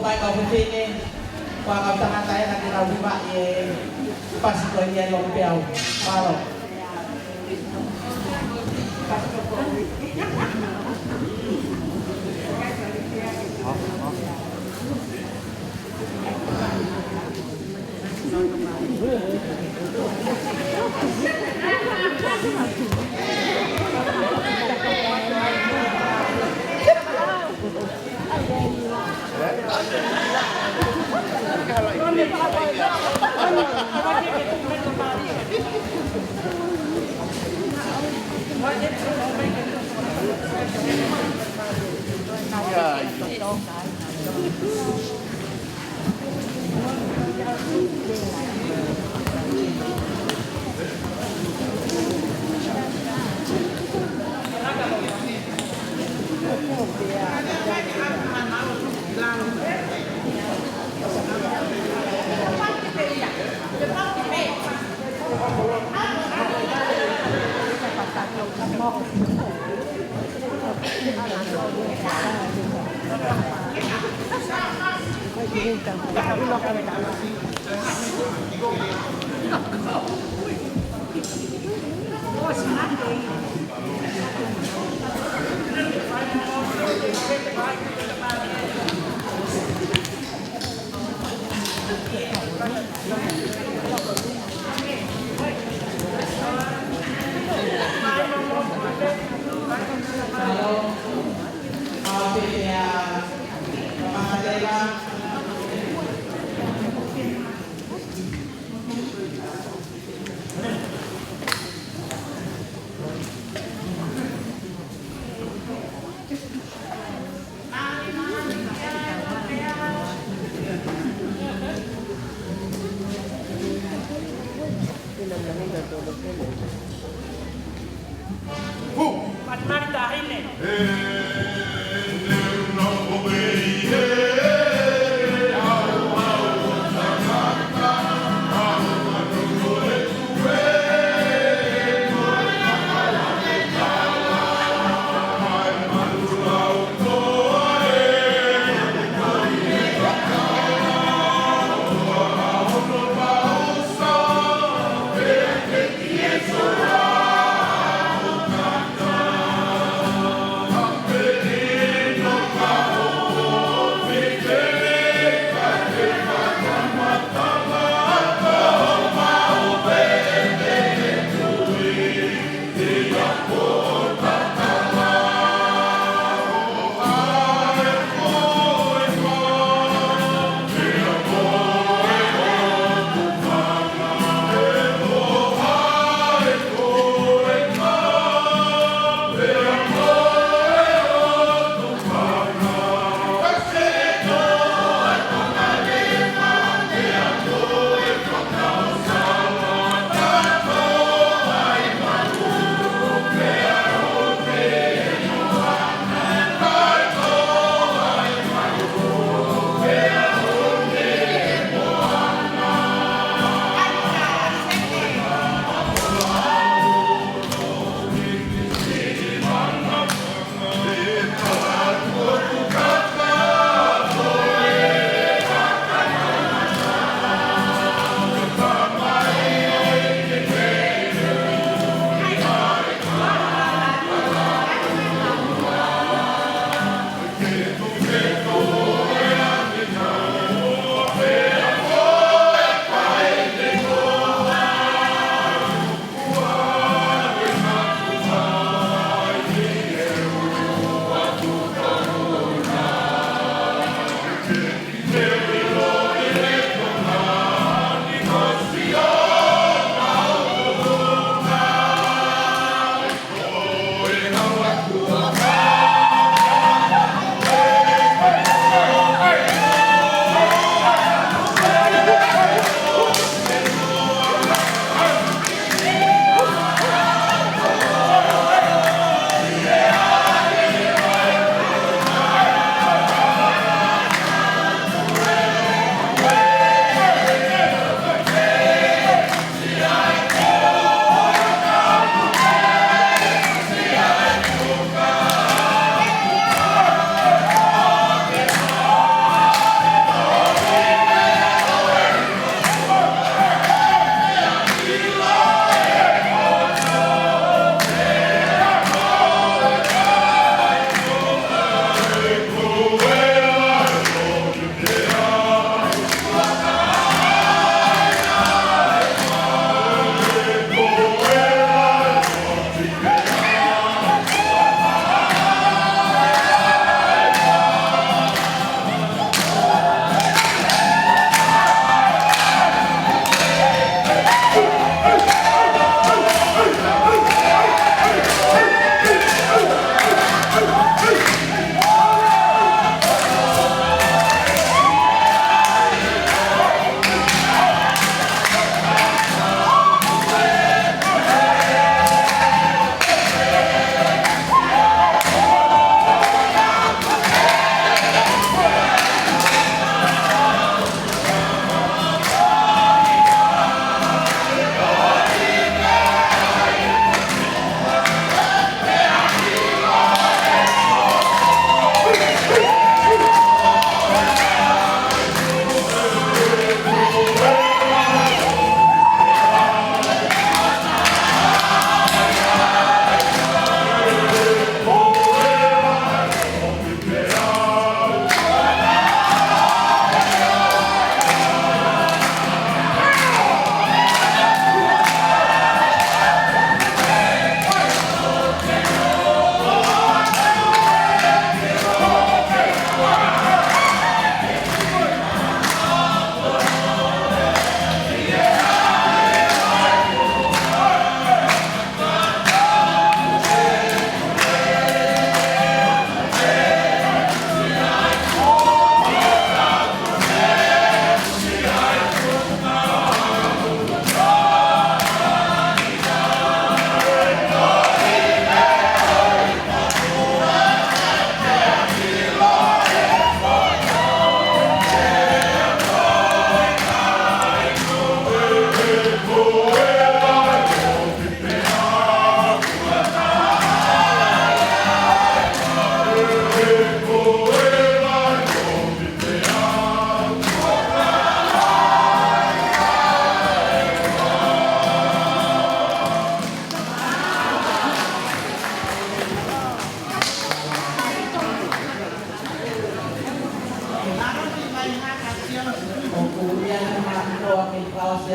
Ko e kau fefine, ko e kau tangata ē naʻa ke lau hiva ʻi he pasitoa ʻi he lope au. Mālō.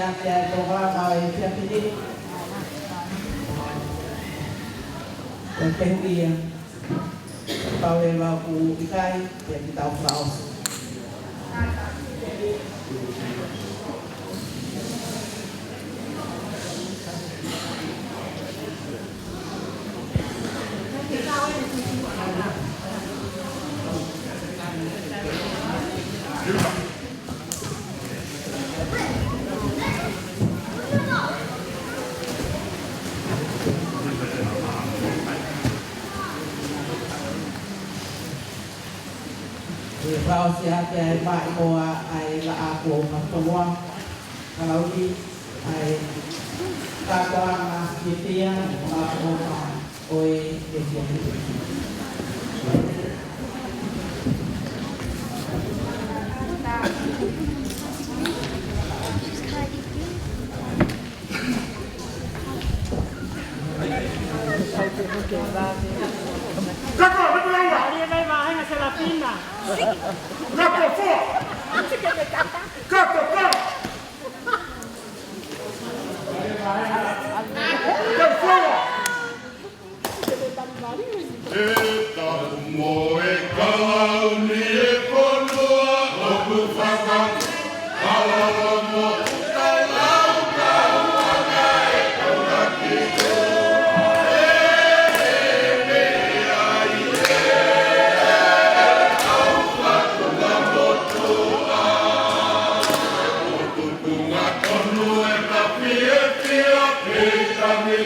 Te ai toka mau e fiafili. Ko e pehuʻia. Pau e lau ku ikai, pea ki tau flaus. ʻE fakaʻosi ake ai mai ko ā ʻa e laʻā kuo matoa. Kalauni ai kātoanga ki tia ma o ma o e ke tia. Kako, kako, kako. Ari e vai vahenga Selafina. Kako, fo. Kako, fo. Kako, fo. E tapu mo e kalauni e fonua ʻoku faka-, kalala mo uta lau kau anga e kau laki. E, e, e, e, ai, e, e, au fatunga motuʻa. Ko tukunga tonu e tafiefia kei tani.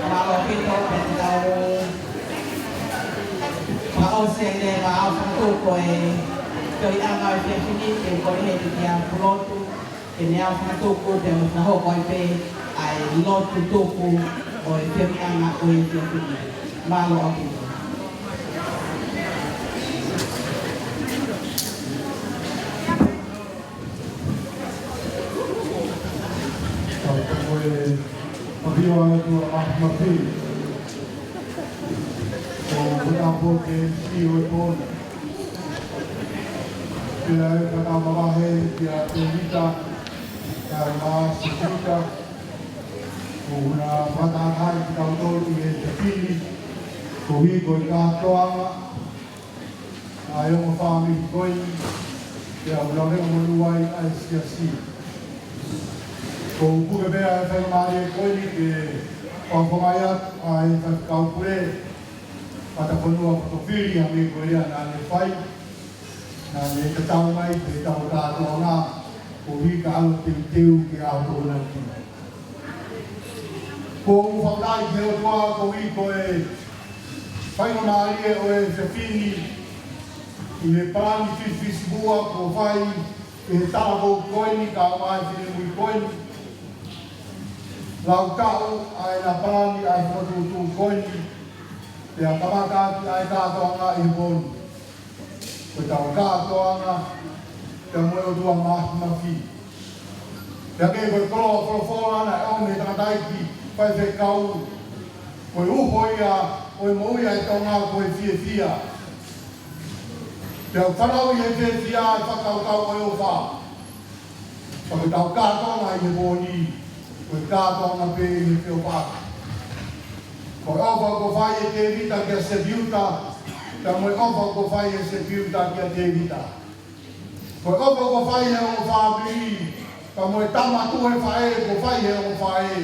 Mālō ʻaupito pē tau fakaʻosi ʻa e lea ʻa e fakatuʻu ko e feohiʻanga ʻo e efiafi ni, ke kole heni kia Pulotu ke ne hanga ʻo fakatuʻu, pea mo fakahoko ai pē ʻa e lotu tuku ʻo e feohiʻanga ʻo e efiafi ni. Mālō ʻaupito. Ka ko e ʻafio ʻa e ʻOtua Māfimafi, ko e fakafoki ʻo e pō ni. Pea ʻe fakaʻapaʻapa kia Tēvita, kae ʻumaʻā Sisita, ʻoku na fakatahaʻi kitautolu ʻi he efiafi ni, koeʻuhi ko e kātoanga ʻa e ongo fāmili ko eni, pea ʻoku lave monū ai ʻa e siasi. ʻOku ou puke pē ʻa e faingamālie ko eni ke fakafofongaʻi atu ʻa e faifekau pule Matafonua Fotofili, ʻa e meʻa ko ia naʻa ne fai, naʻa ne tatau mai ki heʻetau kātoanga, koeʻuhi ka ʻalu ʻo teuteu ki he ʻaho Tokonaki. ʻOku ou fakafetaʻi ki he ʻOtua koeʻuhi ko e faingamālie ʻo e efiafi ni ʻi he palani fisifisimuʻa kuo fai ʻe he talavou ko eni kae ʻumaʻā e finemui ko eni. Lau taʻu ʻa ʻena palani ʻa e fokotuʻutuʻu ko eni, pea kamata ʻaki ʻa e kātoanga ʻi he pō ni. Ko ʻetau kātoanga pea mo e ʻOtua Māfimafi. Pea ko e koloa folofola naʻe ʻomi ʻe he tangataʻeiki faifekau, ko e uho ia ʻo e moʻui ʻa e Tonga ko e fiefia. Pea ʻoku fanauʻi ʻe he fiefia ʻa e fakakaukau ʻo e ʻofa. Ka ko ʻetau kātoanga ʻi he pō ni, ko e kātoanga pē ʻi he feʻofaʻaki. Ko e ʻofa kuo fai ʻe Tēvita kia Sepiuta, pea mo e ʻofa kuo fai ʻe Sepiuta kia Tēvita. Ko e ʻofa kuo fai ʻe he ongo fāmili, pea mo e tama tuʻu he faʻē kuo fai ʻe he ongo faʻē.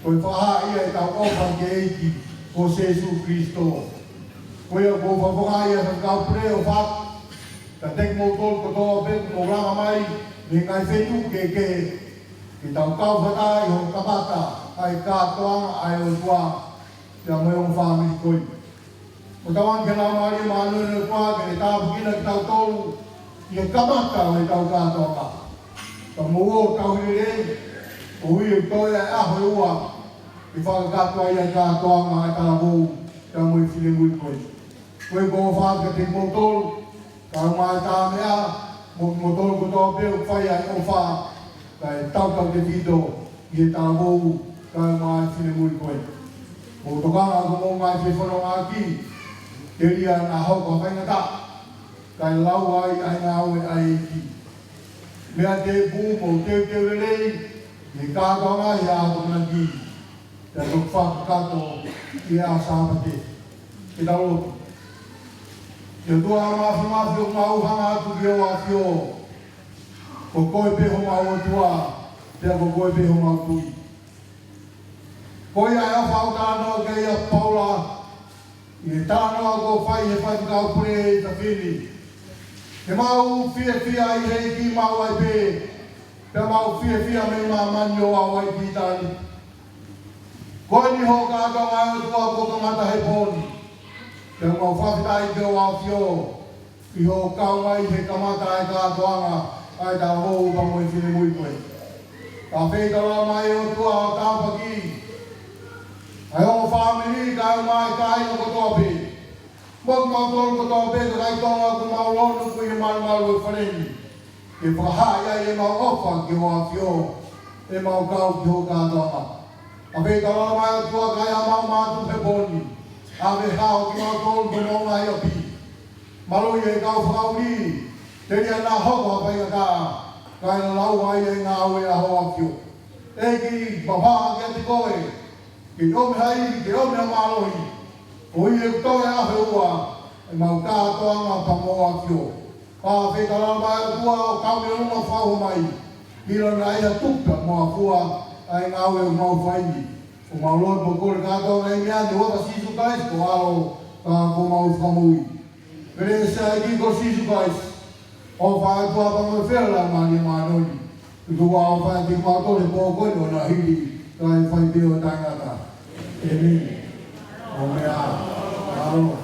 Ko e fakahā ia ʻetau ʻofa ki he ʻEiki ko Sīsū Kalaisi. Ko ia ʻoku ou fakafofongaʻi ʻa e faifekau pule ʻo fai, kiate kimoutolu kotoa pē kuo mou lava mai mei he ngaahi feituʻu kehekehe, ke tau kau fakataha ʻi hono kamata ʻa e kātoanga ʻa e ʻOtua pea mo e ongo fāmili ko eni. ʻOku tau ʻoange ki he Laumālie Māʻoniʻoni ʻo e ʻOtua ke ne tāpuekina kitautolu ʻi he kamata ʻo ʻetau kātoanga. Ka mou ō tauhi lelei, koeʻuhi ʻoku toe ʻa e ʻaho ʻe ua ke fakakakato ai ʻa e kātoanga ʻa e talavou pea mo e finemui ko eni. Ko ia ʻoku ou ʻofa atu kiate kimoutolu, kae ʻumaʻā e tama mo kimoutolu kotoa pē ʻoku fai ʻa e ʻofa, kae tautautefito ki he talavou kae ʻumaʻā e finemui ko eni. Mou tokanga ki hoʻomou ngaahi fefonongaʻaki, telia naʻa hoko ha faingataʻa, kae lau ai ʻa e ngāue ʻa e ʻEiki. Meʻa tēpū, mou teuteu lelei, ʻi he kātoanga ʻi he ʻaho Tokonaki, pea toki fakakakato ʻi he ʻaho Sāpate. Ke tau lotu. ʻE ʻOtua Māfimafi, ʻoku mau hanga atu ki hoʻo ʻAfio, ko koe pē homau ʻOtua, pea ko koe pē homau Tuʻi. Ko ia ʻa e ʻofa ʻoku talanoa ki ai ʻa Paula ʻi he talanoa kuo fai ʻe he faifekau pule ʻi he efiafi ni. He mau fiefia ʻi he ʻEiki maʻu ai pē, pea mau fiefia mei māmani ʻo aʻu ai ki ʻitāniti. Ko eni hoʻo kātoanga ʻe ʻOtua kuo kamata he pō ni. Pea mau fakafetaʻi ki hoʻo ʻAfio ʻi hoʻo kau mai he kamata ʻa e kātoanga ʻa e talavou pea mo e finemui ko eni. Ka fetaulaki mai ʻe ʻOtua ʻo tāpuakiʻi ʻa e ongo fāmili kae ʻumaʻā e kāinga kotoa pē. Mo kimautolu kotoa pē kakai Tonga ʻoku mau lonu ʻi he malumalu ʻo e fale ni, ke fakahā ai ʻemau ʻofa ki hoʻo ʻAfio, ʻemau kau ki hoʻo kātoanga. Ka fetaulaki mai ʻe ʻOtua ki heʻemau mātuʻa he pō ni, ʻave hao kimautolu ki homau ngaahi ʻapi. Maluʻi e kau fakaʻuli, telia naʻa hoko ha faingataʻa, kae lau ai e ngāue ʻa hoʻo ʻAfio. ʻEiki, mau hanga kiate koe, ke ʻomi ha ivi, ke ʻomi ha mālohi, koeʻuhi ʻoku toe ʻaho ʻe ua ʻemau kātoanga pea mo hoʻo ʻAfio. Ka fetaulaki mai ʻe ʻOtua ʻo kau mei ʻolunga fau mai, ʻilo naʻa ʻi ai ha tupu mo ha fua ʻa e ngāue ʻoku mau fai ni. ʻOku mau lotu mo kole kātoa ʻi he huafa ʻo Sīsū Kalaisi ko ho ʻAlo ka ko homau Fakamoʻui. Kelesi ʻa e ʻEiki ko Sīsū Kalaisi, ʻOfa atu ʻa e ʻOtua ko e fefeka ʻa e Laumālie Māʻoniʻoni, ʻoku ʻofa ʻiate kimautolu he pō ko eni ʻo na hili, kae fai pē ʻo taʻengata. ʻĒmeni. ʻO meʻa. Mālō.